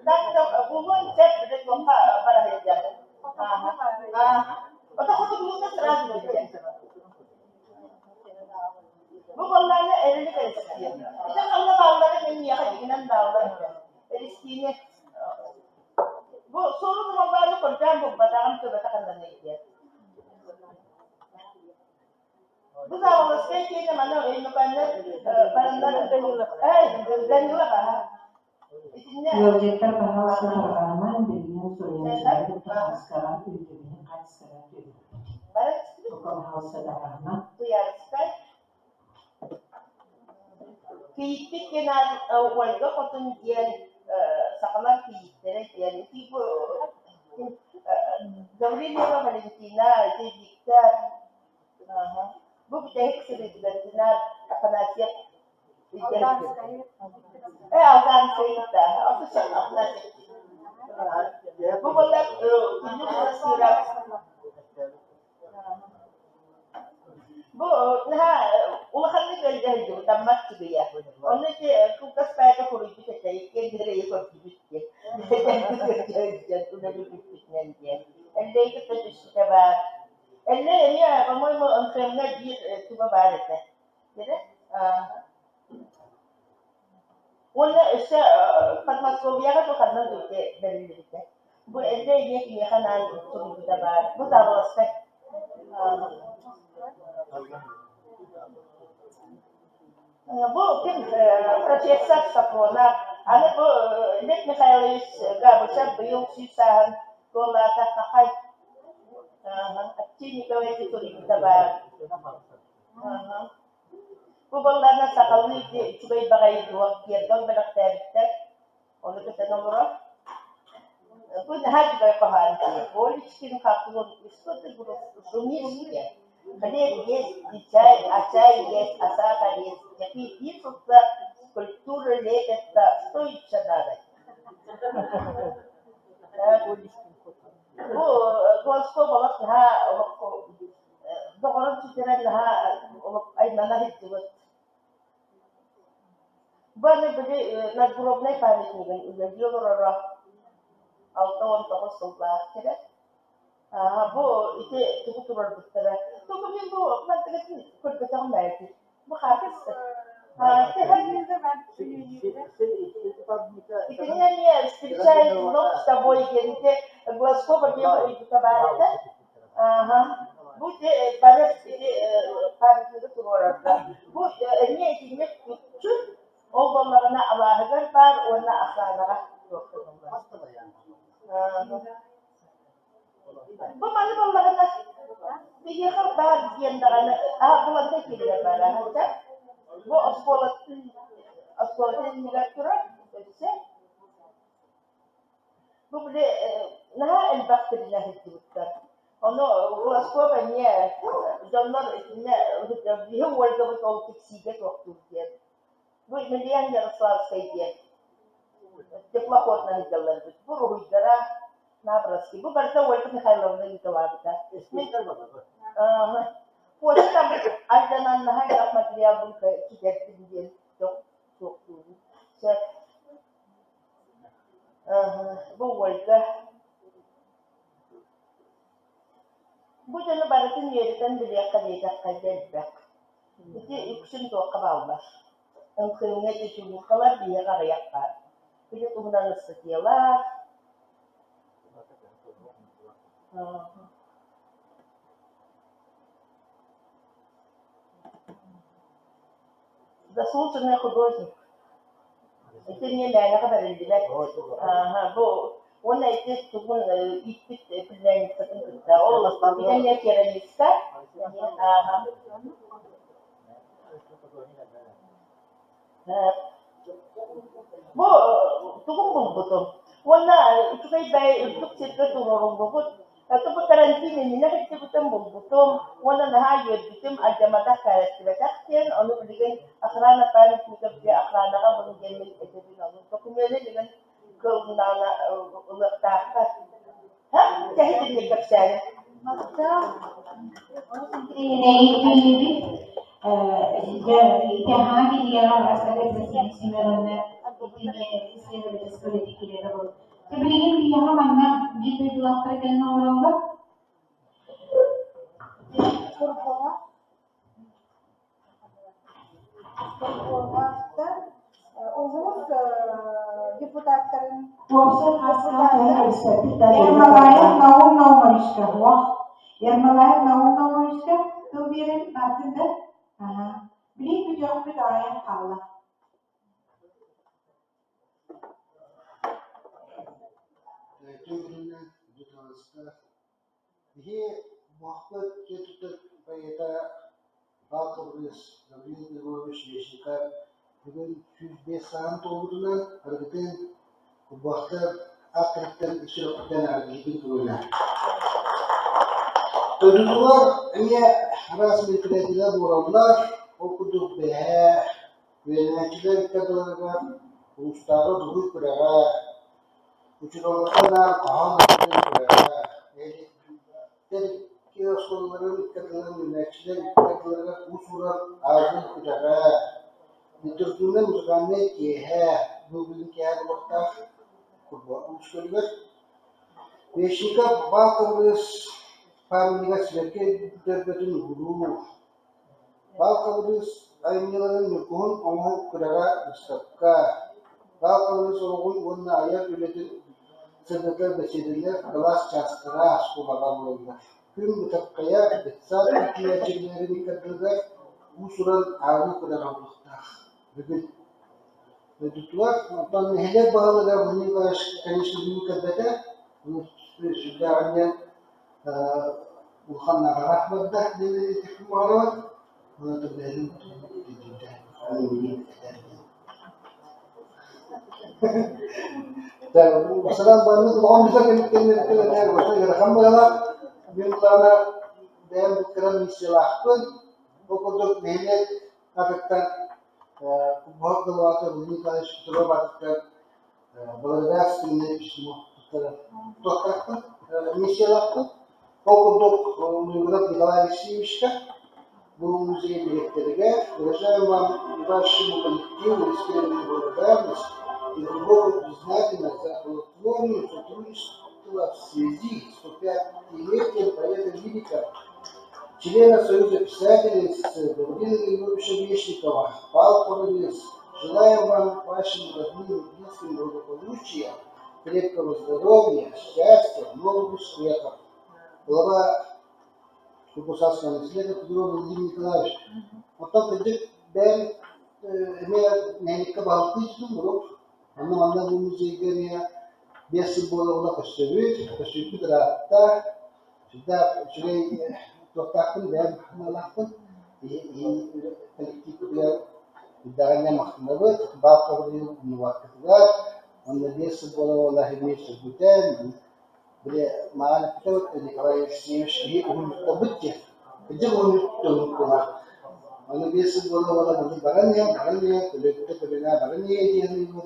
Так булуон сөп биле туохха бара сылдьар. Ото хотугулуута сразу билдэ. Бу буоллаҕына эрэлик эристиэ. Ити ханна бааллара мин миэхэ дьиҥинэн бааллар этэ. Эристиини бу суорун уоллааны көрдөөн булбатаҕым төбөтө ханнаный диэн. Бу Заболоцкай киэнэ манна Өймөкөөннөр бараннар Данилов аха. Итиннэ Ыалдьыттар баһаалыста тарҕаһымаҥ, билигин суруйааччылары кытта хаартыскаҕа үтүмэни хаартыскаҕа түһүөхпүт. Бука баһаалыста тарҕаһымаҥ. Туйаарыскай Кийииппит диэн Ольга Хотун диэн сахалар кийииттэрэ диэн ити бу Гаврильева Валентина, ити Виктор Бу бүтэһик сырыытыгар Динар Афанасьев Ээ, Алданскайда. Афанасьев. Бу буолла күннүк Уурастыырап. Бу наһаа улаханнык ыалдьа таммат чыгыйа. Онно ити кылгас баайга хоруйбут этэ, иккиэн биир көрдүбүт диэн. Үлэлиирбитинэн диэн. Эллэй кытта түспүтэ баар. Эллэй эмиэ, по-моему, МХМ-ҥа биир туга баар этэ. Дэрэ? Уонна өссө Подмосковьеҕа бу ханна да бэриллибитэ. Бу эрдэ эмиэ киниэхэ анаан суруйбута баар. Бу Заболоцкай. Бу ким профессор Сапронов. Аны бу Лев Михайлович Габышев быйыл 100 сааһын туоллаата хахай. Овчинникова ити суруйбута баар. Бу буоллаҕына сахалыы ити үчүгэй баҕайы туох киэргэл бэлэхтээбиттэр, ону кэтэн олорор. Бу наһаа үчүгэй хоһоон дии. Олечкин хатун, и что ты шумишь диэн. Хлеб есть, и чай, а чай есть, а сахар есть. Какие пишутся, скульптуры лепятся, что еще надо? Бу Глазков олох наһаа олоххо доҕорун сүтэрэн наһаа олох аймана сылдьыбыт. Бу аны били надгробнай памятнигын үлэлии олороро 69 сыллаах кэлэ. Аа, бу ити тугу туруорбуттара. Тугу мин бу мантыгытын көрбөтөҕүм ээ ити. Бу хаартыска. Итиннэ эмиэ встречает ночь с тобой диэн ити Глазкова диэн ыйбыта баар этэ. Ааһа. Бу ити бары ити памятнигы туруорарга. Бу эмиэ итинник үкчү ол буоллаҕына алааһыгар баар уонна охранаҕа туруортарыллар. Бу маны буоллаҕына биһиэхэ баар диэн даҕаны аахыланна киирэр баар аһата. Бу оскуолатын оскуолатын иннигэр турар өссө. Бу били наһаа элбэх тэрилэ сылдьыбыттар. Ону Глазков эмиэ дьоннор итиннэ биһи Ольгабыт ол тиксиигэ туохтуур диэн. Бу Емельян Ярославскай диэн теплоходынан сылдьаллар эбит. Бу уруһуйдара наброски. Бу барыта Ольга Михайловна ыыталаабыта. Почта алдьанан наһаа элбэх материалбын сүтэрдим диэн суохтуубун. Сөп. Бу Ольга. Бу дьону барытын үөрэтэн билиэххэ диэтэххэ элбэх. Ити үксүн туохха бааллар. Ымхыыҥҥа ити чулуукалар биһиэхэ аҕыйах баар. Ити туһунан ыстатыйалаах. Заслуженный художник. Ити эмиэ мээнэҕэ бэриллибэт. Ааһа, бу уонна ити тугун ииппит племянницатын кытта. Ол ити эмиэ керамиста. Ааһа. Бу тугун булбутум. Уонна үчүгэй бэйэ үрдүк сиргэ туруоруллубут. Это бу карантин иннинэ кыттыбытым булбутум уонна наһаа үөрбүтүм, алдьамматах, кээрэттибэтэх диэн, ону билигин охрана памятников диэн охранаҕа булун диэммин этэбин, ону докумуону билигин кылнаана ылыахтаахтар. Һа, кэһи итинник кэпсээним. Махтал. Олус интэриэһинэй Дьэ, ити аһаа кинигэҕэ Астага Семеновна итини исследовательскай үлэтин киллэрэ олорор. Билигин биһиэхэ манна биир дойдулаахтара кэлэн олороллор. Курбуһах Курбуһахтар улуус депутаттарын Уопсай хаастаах төһө кэпсэппит да Ермолаев Наум Наумовичка уох Ермолаев Наум Наумовичка тыл биэрэн бардын да аһаа билигин бүтүөхпүт аҕыйах хаалла. Түгүнүнэн дьыталыста Биһи муохпут дьиэ туттар поэта Бал-Хабырыыс Гаврил Егорович Лещенко бүгүн 105 сааһын туолбутунан арыгытын курбуһахтар ааттарыттан ис сүрэхпиттэн эҕэрдэлиибин көҥүлэ. Дойдутугар эмиэ араас мероприятиелар буолаллар. Ол курдук бэһээ үөрэнээччилэр икки ардыларыгар улуустааҕы дугуй күрэҕэ, учууталларга анаан хоһоон ааҕыы күрэҕэ, нэһилиэктэр икки оскуолаларын икки ардыларын үөрэнээччилэр икки ардыларыгар уус-уран ааҕыы күрэҕэ, литературнай музыкальнай киэһэ бу бүгүн киэһэ буолуохтаах курбуһах Вещников Бал-Хабырыыс памятнига сибэкки дөрбөтүн ууруу, Бал-Хабырыыс айымньыларын Ньургуһун оҥоһук күрэҕэ быыстапка, Бал-Хабырыыс олоҕун уонна айар үлэтин сырдатар бэсиэдэлэр кылаас чаастара оскуолаҕа буолаллар. Күн бытархайа детсад иитиллээччилэрин икки ардыгар уус-уран ааҕыы күрэҕэ буолуохтаах. Бүгүн дойдутугар, онтон нэһилиэк баһылыга Владимир Николаевич конечно бүгүн кэлбэтэ, сүрдээҕинэн улахан наадалаах барда диэн этиэхпин баҕарабын. Уонна бэйэтин Масалан, маннык улахан биза кэнниттэн этэр ыарахан быһалаах. Мин былаана бэйэм кыра миссиялаахпын. Ол курдук нэһилиэк атыттан Кубоһор главата Владимир Николаевич Петров атыттан благодарственное письмо туттарар миссиялаахпын. Ол курдук Ньургунов Николай Алексеевичка Бу музей дириэктэригэр выражаем вам и вашему коллективу искреннюю благодарность и глубокую признательность за плодотворное сотрудничество в связи с 105-летием поэта-лирика, члена Союза писателей СССР Гаврила Григорьевича Вешникова. Павел Павлович, желаем вам, вашим родным и близким благополучия, крепкого здоровья, счастья, новых успехов. Глава Курбусасканы Следов Петров Владимир Николаевич. Оттон кырдьык бэйэм эмиэ нэһиликкэ баһылыктыы сытым урут. Онно манна бу музейга эмиэ 5 сыл буола-буола көрсөбүт, көрсүбүппүт ыраатта. Сүрдээх үчүгэй туохтаахпын, бэйэм санаалаахпын. Коллективпытыгар үрдээҕинэн махтанабыт. Баал хабырыйын умнубаккытыгар. Уонна 5 сыл буола-буола эмиэ сөргүтэн, били маҕан эппитэ Николай Алексеевич киһи уһуннуктарбыт диэн. Кырдьык уһуннук буолар. Аны 5 сыл буола-буола маннык баран иһэн, баран иһэн, көлөккө төлөнө баран иһэ диэн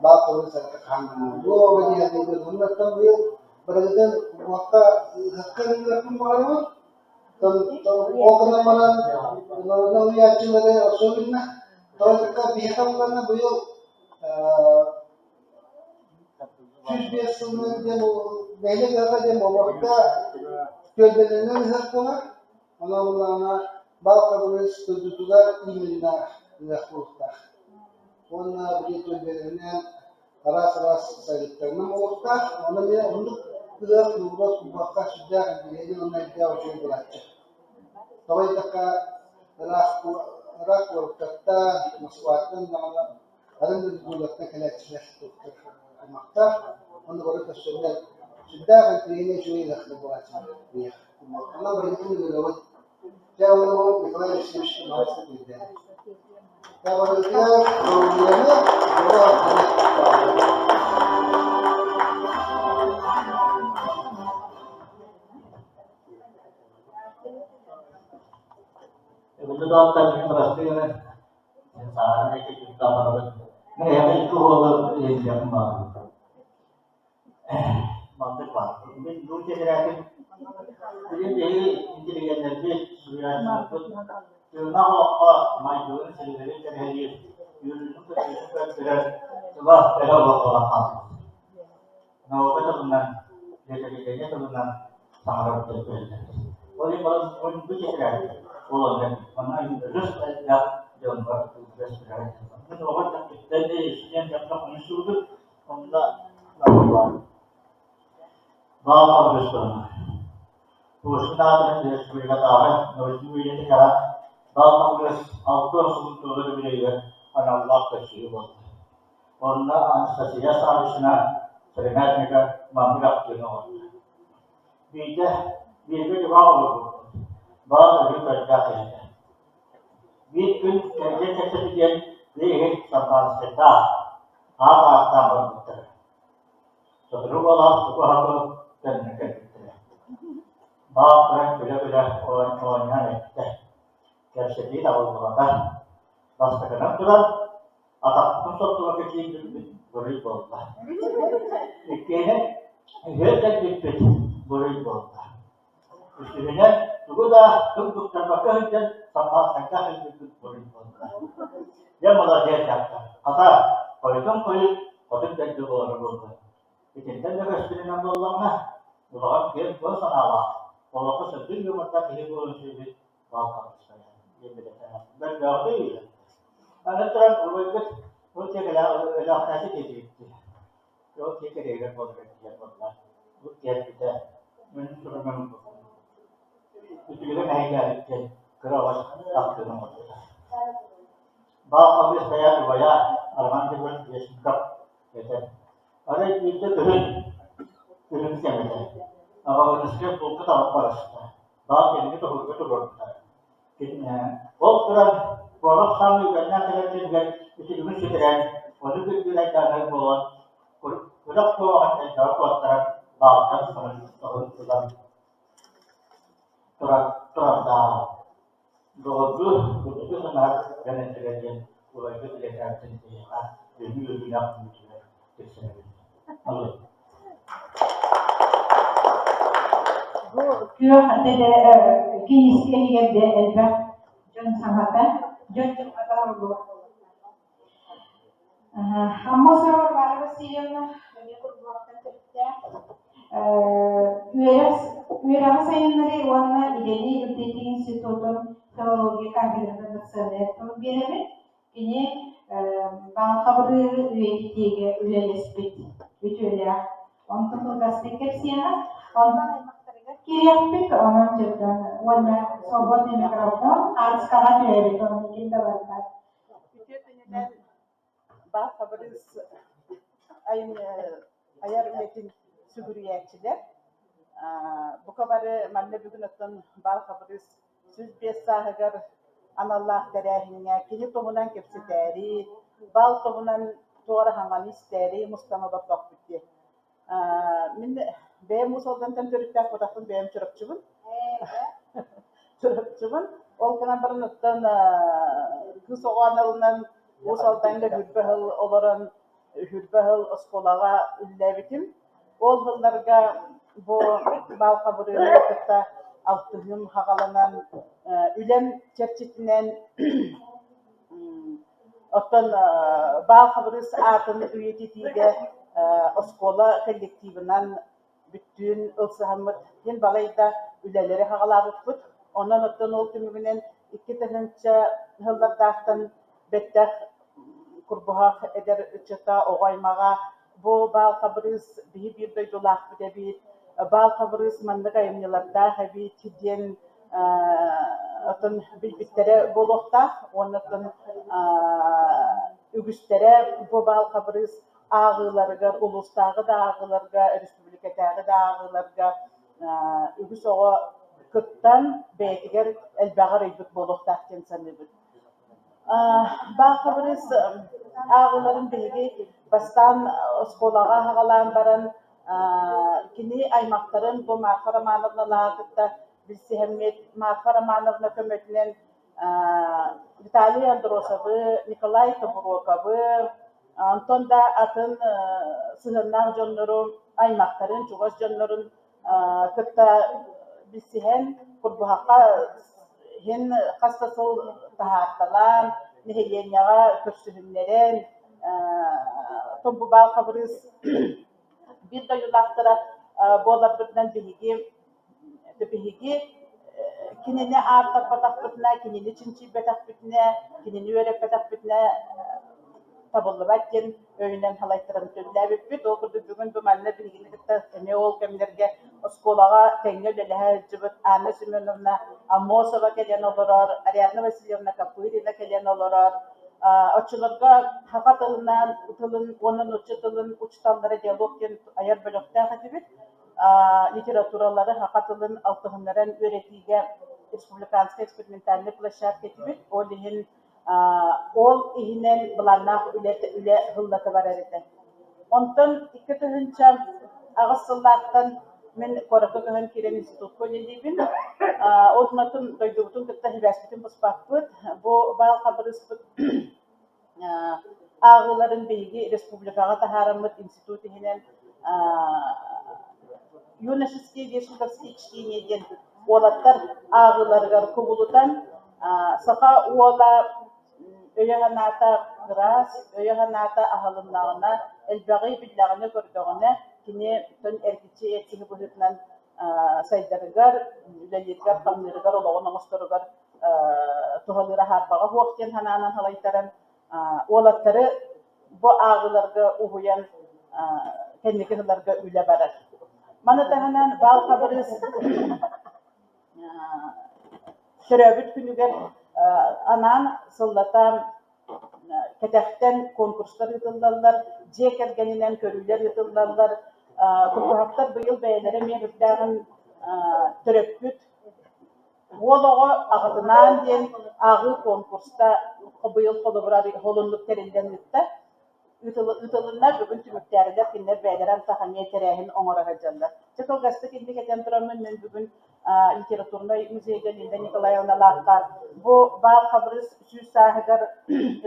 баал хабырын сарата хаһан гыныллыа диэн Уонна оттон быйыл барыгытын уокка ыһыахха ыҥырыахпын баҕарабын. Ол гынан баран народнай уһуйааччылары особенно тоҕо биһиэхэ булларына быйыл 105 сылынан диэн нэһилиэк ыһыаҕа диэн буолбакка түөлбэлэринэн ыһыах буолар. Онон буллаҕына бал хабырыыс дойдутугар именно ыһыах буолуохтаах. Уонна били түөлбэлэринэн араас-араас сайылыктарынан буолуохтаах. Онон эмиэ оннук ыһыах норуот кулбахха сүрдээх интэриэһинэй уонна элбэх үчүгэй буолааччы. Тоҕо диэтэххэ, ыраах ыраах куораттартан, Москваттан даҕаны атын да дойдулартан кэлээччилэр аймахтар. Онно бары көрсөннөр сүрдээх интэриэһинэй үчүгэй ыһыахтар буолааччылар миэхэ. Онон барыгытын ыҥырабыт. Дьэ, уонна Николай Алексеевич Морозов тиийдэ. Дьэ, барыгытыгар доруобуйаны, дьолу-соргуну баҕарабын. Бүгүн доҕоттор мин бырастыы гынан сааһын икки күнтэн барабын. Мин эһиэхэ икки уолу иһиллиэхпин баҕарабын. Маннык баар. Мин бу тэтэрээтим билигин биһиги интеллигеннэрбит, суруйааччыларбыт тыыннаах олоххо майгыларын силгэлэрин кэрэһэлиир, үөрүүнү-көтүүнү көрдөрөр тыла өһө буолан хаалбыт. Наука тылынан, литературение тылынан саҥарар көрдөрөллөр. Ол иһин баран бу тэтэрээт ол онно манна өрүс элбэх дьоннор үгэс Мин оҕо эрдэхпиттэн студент дьахтар хомуйсубутум Онно Баал Хабырыыстабына Пушкин аатынан республикатааҕы научнай библиотекаҕа Баал Хабырыыс 60 сылын туолар үбүлүөйүгэр аналлаах көрсүһүү буолла. Онно Анастасия Саввична Сыромятникова маннык ахтыыны оҥордо: «Биирдэ бииргэ дьукаах олорбуппут, баал өрүү көрдөөх киһи этэ. Биир күн кэргэн кэпсэтэ диэн тыа иһин Сарбанскайдаах, аат ааттаан барбыттара. Сотору буолаат тугу-аһы төннөн кэлбиттэрэ. Баал туран күлэ-күлэ оонньоон эттэ: «Кэпсэтии табыллыбата. Бастакынан туран, атахпытын соттубакка киирбиппит буруй буолла. Иккиһинэн, үһүөн кэлбиппит буруй буолла. Үсүһүнэн, тугу да тыл туттарбакка сылдьан саппааскайдаах сылдьыбыт буруй буолла. Дьэ, маладьыас дьахтар. Хата, хойутун хойут, хотун дэлби буолара буолла. Итинтэн да көстөрүнэн буоллаҕына, улахан киэҥ-куоҥ санаалаах, олоххо сырдык юмордаах киһи буолан сүүрбүт баалкаммыстара диэн билэтэ. Бэрдээҕи үйэ. Аны туран, убайбыт ол тиэкэлээх диэбиттии. Ол тиэкэлээгэр буолар диэн буолла. Бу тиэрпитэ мин сурунан үтүгүрэ мэһэйдээбит диэн кыра оҕо ахтыыны оҥорбута. Баал халыыс бэйэт убайа Роман Григорьевич Вешников этэр. Арай биирдэ күһүн, күһүн кэм этэ. Аҕабыныскай булка таҕып барыста. Баал кинини тоһуурга туруорбута. Ол туран, куорат саамай үгэннээх кэлэр кэмигэр үтүлүгүн сүтэрэн, ону күргүр айдааннар буолан, күрэх куобаҕын элбэҕи куоттаран, баалтан соһун ылан турардааҕа. Доҕордуу, үрдүкү санаа дьон этилэр диэн убайбыт үлэтээбитин биһиэхэ бүгүн үөрүүлээх күммүтүгэр тиксэрэбит. Бу күөх киниискэ иһигэр элбэх. Дьон саҥата, дьон дьылҕата оруолуох Аммосова Варвара Васильевна эмиэ Курбуһахтан төрүттээх. Үөрэх, үөрэҕи сайыннарыы уонна идэни үрдэтии институтун филология кафедратын доцена тыл биэрэбит. Кини Баҥхабырыыры үйэтитиигэ үлэлэспит үтүөлээх. Онтон кылгастык кэпсиэҕэ. Онтон аймахтарыгар киириэхпит, онон дьыктан уонна свободный микрофон хаартыскаҕа түһэбит, онон ким да барбат. Үтүө күнүнэн Баал Хабырыыс айар үлэтин сүгүрүйээччилэр. Бука бары манна бүгүн оттон Баал Хабырыыс 105 сааһыгар аналлаах тэрээһиҥҥэ кини туһунан кэпсэтээри, баал туһунан туох эрэ саҥаны истээри мустан олордохпут дии. Мин бэйэм Уус Алдантан төрүттээх буолтахпын бэйэм Чурапчыбын. Чурапчыбын. Ол гынан баран оттон кыыс оҕо аналынан Уус Алдаҥҥа хүрбэ сыл олорон, хүрбэ сыл оскуолаҕа үлэлээбитим. Ол сылларга бу баал хабырыыны кытта алтыһыым хаҕаланан, үлэм чэрчитинэн Оттон Баал Хабырыыс аатын үйэтитиигэ оскуола коллективынан бүттүүн ылсыһаммыт диэн балайда үлэлэри саҕалаабыппыт. Онон оттон ол түмүгүнэн 2000 сыллардаахтан бэттэх Курбуһах эдэр ыччата, оҕо аймаҕа бу Баал Хабырыыс биһи биир дойдулаахпыт эбит, Баал Хабырыыс маннык айымньылардаах эбит диэн оттон билбиттэрэ буолуохтаах уонна оттон үгүстэрэ бу Баал Хабырыыс ааҕыыларыгар, улуустааҕы да ааҕыыларга, республикатааҕы да ааҕыыларга үгүс оҕо кыттан бэйэтигэр элбэҕи арыйбыт буолуохтаах диэн саныыбыт. Баал Хабырыыс ааҕыыларын биһиги бастаан оскуолаҕа аһаҕалаан баран кини аймахтарын бу Марфа Романовналааҕы кытта билсиһэммит, Марфа Романовна көмөтүнэн Виталий Андросовы, Николай Тобуруокабы, онтон да атын сыһыаннаах дьоннору, аймахтарын, чугас дьоннорун кытта билсиһэн, Курбуһахха иһин хас да сыл таһаарталаан, нэһилиэнньэҕэ көрсүһүннэрэн, Тобубаал Хабырыыс биир дойдулаахтара буоларбытынан биһиги биһиги кинини ааттаппатахпытына, кинини чинчийбэтэхпитинэ, кинини үөрэппэтэхпитинэ табыллыбат диэн өйүнэн салайтаран үлэлээбиппит. Ол курдук бүгүн бу манна биһигини кытта эмиэ ол кэмнэргэ оскуолаҕа тэҥҥэ үлэлэһэ сылдьыбыт Анна Семеновна Аммосова кэлэн олорор, Ариадна Васильевна Копырина кэлэн олорор. Оччолорго саха тылынан тылын уонна нуучча тылын учууталлара диалог диэн айар бөлөхтөөх этибит. Литературалары саха тылын алтыһыннаран үөрэтиигэ республиканскай экспериментальнай площадка этибит. Ол иһин ол иһинэн былааннаах үлэ үлэ сыллата барар этэ. Онтон 2008 сыллаахтан мин куоракка көһөн киирэн институтка үлэлиибин. Ол гынан дойдубутун кытта сибээспитин быспаппыт. Бу баал хабырыыспыт ааҕыыларын биһиги республикаҕа таһаараммыт институт иһинэн юношеские вешниковские чтения диэн уолаттар ааҕыыларыгар кубулутан саха уола өйө-санаата ыраас, өйө-санаата аһылыннаҕына, элбэҕи биллэҕинэ-көрдөҕүнэ кини эргиччи эр киһи быһыытынан сайдарыгар, үлэлииригэр-хамныырыгар, олоҕун оҥосторугар туһалыыра хаарбаҕа суох диэн санаанан салайтаран уолаттары бу ааҕыыларга уһуйан кэнники сылларга үлэ барар. Маны таһынан Баал Хабырыыс төрөөбүт күнүгэр анаан сыллата кэтэхтэн конкурстар ыытыллаллар, дьиэ кэргэнинэн көрүүлэр ыытыллаллар. Курбуһахтар быйыл бэйэлэрэ эмиэ үрдээҕин төрөппүт Уол оҕо аҕатынаан диэн ааҕыы конкурста быйыл холобура холуннук тэриллэн ыытта. Ыытылынна, бүгүн түмүктээрилэр кинилэр бэйэлэрэ антах эмиэ тэрээһин оҥоро сылдьаллар. Чэ кылгастык инник этэн тураммын мин бүгүн литературнай музейга Линда Николаевналаахха бу Баал Хабырыыс 100 сааһыгар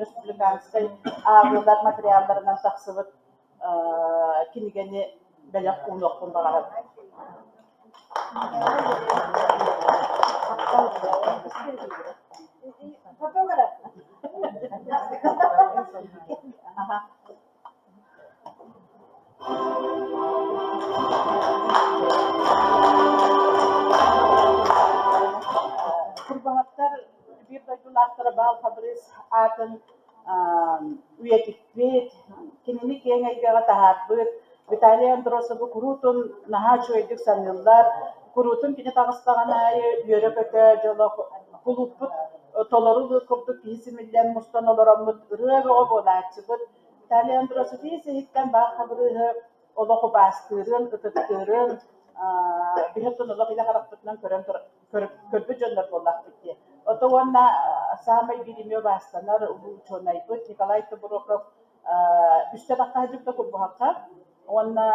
республиканскай ааҕыылар материалларынан тахсыбыт кинигэни бэлэх уунуохпун баҕарабын. Фотограф. Аха. Курбаһаттар биир дойдулаахтара Баал Хабырыыс аатын үйэтиппит, кинини киэҥ эйгэҕэ таһаарбыт Виталий Андросовы куруутун наһаа үчүгэйдик саныыллар, куруутун кини таҕыстаҕын аайы үөрэ-көтө дьоло кулууппут толору курдук киһи симиллэн мустан олороммут ырыа бөҕө буолааччыбыт. Виталий Андросов ис-иһиттэн Баал Хабырыыһы олох убаастыырын, ытыктыырын, биһиги олох илэ харахпытынан көрөн көрбүт дьоннор буоллахпыт дии. Ото уонна саамай биир эмиэ убаастанар улуу учуонайбыт Николай Тобуроков үстэ тахха дьукта курбуһахха уонна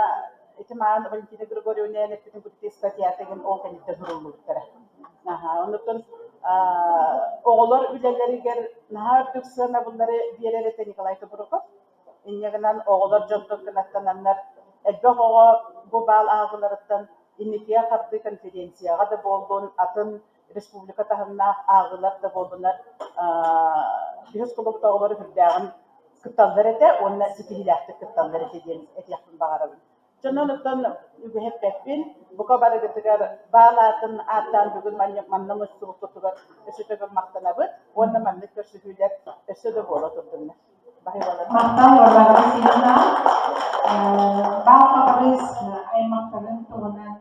ити маан Валентина Григорьевна эппитин курдук статьятыгын ол кэнниттэн суруллубуттара. Оннуттан оҕолор үлэлэригэр наһаа үрдүк сыанабыллары биэрэр этэ Николай Тобуроков. Инньэ гынан оҕолор дьонтон кынаттананнар элбэх оҕо бу баал ааҕыыларыттан инникигэ хардыы конференцияҕа да буоллун, атын республика таһымнаах ааҕыылар да буоллунар биһис кулубут оҕолоро сүрдээҕин кытталлар этэ уонна ситиһиилээхтик кытталлар этэ диэн этиэхпин баҕарабын. Дьоннон оттон үгэһи эппэппин, бука барыгытыгар баал аатын ааттаан бүгүн манна мустубуккутугар өссө төгүл махтанабыт уонна маннык көрсүһүүлэр өссө да буола турдуннар. Махтал Варвара Васильевна. Баал Хабырыыс аймахтарын туһунан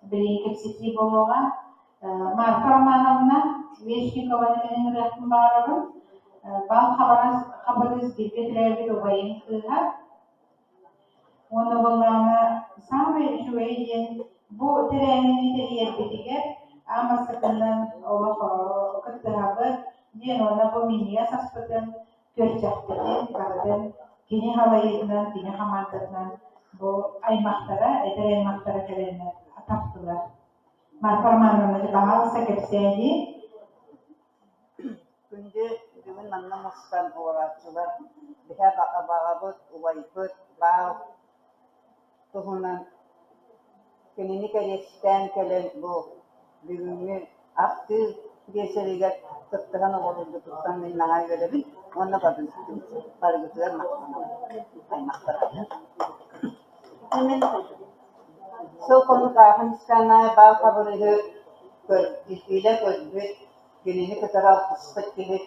билигин кэпсэтии буолуоҕа. Марфа Романовна Вешникованы мин ыҥырыахпын баҕарабын. Баал Хабырыыс бииргэ төрөөбүт убайын кыыһа. Уонна буоллаҕына саамай үчүгэйэ диэн бу тэрээһини тэрийэрбитигэр аан бастакынан олох кыттыһабыт диэн уонна бу минньигэс аспытын, күөрчэхпитин барытын кини халайыытынан, кини хамаандатынан бу аймахтара, эдэр аймахтара кэлэннэр атахтылар. Марфа Романовна, баҕалса кэпсээни. Күндү бүгүн манна мустан олорооччулар, биһэ баҕабыт, убайбыт, баал туһунан кинини кэриэстээн кэлэн бу бүгүҥҥү ахтыы биэчэригэр кыттыһан олороргутуттан мин наһаа үөрэбин уонна барыгытыгар махтанабын аймахтарга. Мин сыл хонук ааһан истэҕин баал хабырыһы илэ көрбүт Кинини кытары алтыспыт киһи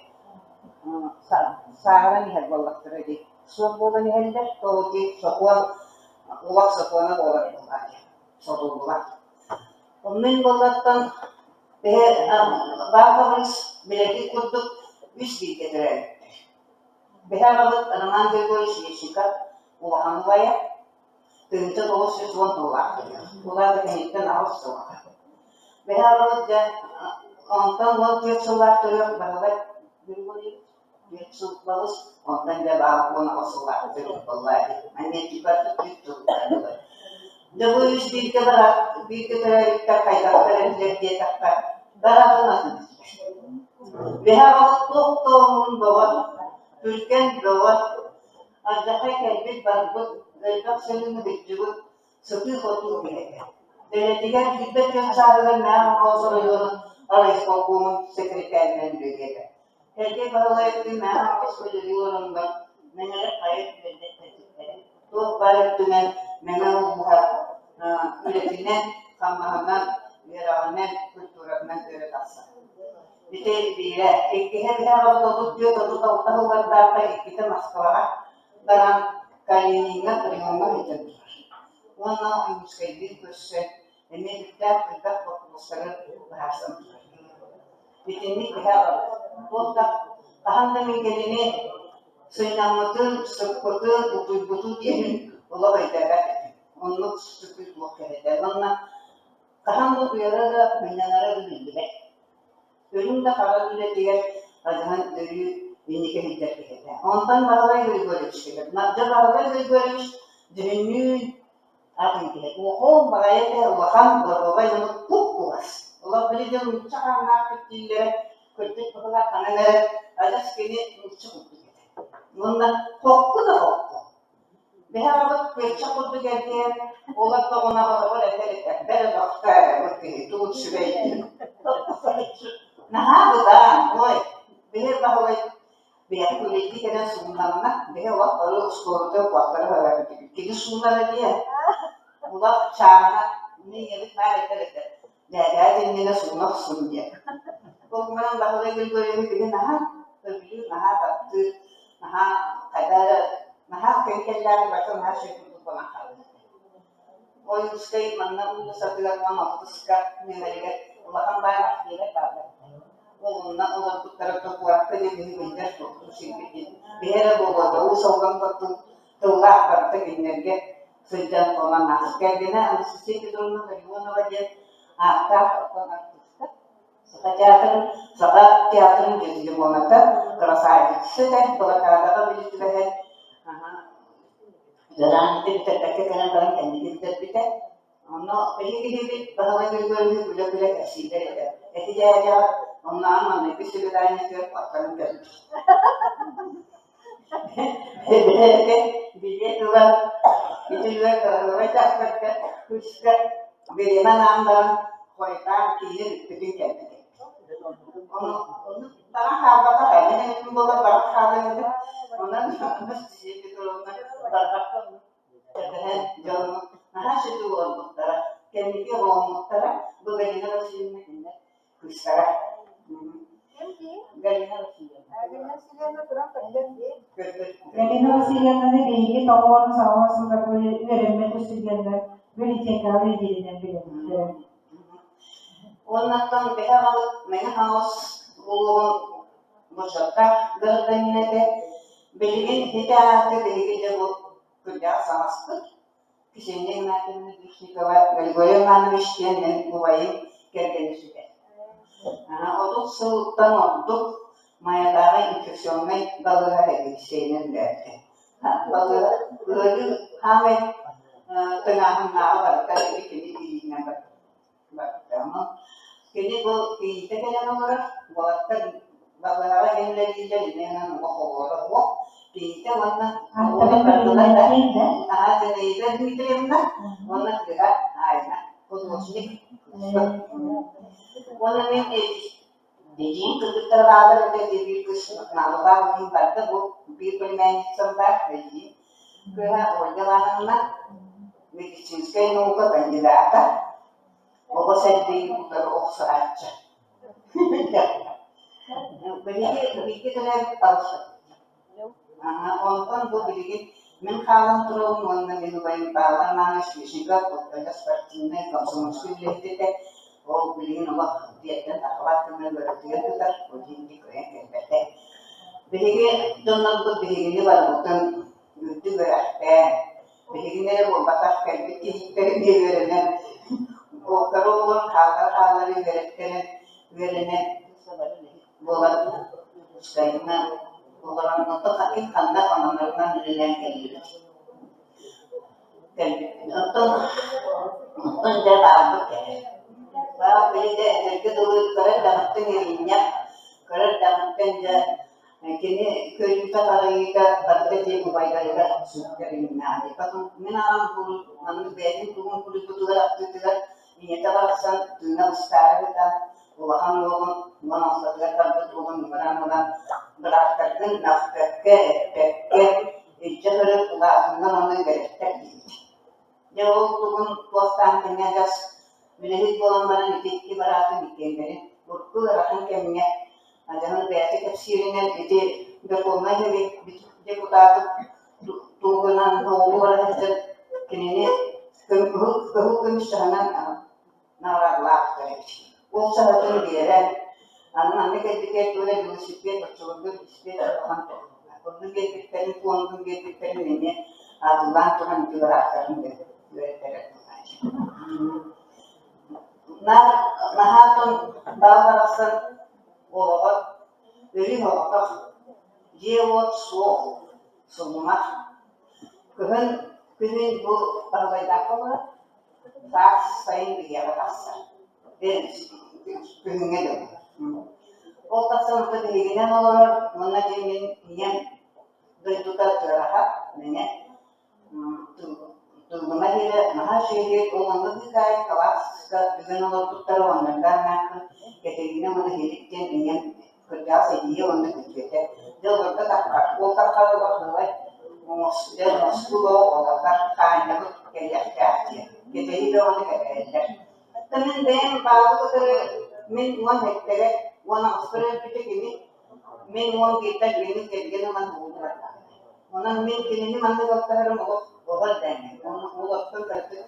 сааһыран иһэр буоллахтара дии. Суох буолан иһэллэр, ол дии сокуон, олох сокуона буолар буоллаҕа дии, сотуллубат. Мин буоллартан бэйэ Баахабыс билэргит курдук үс бииргэ төрөөбүттэр. Бэһэ аҕабыт Роман Григорьевич Лесиков улахан убайа, 1910 сыллаах Улаата кэнниттэн 8 сыл аҕа. Бэһэ аҕабыт дьэ онтон 14 сыллаах төрүөх Баһылай Григорьевич түөрт сыл балыс, онтон дьэ баал 18 сыллаах төрүөх буолла Америкаттан түөрт сыл буолла. Дьэ бу үс бииргэ бараат бииргэ төрөөбүттэр хайдахтар эбилэр диэтэххэ, бараатын атын Бэһэ аҕабыт туох да омун бөҕө, түргэн бөҕө, Алдьархай кэлбит-барбыт, элбэх сырыыны сылдьыбыт, сытыы-хотуу киһи этэ. Дэлэтигэр билбэт дьон сааһыгар Мэҥэ Хаҥалас оройуонун райисполкомун сэкирэтээринэн үлэлиэбэ. Сергей Баһылайевтыын Мэҥэ Хаҥалас үлэлии олороннор Мэҥэлэр хайа үөрдэттэрбиттэрэ. Туох баар өттүнэн Мэҥэ улууһа үлэтинэн, хамнаһынан, үөрэҕинэн, культуратынан өрө тахсар. Ити биирэ. Иккиһэ биһиэхэ 34-36 сыллардаахха иккитэ Москваҕа баран Калиниҥҥа приемҥа сылдьан турар. Уонна Ойуунскайдыын көрсөн эмиэ сүрдээх элбэх боппуруостары быһаарсан турар. Итинник биһи аҕабыт. Туох да хаһан да мин кинини сынньаммытын, сыппытын, утуйбутун диэбин олох өйдөөбөт этим. Оннук сытыы туох кэһэтэ. Уонна хаһан да утуйара да, сынньанара да биллибэт. Үрүҥ да хара үлэтигэр адьаһан өрүү инники сылдьар киһи этэ. Онтон Баһылай Григорьевич кэлэр. Дьэ Баһылай Григорьевич дьүһүннүүн атын киһи. Уохуом баҕайы этэ, улахан, доруобай уонна куп-кугас. Олох били дьон нуучча хааннаахпыт дииллэрэ, кырдьык быһыылаах ханан эрэ адьас кини нуучча курдук этэ. Уонна хокку да хокку. Биһи аҕабыт күөччэх курдук эргийэн, олордоҕуна хороҕор этэр этэ, бэрэ бахта эрэ бу киһи тугу үчүгэйдик. Наһаа бытаан, ой. Биһи Баһылай бэйэтэ үлэлии кэлэн сууннаҕына, биһи олох бары оскуолата куоттара барар этибит. Кини суунара диэ, улах чааһына мин ийэбит наар этэр этэ, дээдээ иннинэ сууна охсун диэн. Ол гынан Баһылай Григорьевич биһи наһаа сөбүлүүр, наһаа таптыыр, наһаа хайда эрэ наһаа кэҥкэллээх барыта наһаа үчүгэй курдук буолан хаалбыт. Ойуунскай манна уулуссатыгар 16-ка нүөмэригэр улахан баай дьиэлэр бааллар. Ол онно олорбуттара куоракка диэн биһи биллэр суохтуу сирбит. Биһи эрэ буолуо да уус алдан тыллаах барыта кинилэргэ сылдьан онон ааспыт. Кэргэнэ Анастасия Петровна Ларионова диэн ааттаах оттон артыыска. Саха театрын, Саха театрын Дездемоната красавица этэ, блокадаҕа били түбэһэн Ыараан бүтэрбэккэ кэлэн баран кэнники бүтэрбитэ. Онно биһиги киһибит Баһылай Григорьевич күлэ-күлэ кэпсииллэр этэ. Эти дьээдьэҕэ оннооҕор маҥнайгы свиданиетыгар куоттаран көрбүт. Бэйэтэ билиэт ылан итилэр кыраһыабай дьахтарга кыыска бириэмэ анаан баран хойутаан киинэ бүппүтүн кэлбит. Ону оннук Баран хаалбатах ээ, мин эбитим буоллар баран хаалыам этэ. Онон Анастасия Петровна барбакка кэтэһэн дьону наһаа сүтүк олорбуттара. Кэнники оҕоломмуттара. Бу Галина Васильевна кинилэр кыыстара. Галина Васильевна. Галина Васильевна туран көрдөр дии. Галина Васильевнаны биһиги тоҕуон саҥа сылларга үөрэммит устудьуоннар библиотекаҕа үлэлииринэн билэбит. Уоннаттан бэһэ аҕалык Мэҥэ Хаҥалас улууһун бочуоттаах гражданина этэ. Билигин ити ааты биһиги дьэ бу кырдьаҕас саҥаспыт Ксения Игнатьевна Душникова Григорий Иванович диэн мин убайым кэргэнэ сүтэр. 30 сылтан ордук Майатааҕы инфекционнай балыыһа эпидемиялыгынан үлэлээбитэ. Балыыһа ыарыы хаамай тыҥааһыннааҕа барыта ити кини илиитинэн барбыта. Онон кини бу кийиитэ кэлэн олорор, уолаттар балыыһаҕа үлэлииллэр, иннинэн олох оҕолоро суох. Кийиитэ уонна Ааттарын билиннэртиир да? Аһаа Зинаида Дмитриевна уонна кыыһа Айна художник. Уонна мин Эдьиийим кыргыттара бааллар этэ, биир кыыс Наалалаах иһин барда, бу биир племянницам баар, эдьиийим кыыһа Ольга Ивановна, медицинскэй наука кандидата, оҕо сэргэйин утары охсуһааччы. Биһиги бииргэ төрөөбүт балыс Онтон бу билигин мин хаалан турабын уонна мин убайым Павел Романович Вишников Оттойо спортивнай комсомольскай үлэһит этэ. Ол билигин олох дьиэттэн тахсыбат гына ыарытыйа сытар, ол иһин кыайан кэлбэтэ. Биһиги дьоннорбут биһигини барыбытын үрдүк үөрэхтээн, биһигини эрэ буолбатах кэлбит киһиттэрин эмиэ үөрэнэн, уолаттары оҕолорун хааллара-хааллара үөрэттэрэн, үөрэнэн буолан Ускайна олорон оттон хакин ханна хононорунан үлэлээн кэллибит. Кэлбиппин. Оттон оттон дьэ баарбыт кэлэр. Баар били дьэ этэргэ дылы көрөр даҕаттан иринньэх, көрөр даҕаттан дьэ кини көрүүтэ-харайыыта барыта дьиэ убайдарыгар сүктэриннэҕэ. Потом мин аҕам маннык бэйэтин тугун куруйбутугар ахтыытыгар ийэтэ барахсан тыына быстаары бытан улахан уолун 16-тыгар барбыт уолун ыҥыран ылан бырааттаргын мөхпөккө, эппэккэ илдьэ сырыт, улаатыннар уонна үөрэттэр диэбит. Дьэ ол тугун туохтаан кэмҥэ адьас үлэһит буолан баран ити икки бараатын иккиэннэрин урукку ыарахан кэмҥэ адьаһын бэйэтэ кэпсииринэн ити Верховнай депутаты тугунан оҕолуу бара сылдьан кинини кыһыл көмүс таһынан наҕараадалаахтар эбит. Ол саҕатын биэрэн, аны манна кэлбитигэр туох эрэ велосипед, оччолорго велосипед улахан онно биэрбиттэрин, пуондун биэрбиттэрин эмиэ аатылаан туран ити бырааттарын үөрэттэрэр Наар наһаа тон баал барахсан олоҕо өрүү оҕотох, дьиэ-уот суох, сулумах. Кыһын күһүн бу Баһылайдаахха олорор, Саас сайын биһиэхэ тахсар. Күһүҥҥэ дылы. Ол тахсан ото биһигинэн олорор уонна дьэ мин ийэм дойдута Тыараһа, Мэҥэ Тылгыма диэри наһаа үчүгэйдик ол онно быыкаайык кылааска бүгэн олорбуттара уоннардаах анааккын Кэтириинэ уонна Иһирик диэн ийэм Кырдьаҕас эдьиийэ уонна күтүөтэ. Дьэ олорго таххар, ол таххар улахыылай дьэ оҥостуу оҕолоргор хаанньабыт кэлиэхтээх диэн. Кэтэһии бөҕөнү кэтэһэллэр. Оттон мин бэйэм баабы кытары мин уон сэттэрэ, уон аҕыспар өлбүтэ кини мин уон бииртэн билигин кэргэн ылан уһуну бардаҕым. Онон мин кинини маннык алтыһарым олох оҕо эрдэҕинэ. Уонна ол оттон кырдьык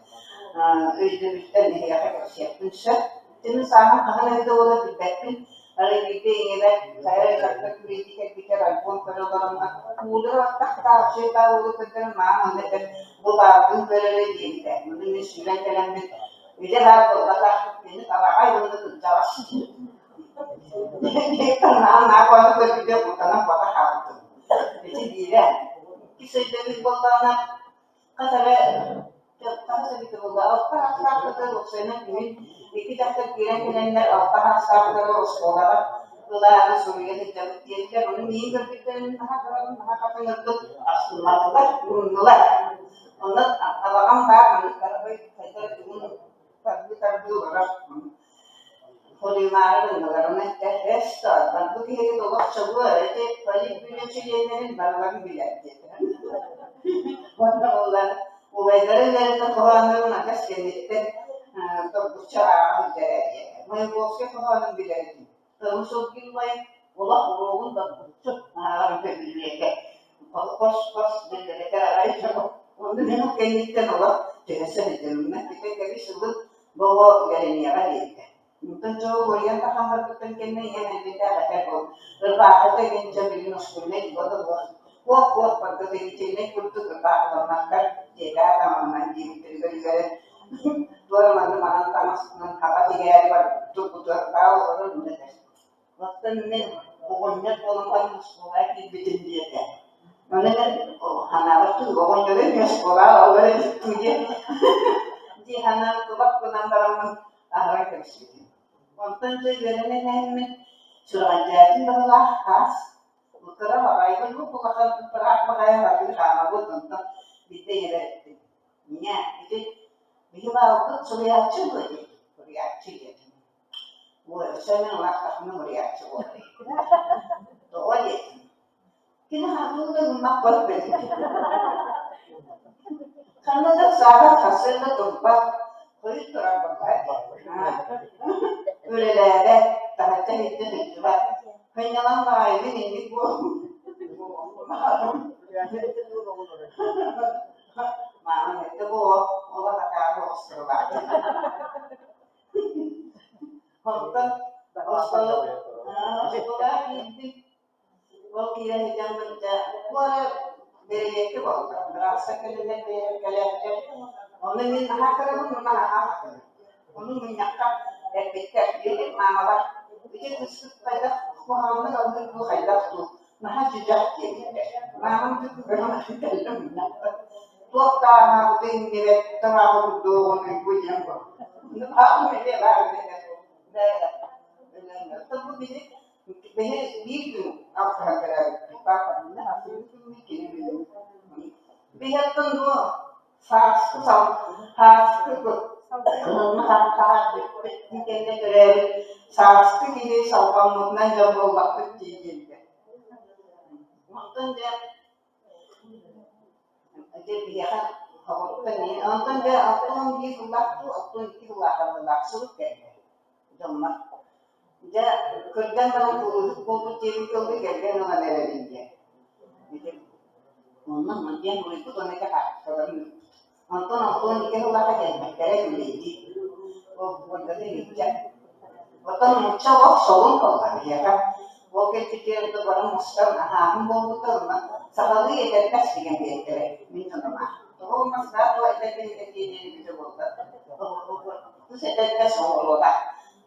өйдөбүлтэн эһиэхэ кэпсиэхпин сөп. Итини сааһым хаһан эбитэ буолла билбэппин. Арай биирдэ ийэбэр хайа эрэ дьахтар күрэйдии кэлбитигэр альбом көрө олороммун кууллары баттахтаах үчүгэй баар уолу көрдөрөн маам онно этэр бу баалгын көр эрэ диэбитэ. Ону мин сүүрэн кэлэммин илэ баар буолбатах, кини табаҕай уонна кырдьаҕас Наан наах көрбүтэ куттанан куота хаалбытым. Ити биирэ. Иккис өйдөбүл буоллаҕына, хас эрэ хас эбитэ буолла, алта аастаахпытыгар уопсайынан күһүн икки дьахтар киирэн кэлэннэр алта аастаахтары оскуолаҕа ылаары суруйа сылдьабыт диэтилэр. Ону миигин көрбүттэрин наһаа баран наһаа хатыҥырбыт астымматылар, муннулар. Онно абаҕам баар маннык тарабай хайдах тугун тарбыы-тарбыы олорор. Хоруйумаары гыннылар, ону эттэ, «Эс барбыт киһигит олох чобуо, ити политбюро чилиэннэрин барыларын билэр» диэтэ. Уонна буоллар убайдара үөрэтэн хоһооннорун адьас кэнниттэн торгуччу ааҕа сылдьар ээ диэтэ. Маяковскай хоһоонун билэр этим. Тылым сылгы убай олох уруогун доргуччу ааҕарын көбүлүөтэ. Хос-хос биллэрэтэр аҕай дьону. Онно мин ол кэнниттэн олох түһэ сылдьабын. Ити кэбис ылын Бу оҕо үөрэниэҕэ диэбитэ. Онтон дьэ ол уоруйан тахан барбыттан кэннэ ийэм элбэтэ этэр буол ырбаахыта игин дьэ билигин ускульнай дуо да буол уох-уох подготовительнай курдук ырбаахыламматтар диэтэ таҥаһынан диэбиттэригэр үөрэн туора манна маҥан таҥаспынан хаба тигээри бар турбутугар баа олорор онно этэр. Оттон мин оҕонньор буолан баран оскуолаҕа киирбитим диэтэ. Ону мен санаабар туу оҕонньору эмиэ оскуолаҕа олорор эбит дуу диэн дии санаан кылап гынан бараммын аһаран кэбиспитим. Онтон дьэ үөрэнэн иһэммин сүрэҕэлдьээтим быһыылаах хаас кыра баҕайыбын уп-улахан ыраах баҕайы сатыы хаамабыт онтон биирдэ ийэбэр эттим Ийээ, ити биһи баалбыт суруйааччы дуо диэбит. Суруйааччы диэтим. Ой, өссө мин улааттахпына суруйааччы буолар. Тоҕо диэтим. Кини хантуу да гыммат көрбөт. Ханна да саабат хасыан да турбат. Хойут турар буоллар. Үлэлээбэт, таһырдьа иһирдьэ сылдьыбат. Сынньалаҥ баҕайыбын инник буол. Маамам эттэ буо, олох акаары оҕустарылаах. Онтон оскуолаҕа киирдим. Ол киирэн сылдьаммын дьэ бу эрэ бэрэбиэркэ буолла. Быраастар кэлэллэр кэлээттэр. Онно мин наһаа кырабын уонна наһаа хатыҥ. Ону мунньахха эппиттэр биир маамалар ити кыыспыт хайдах куһаҕаннык алгыр дуу хайдах дуу наһаа дьүдьэх диэбиттэр. Маамам көрөн кэллэ мунньахха. Туох да аһаабыта иҥнибэт, тараҕа курдук бу диэн бу. Аҕам эмиэ баар Бу били биһи биир күн алтыһан кэлээбиппит. Папа күммүт кини билин. Биһиэттэн бу сааскы сал сааскы кыһыҥҥы хаххаҕа бүппүт кэннэ төрөөбүт сааскы киһи салҕаммытынан дьон буоллахпыт дии диэбитэ. Онтон дьэ Дьэ биһиэхэ оҕоттон онтон дьэ 61 сыллаах дуу, 62 сыллаах сылык кэллэ дьоммор. Дьэ кырдьан баран кылыыһыт буолбут диэбит тылга кэргэн ылан эрэбин диэн. Ити онно диэн уруйбут уонна ити хаартыскаларын ыыппыт. Онтон 62 сыллаахха кэлбиттэрэ үлэлии. Ол Ольганы илдьэ. Оттон нуучча олох солун буолла биһиэхэ. Ол кэлбитигэр да бары мустан аһааһын буолбута онно сахалыы этэрбэс тигэн биэртэрэ мин дьонум аах. Тоҕо мастаах туох этэрбэс этэрдиэ диэн эбитэ буолла. Тус этэрбэс оҥоруота.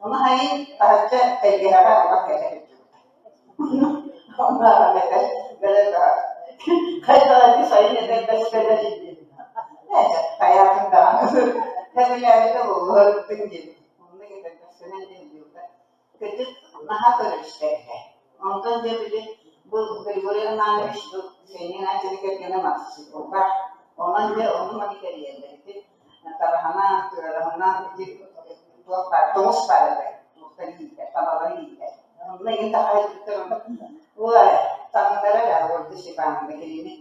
Ону хайын таһырдьа тэлгэһэҕэ олох кэлэ сылдьыбыта. Онно аҕам этэр, бэлэ да хайдах ити сайын этэрбэс кэлэр диэн. Ээ, хайаатын даҕаны сөбүлээбитэ буолуо диэбит. Онно этэрбэстэнэн диэн Кырдьык, наһаа көрө-истэр этэ. Онтон дьэ били бу Григорий Романович бу Ксения Игнатьева кэргэнэ мотоцикллаах. Онон дьэ ону-маны кэрийэллэр ити тараһанан, тыараһанан ити туох баар, тоҥус баар этэ, туохтан иитэр, табалары иитэр. Онно иһин тахайбыттар онно Ой, таҥнара эрэ Ольга Степановна кинини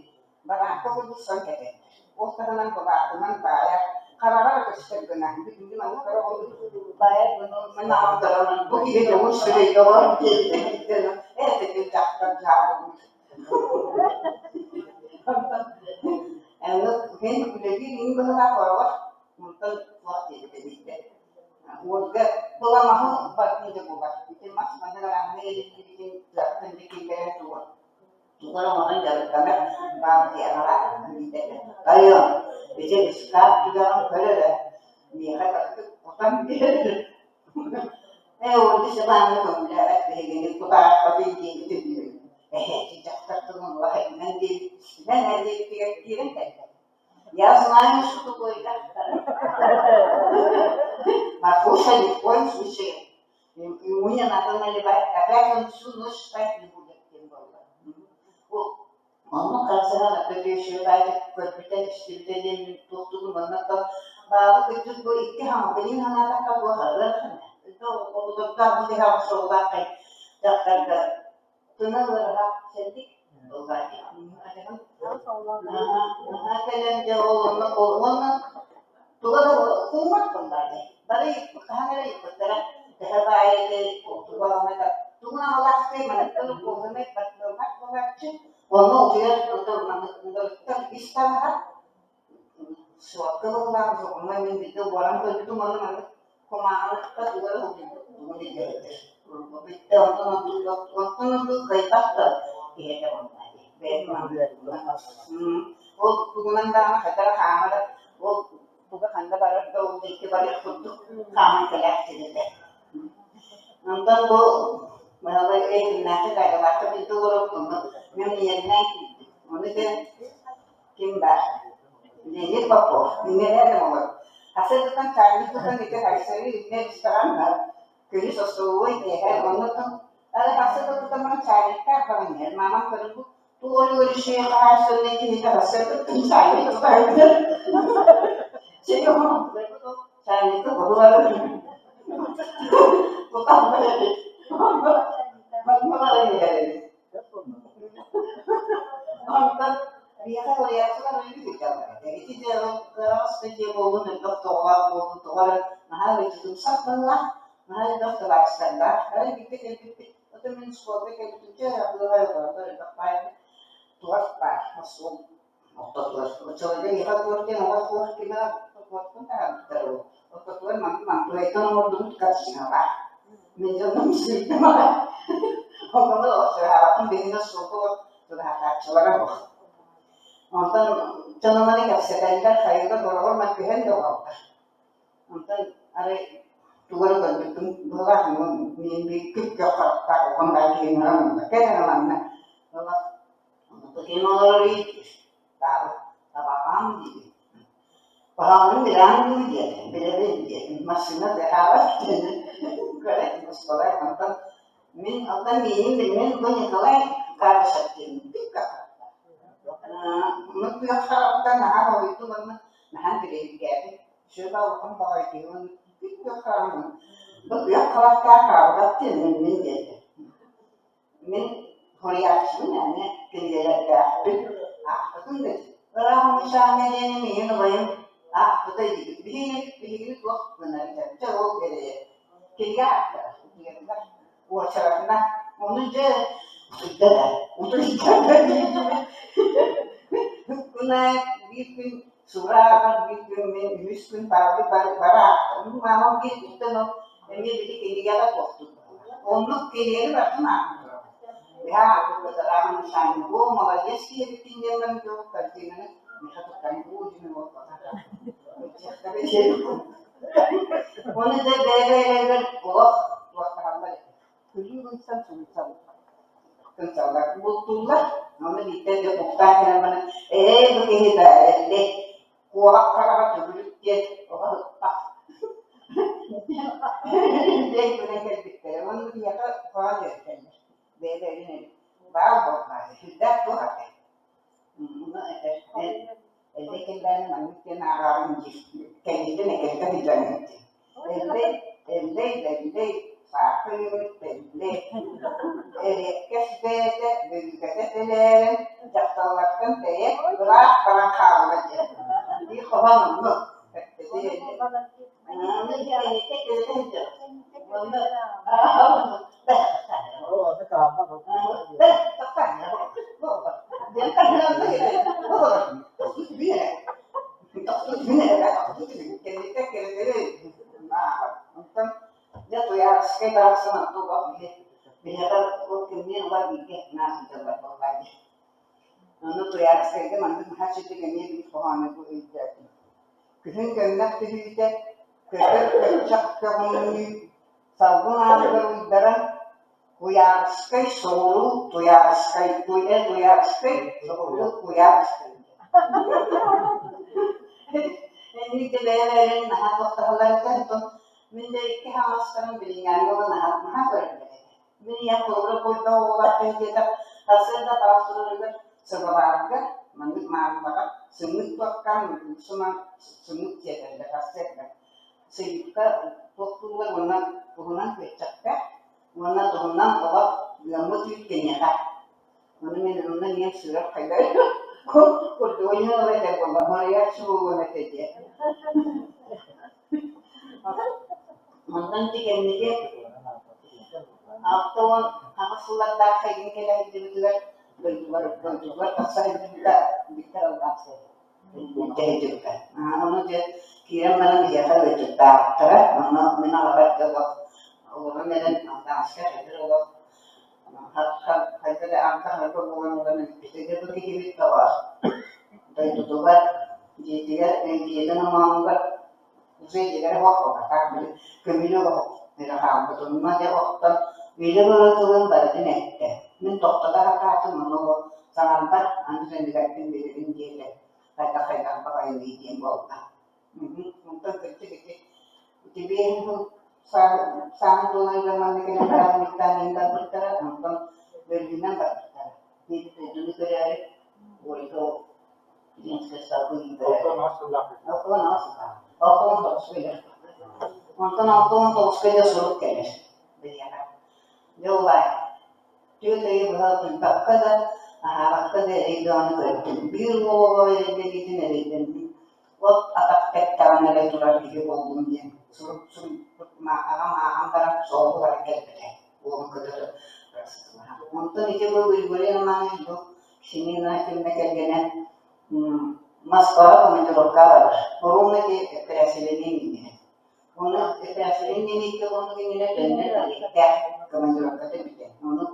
барааҥка курдук сон кэтэр. Ол таһынан былаатынан баайар, хараҕар көстөр гына, бүтүннүү маннык хара баайар гына мин аҕам бу киһи тоҕус сирэйдэҕэр диэбитэ биирдэ ээ ити дьахтар дьаабылыыр. Аны мин үлэлиир иҥ быһыылаах хороҕор онтон туох диэбитэ биирдэ Уолга быламаһы бардын да булар. Ити мас маннык арааннай эриллибитин тыаттан да киллэрэн тугу тугу эрэ оҥорон дьарыктанар баар дьиэҕэ биирдэ Тайыам, ити ыскаап түгэҕин көр эрэ, миэхэ кыратык кутан биэр. Ээ, Ольга Степановна көҥүллээбэт биһигини кутаахпытый диэбитин эһэ ити дьахтар тылын улаханынан диэбит истимэн эр диэбитигэр киирэн кэллэ. Я знаю, что такое дьахтар. Марфуша ни в коем случае. Ему не надо наливать. Опять он всю ночь спать не будет, диэн буолла. Оннук харсыһан өтөтүөшүөбаайдык көрбүтэ, истибитэ диэн туохтугун манна то баабы кырдьык бу икки хаҥ билин санаатахха туох ыарахан оҕолордоох бу киһи охсуоллааххай дьахтарга тына ыараха сэрдик наһаа кэлэн дьэ ол онно уонна туга да куумат буоллаҕай бары хаһан эрэ ыйыппыттара төһө баай этэй тугу тугун аҕалаахтый манныктан куоһунай баттыаллаах буолааччы онно утуйар манныктан ис таҥаһа суокка быһыылаах сокуҥҥа мин биирдэ уоран көрбүтүм уонна маннык кумааҕыта тугу эрэ тугун илдьэбиттэр бүттэ онтон онтон онтун кыайбат да киһи этэ буоллаа дии бэйэтин ол тугунан даҕаны хайдах хаамара ол туга ханна барар да ол диэки барыах курдук хааман кэлээхтин этэ онтон бу Мыһалай эйгиннээхи дайгалаахха бииргэ олоробут мин ийэннээн киирдим ону дьэ ким баар Леонид Попов иҥэрээр оҥорор Хасыатыттан чайник тутан ити Айсары иннэ ресторан бар күнүс остолобуой киэһэ оннуттан ары хасыата тутан баран чайниктаах баран иһэр маамам көрөн бу туох үлүгэр хаһаайыстыбаннай киһитэ хасыатыттан чайник тутаайдар чэй оҥорон чайникка бобулары тутан баран манна баран иһэр эбит Онтон биһиэхэ салайааччылар өрүү сылдьаллар этэ. Ити дьыала кыараҕас да дьиэ буоллун, элбэх тоҕолоох буоллун, тоҕо эрэ наһаа ыалдьытымсах быһыылаах, наһаа элбэх табаарыстардаах. Арай биирдэ кэлбиппит, ото мин оскуолга кэлбитим, дьэ ыалай олороллор элбэх баайбыт туох баар, остуол ортотугар. Оччолорго миэхэ туох диэн олох туох кимэ туохпун таһаарбыттара ол. Ортотугар маннык мантуайтан оҥордубут корзиналаах. Мин дьонум сүүрдүм аҕай. Ону чугаһаабаппын билигин остуолга чугаһатааччылара суох. Онтон дьонуманы кэпсэтэллэр, хайыылар хороҕор мөккүһэн да олороллор. Онтон арай тугу эрэ көрбүппүн быһыылаах мин биир күп-күөх харахтаах улахан баай киһи ыҥыран ылла. Кэл эрэ манна. Ким олорор диир. Таабыт табаҕаам диибин. Баһаалын билэҕин дуу диэтим, билэбин диэтим, массыына тыаһаабат диэн көрөн Николай онтон мин оттон миигин билимин бу Николай Габышев диэн күөх Ону күөх хараҕыттан наһаа соһуйдум уонна наһаа интэриэһиргээтим. Сүөбэ улахан баҕайы киһи уонна күөх хараҕын бу күөх харахтаах хаалбат диэн мин диэтим. Мин суруйааччыбын эмиэ кинигэлэрдээхпин, аахпытым да ыраах Мишаня диэни миигин убайым аахпыта диибит. Биһиги биһигини туох гынар чэ ол эрэйэ. Кинигэ аахтара утуйарыгар уочаратынан ону дьэ утуйда да утуйда да Күн аайы биир күн Сура ааҕар биир күн мин үһүс күн Павлик бары аахтым. Маамам биир күнтэн ол эмиэ били кинигэҕэ туохтуур Оннук кинигэни барытын ааҕан турабын. Бэһэ аахпыт Мишаня, о, молодец киһи диэн баран дьол картинаны миэхэ туттаран уу дьүнү буолбатах. Оны да бэйэ-бэйэлэригэр олох туохтаһаллар этэ. Күлүү гынсан суруйсаллар. Кынсаллар. Бултууллар. Оны биирдэ дьэ бултаан кэлэн баран, ээ бу киһи да эллэй Куорат хараҕа төгүрүк диэн оҕо ыппах диэн гынан кэлбиттэрэ уонна биһиэхэ хоһоон үөрэтэллэр. Бэйэ-бэйэбин баар буолбаары сүрдээх туох этэ. Ону этэр Эллэй кэллэҕинэ маннык диэн ааҕаҕын диир. Кэнниттэн эккирэтэ сылдьаҥҥын диэн. Эллэй, Эллэй, Эллэй, Саахха үүммүт тэллэй, эриэккэс бэйэтэ бүрүүкэтэ тэлээрэн, дьахталлартан тэйэ, ыраах баран хаалла диэн. Биир хоһоон оннук Дьэ Туйаарыскай барахсан оттуга биһиэхэ ол кимниин ыла бииргэ наах сылдьаллар буоллаа дии. Ону Туйаарыскайга маннык наһаа үчүгэй эмиэ биир хоһоону бу өйдөөтүм. Күһүн көммөх түһүүтэ, көтөр көччөх көҕүҥнүү, салгын ааныгар уйдаран, Куйаарыскай соҕуруу Туйаарыскай, Туйаарыскай соҕуруу Куйаарыскай Инник да бэйэ-бэйэлэрин наһаа туохтаһаллар этэ, оттон мин да икки хаҥастарын билиҥҥээҥҥэ ыла наһаа наһаа көрөллөр этэ. Мин ийэм холобура буойбах оҕолоох диэтэх, сарсыарда таах турарыгар сыбабаарга маннык маампаҕа сымыыт туохтаан сыман сымыыт сиэтэллэр сарсыарда. Сыйыкка туохтууллар уонна туһунан күөччэхтээх уонна туһунан олох ыаммыт үүт киниэхэ. Ону мин онно ийэм сүрэх хайдар курдук ойуун ыла этэ буолла, моряк буолуом этэ диye. Онтон ити кэнники 68 сыллардаах хайгын кэлэ сылдьыбытыгар дойдубар дойдубар тахса сылдьыбыта Виктор Алгасов илдьэ сылдьыбыта. Ону дьэ киирэн баран биһиэхэ ыалдьыттаабыттара. Онно мин аҕабар да олох олорон эрэн Алгасов эдэр олох хайда эрэ антах-арга буолан ылан өлбүтэ бу киһибит доҕоор дойдутугар дьиэтигэр дьиэтин омоонугар уже дьиэлэрэ суох буолбатах били көмүлү олох эрэ хаалбыт онно дьэ охтон үлэ была тылын барытын эттэ мин тохтото сатаатым ону ол саҥарбат аны төннүбэппин билэбин диэтэ хайдах-хайдах баҕайыный диэн буолла онтон кырдьык ити ити биэһин сааһын туоларыгар манна кэлэн бараанньыктаан иһин барбыттара онтон бөлүүнэн барбыттара биир дойдуну көрөөрү Ольга Ленскэй салгыы Онтон 69 кэлэ сурук кэлэр биһиэхэ. Дьэ убаай, түөрт ыйы быһа утуйбакка да, аһаабакка да эрэй бөҕөнү көрдүм. Биир уол оҕо эрэйдэниитин эрэйдэнним. От атах бэттэҕин эрэ турар киһи буоллум диэн сурук суруйбут аҕам ааҕан баран суолу баран кэлбитэ. Уолун кытары Онтон ити бу Григорий Романович бу Ксения Игнатьевна кэргэнэ Москваҕа командировкаҕа барар. Ровно ити эпэрээссийэлэниэн иннинэ. Ону эпэрээссийэлэниэн икки хонук иннинэ төннөн кэлиэхтээх командировката бүтэн. Ону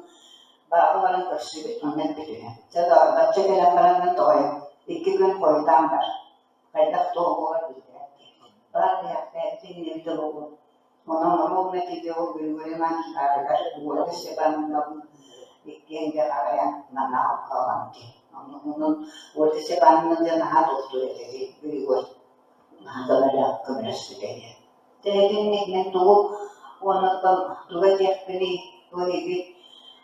бааҕы баран көрсүбүт, онно эппит үһү. Чэ, бачча кэлэн баран тоҕойум, икки күн хойутаан бар. Хайдах туох буолар биллибэт диэн. Баар тиһэхтээбитин иннибитэ буолуо. Онон ровно ити ол Григорий Иванович баарыгар Ольга Степановнабын иккиэн дьэ харайан манна ылан дии. Онон Ольга Степановна дьэ наһаа туохтуур этэ дии Григорий наһаа көмөлөөх көмөлөспүтэ диэн. Дьэ итинник мин тугу уоннаттан тугу этиэхпиний бу эһиги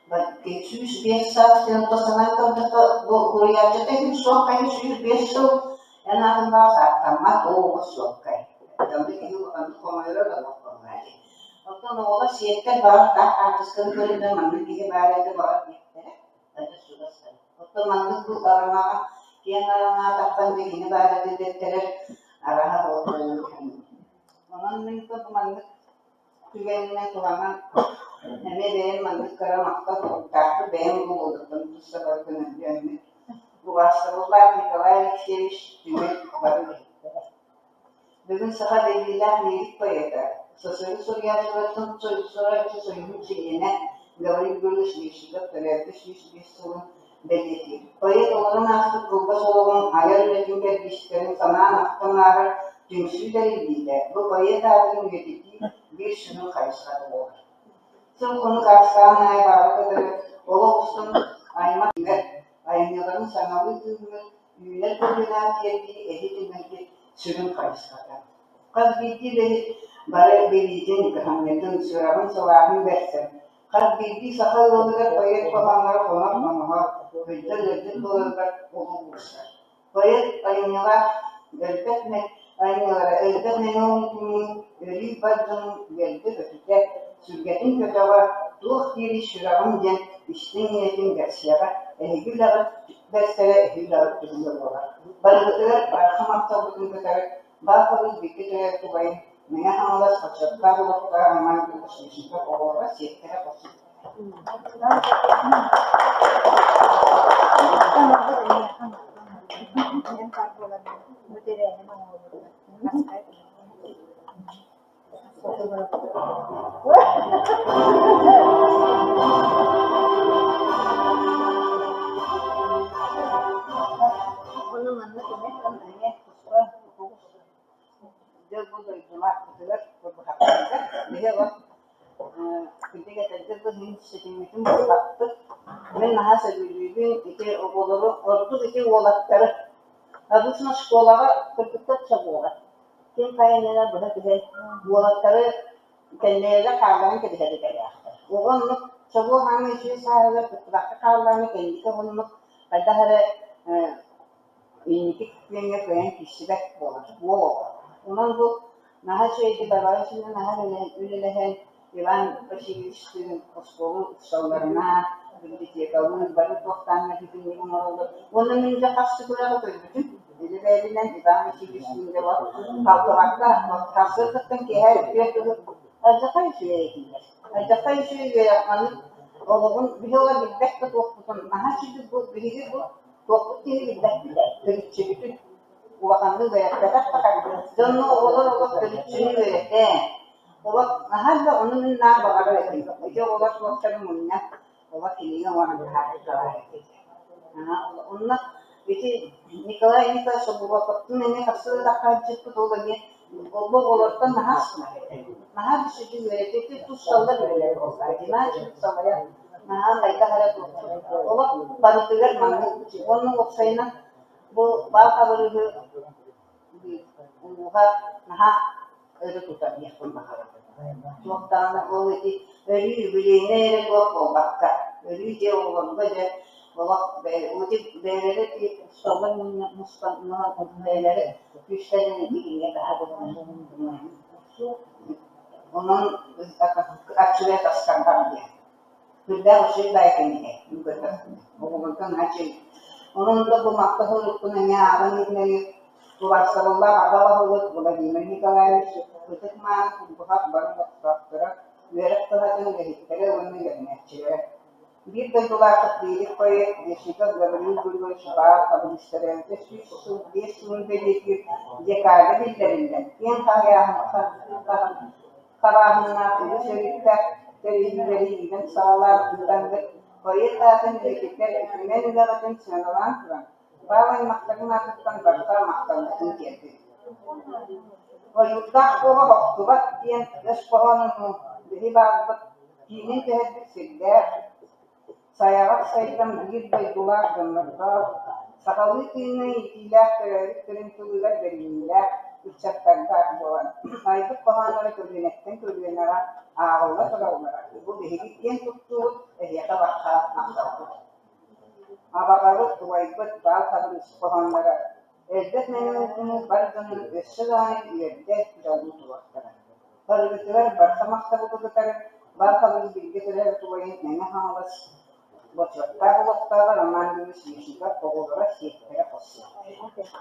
105 саас диэн санаан көрдөххө бу суруйааччыта иһин суох хайы 105 сыл эн аатын баҕас ааттаммат оо суоккай Онно киһи улаханнык хомойоро да буоллаҕа дии. Оттон оҕолор сиэттэр баҕар таах хаартысканы көрүнэн маннык киһи баар этэ баҕар диэхтэрэ, адьас чугастар. Оттон маннык бу араҥаҕа киэҥ араҥаҕа тахсан дьэ кини баар этэ дэттэрэр араһа буолуон Онон мин бу маннык түгэнинэн туһанан эмиэ бэйэм маннык кыра махтал суруктаахпын бэйэм булуодуттан тус сабаргын өйдөөммүт. Убаастабыллаах Николай Алексеевич түмэл бары үлэһиттэрэ. Бүгүн саха биллиилээх лирик поэта, СССР суруйааччыларыттан суруйааччы союһун чилиэнэ Гаврил Григорьевич Меньшиков төрөөбүтэ 105 сылын бэлиэтиир. Поэт олорон ааспыт кылгас олоҕун, айар үлэтин кэрдиистэрин санаан-ахтан ааһар түмсүү тэриллиитэ бу поэт аатын үйэтитии биир сүрүн хайысхата буолар. Сыл-хонук аастаҕын аайы баҕа көтөрө олох устун аймах айымньыларын саҥалыы тыыныгар үүнэр көлүөнэҕэ тиэрдии эһи түмэлгэ сүрүн хайысхата. Хас биирдии үлэһит бары билиитин, кыһамньытын, сүрэҕин сылааһын бэрсэн, хас биирдии саха ыалыгар поэт хоһоонноро хонор хоноһо, ыйдар ыалдьыт буоларыгар олук уурсар. Поэт айымньылаах өлбөт айымньылара өлбөт мэҥэ уҥуҥ өрүү бар дьонун үөрдэ-көтүтэ, сүргэтин көтөҕө, туох диирий сүрэҕим диэн истиҥ ийэтин бэрсиэҕэ, эһиги үлэҕит бэрсэрэ эһиги үлэҕит түмүгэ буолар. Барыгытыгар барҕа махталбытын кытары Баахабыс бииргэ төрөөбүт убайым Мэҥэ Хаҥалас бочуоттаах олохтоох Роман Кулаковичников оҕолоро сиэттэрэ хос Ону манна эмиэ туспа Дьэ бу дойдулаахпытыгар курбуһахпытыгар биһи олох кырдьык этэргэ дылы ситиммитин булбаппыт. Мин наһаа сөбүлүүбүн ити оҕолору, ордук ити уолаттары. Обычно школаҕа кыргыттар чобуоҕа. Ким хайа иннинэ быһа түһэн уолаттары кэннилэрэ хаалларан кэбиһэр идэлээхтэр. Оҕо оннук чобуо хаамыы үчүгэй сааһыгар кыттыбакка хааллаҕына кэнники оннук хайдах эрэ инники күөҥҥэ кыайан киирсибэт буолар, уол оҕо. Онон бу наһаа үчүгэйдик Варвара Васильевна наһаа үлэлэһэн Иван Васильевичтыын оскуола учууталларынаан, библиотекалыын бары туохтаан мэтитинник оҥороллор. Уонна мин дьэ хас да күрэҕи көрбүтүм. Үлэлээбинэн Иван Васильевичтыын дьэ халтыбакка сарсыардаттан киэһэ үтүө тылы алдьархай үчүгэй этилэр. Алдьархай үчүгэй үөрэх маннык олоҕун биһи оҕо билбэт да туохпутун наһаа үчүгэй бу биһиги бу Туохпут киһи билбэппит ээ, төрүччүбүтүн улаханнык үөрэппэтэх да Дьонно оҕолор олох төрүччүнү үөрэтэн, олох наһаа да ону мин наар баҕарар этим. Ити оҕолор суохтарын мунньан олох кинигэ оҥорон таһаарбыттара этэ. Онно ити Николай Николаевич Собуровтуун эмиэ хапсыгы хаалдьыппыт ол эмиэ ол оҕолортон наһаа астынар этэ. Наһаа да үчүгэй үөрэтэр тупсаллар үлэлэр буоллар. Геннадий салайар Наһаа хайдах эрэ олох барытыгар маннык уонна уопсайынан бу баал хабырыыһы улууһа наһаа өрө тутар диэхпин баҕарабын. Туох даҕаны ол ити өрүү юбилейнай эрэ туох буолбакка, өрүү дьиэ оҕолорго дьэ олох ити бэйэлэрэ усталлар мустан бэйэлэрэ күүстэрин итиҥҥэ таһаарбыттар. Онон аччыгый тастарбат диэн. Үрдээх үчүгэй баайы кинигэ, мин көрдөхпүнэ. Оҕолорго наһаа үчүгэй. Онон да бу махта суруйбуппун эмиэ ааҕан иһитиннэри убаастабыллаах аҕа баһылык Владимир Николаевич ытык-мааны курбуһах бары олохтоохторо, үөрэх кыһатын үлэһиттэрэ уонна үөрэнээччилэрэ. Биир дойдулаахпыт лирик поэт Десников Гаврил Григорьевич баар хабырыыстарыгар 105 сылын бэлиэтиир декада биллэриллэн, киэҥ хабааһыннаах үгүс өрүттээх тэрийиилэри иилэн-саҕалаан ыытаҥҥыт, поэт аатын үйэтитэр үтүмэн үлэҕитин сыаналаан туран, баал аймахтарын аатыттан барҕа махталбытын тиэрдэбит. Ойуурдаах буола охтубат диэн өс хоһоонунуу биһи баалбыт киинин түһэрбит сирдээх, Сайаҕас сайдан биир дойдулаах дьоннордоох, сахалыы тыынынан иитиилээх төрөөбүт төрүн тылыгар бэриниилээх ыччаттардаах буолан, айбыт хоһоонноро көлүөнэттэн көлүөнэҕэ ааҕылла тураллара бу биһиги киэн туттуубут, эһиэхэ барҕа махталбыт. Абаҕабыт, убайбыт баал хабырыыс хоһоонноро элбэх мэҥэ бар дьонун өссө даҕаны үөрдэ, дьоллуу туруохтара. Барыгытыгар барҕа махталгы кытары Бар хабырыыс бииргэ төрөөбүт убайын Мэҥэ Хаҥалас бочуоттаах олохтооҕо Роман Юрьевич Мишников оҕолоро, сиэттэрэ, хос сиэттэрэ.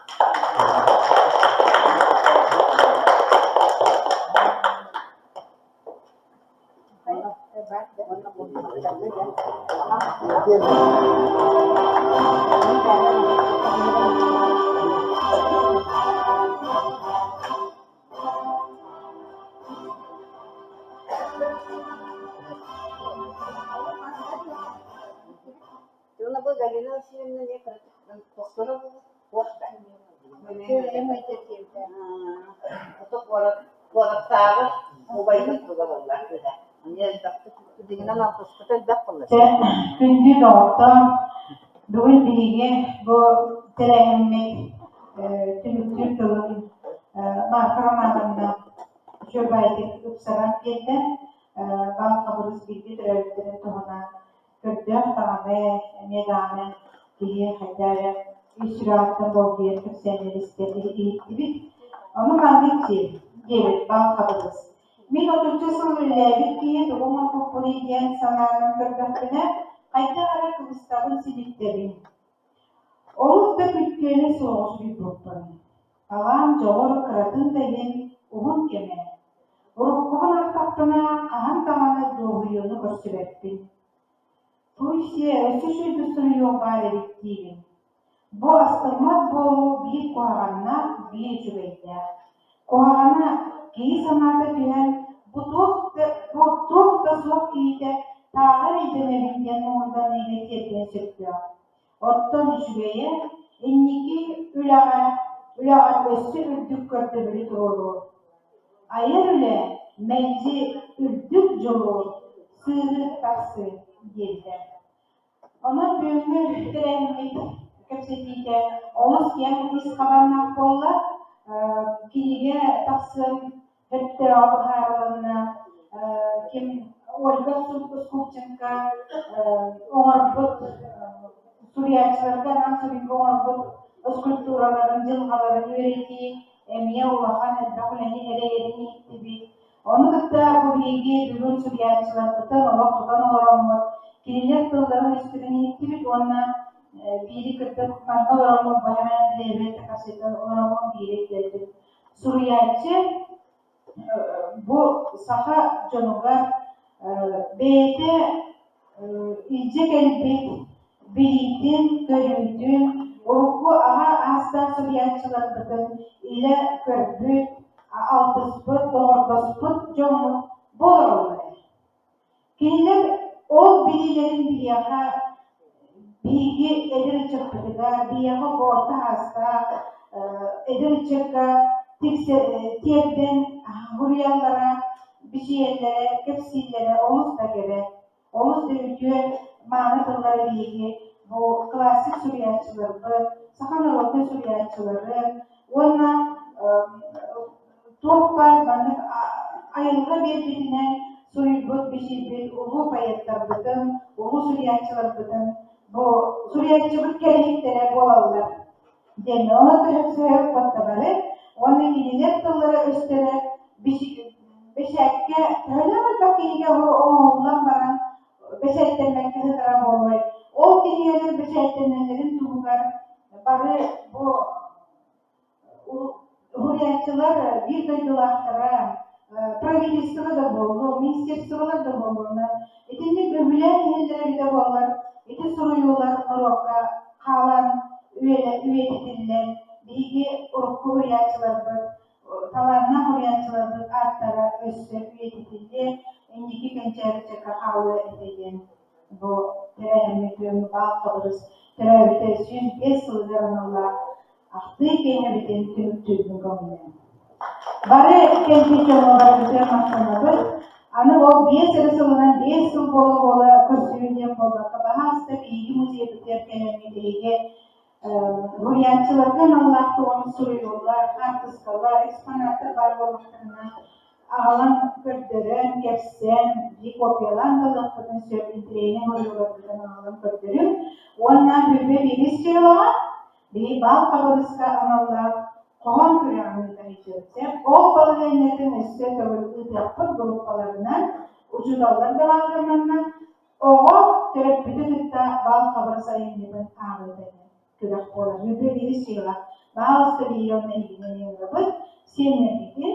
Уонна бу Галина Васильевна эмиэ тохторо буолуо Куораттааҕы убайбыт тула буолла Дьиҥинэн алтыспыта элбэх буолла. Күндү доҕоттор, бүгүн биһиги бу тэрээһиммит түмүктүүр тылын Марфа Романовна үчүгэйдик ыпсаран биэрдэ. Баал Хабырыс бииргэ төрөөбүттэрин туһунан көрдөөх даҕаны, эмиэ даҕаны киһи хайда эрэ ис сүрэҕиттэн долгуйан кэпсээннэри истэр иһиттибит. Ону маннык диэбит Баал Хабырыс. Мин отучча сыл үлэлээбит киһи тугу оҥорбуппунуй диэн санаанан көрдөхпүнэ, хайдах эрэ кыбыстабын симиттэбин. Олус да күттүөнэ суоҕу суруйбуппун. Талаан дьоҕур кыратын да иһин уһун кэмэ. Уруккубун аахтахпына, хаһан даҕаны дуоһуйууну көрсүбэппин. Туй-сиэ, өссө үчүгэйдик суруйуох баар эбит диибин. Бу астыммат буолуу биир куһаҕаннаах, биир үчүгэйдээх. Куһаҕана киһи санаата түһэн, бу туох да, бу туох да суох киһитэ тааҕар өйдөнөбүн диэн муҥурданыыга тиэрдиэн сөптөөх. Оттон үчүгэйэ инники үлэҕэ, үлэҕэр өссө үрдүк көрдөбүлү туруоруо. Айар үлэ мэлдьи үрдүк дьолу, сыыры тахсыы диэбитэ. Онон бүгүҥҥү тэрээһиммит кэпсэтиитэ олус киэҥ ис хабааннаах буолла. Кинигэ тахсыан сөптөөҕө быһаарылынна. Ким Ольга Скупченко оҥорбут суруйааччыларга анаан суруйга оҥорбут скульптураларын, дьылҕаларын үөрэтии эмиэ улахан элбэх үлэни эрэйэрин иһиттибит. Ону кытта бу биһиги бүгүн суруйааччыларбытын олох тутан олороммут, кинилэр тылларын-өстөрүн иһиттибит уонна биири кытта манна олороммут бу Һэмэн Андреевич Такасытын олороммут биири өйдөөтүм. Суруйааччы бу саха дьонугар бэйэтэ илдьэ кэлбит билиитин, көрүүтүн, урукку аҕа аастаах суруйааччыларбытын илэ көрбүт, алтыспыт, доҕордоспут дьоммут буоларыллар. Кинилэр ол билиилэрин биһиэхэ биһиги эдэр ыччаппытыгар, биһиэхэ орто аастаах эдэр ыччакка тиэрдэн суруйаллара, бичийэллэрэ, кэпсииллэрэ олус да кэрэ, олус да үтүө мааны тыллары биһиги бу классик суруйааччыларбыт, саха норуотун суруйааччыларын уонна туох баар маннык айылҕа биэрбитинэн суруйбут, бичийбит улуу поэттарбытын, улуу суруйааччыларбытын бу суруйааччыбыт кэрэһиттэрэ буолаллар диэн ону төһөпсөһөр бары уонна кинилэр тыллара-өстөрө бэчээккэ төһөлөөх элбэх кинигэ оҥоһуллан баран бэчээттэммэккэ сытара буолуой. Ол кинигэлэр бэчээттэнэллэрин туһугар бары бу уһуйааччылар биир дойдулаахтара, правительство да буоллун, министерстволар да буоллуннар, итинник үбүлээн иһэллэрэ эбитэ буоллар, ити суруйуулар норуокка хаалан үйэтитиллэн, биһиги урукку уһуйааччыларбыт, талааннаах уһуйааччыларбыт ааттара өссө үйэтитиллиэ, инники кэнчээри ыччакка хаалыа этэ диэн бу тэрээһиммит баал Хабырыс төрөөбүтэ 105 сылыгар аналлаах ахтыы киэһэбитин түмүктүүрбүн көҥүллээн. Бары кэлбит дьоҥҥо барыбытыгар махтанабыт. Аны ол 5 эрэ сылынан 5 сыл буола-буола көрсүһүү диэн буолбакка, баһаалыста биһиги музейбытыгар кэлэммит эһиги суруйааччыларга аналлаах туоҕун суруйуулар, хаартыскалар, экспонаттар баар буоллахтарына аҕалан көрдөрөн, кэпсээн, копиялаан да ылыахпытын сөп, интэриэһинэй хоруйуларбытын аҕалан көрдөрүҥ. Уонна Бүлбэ биирис дьыалаҕа биһи баал хабырыска аналлаах хоһоон күрэҕин ыытар Ол балаһыанньатын өссө төгүл ыытыахпыт группаларынан, учууталлар да бааллар манна. Оҕо төрөппүтү кытта баал хабырыс айымньытын ааҕыыта диэн күрэх буолар. Бүлбэ биирис дьыала баалыста биһиги онно эһигини ыҥырабыт, сиэннэргитин,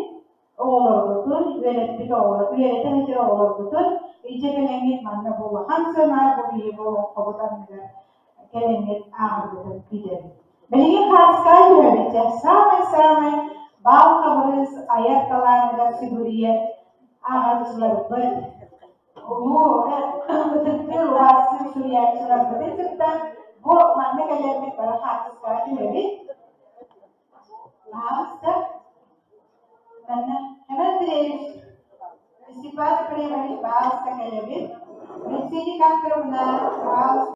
оҕолоргутун, үөрэппит оҕолор, үөрэтэ сылдьар оҕолоргутун илдьэ кэлэҥҥит манна бу улахан сыанаа бу биһиги бу олоҥхобут анныгар кэлэҥҥит ааҕаргытын күүтэбит. Билигин хааскаҕа түһэбит дьэ саамай-саамай баал хабырыыс айар талааныгар сүгүрүйэр ааҕааччыларбыт, улуу ытыктыыр убаастыыр суруйааччыларбытын кытта бу манна кэлэммит бары хаартыскаҕа түһэбит. Пожалуйста. Манна Семен Андреевич, Степан Ефремович, пожалуйста, кэлэбит. Люция Никандровна, пожалуйста.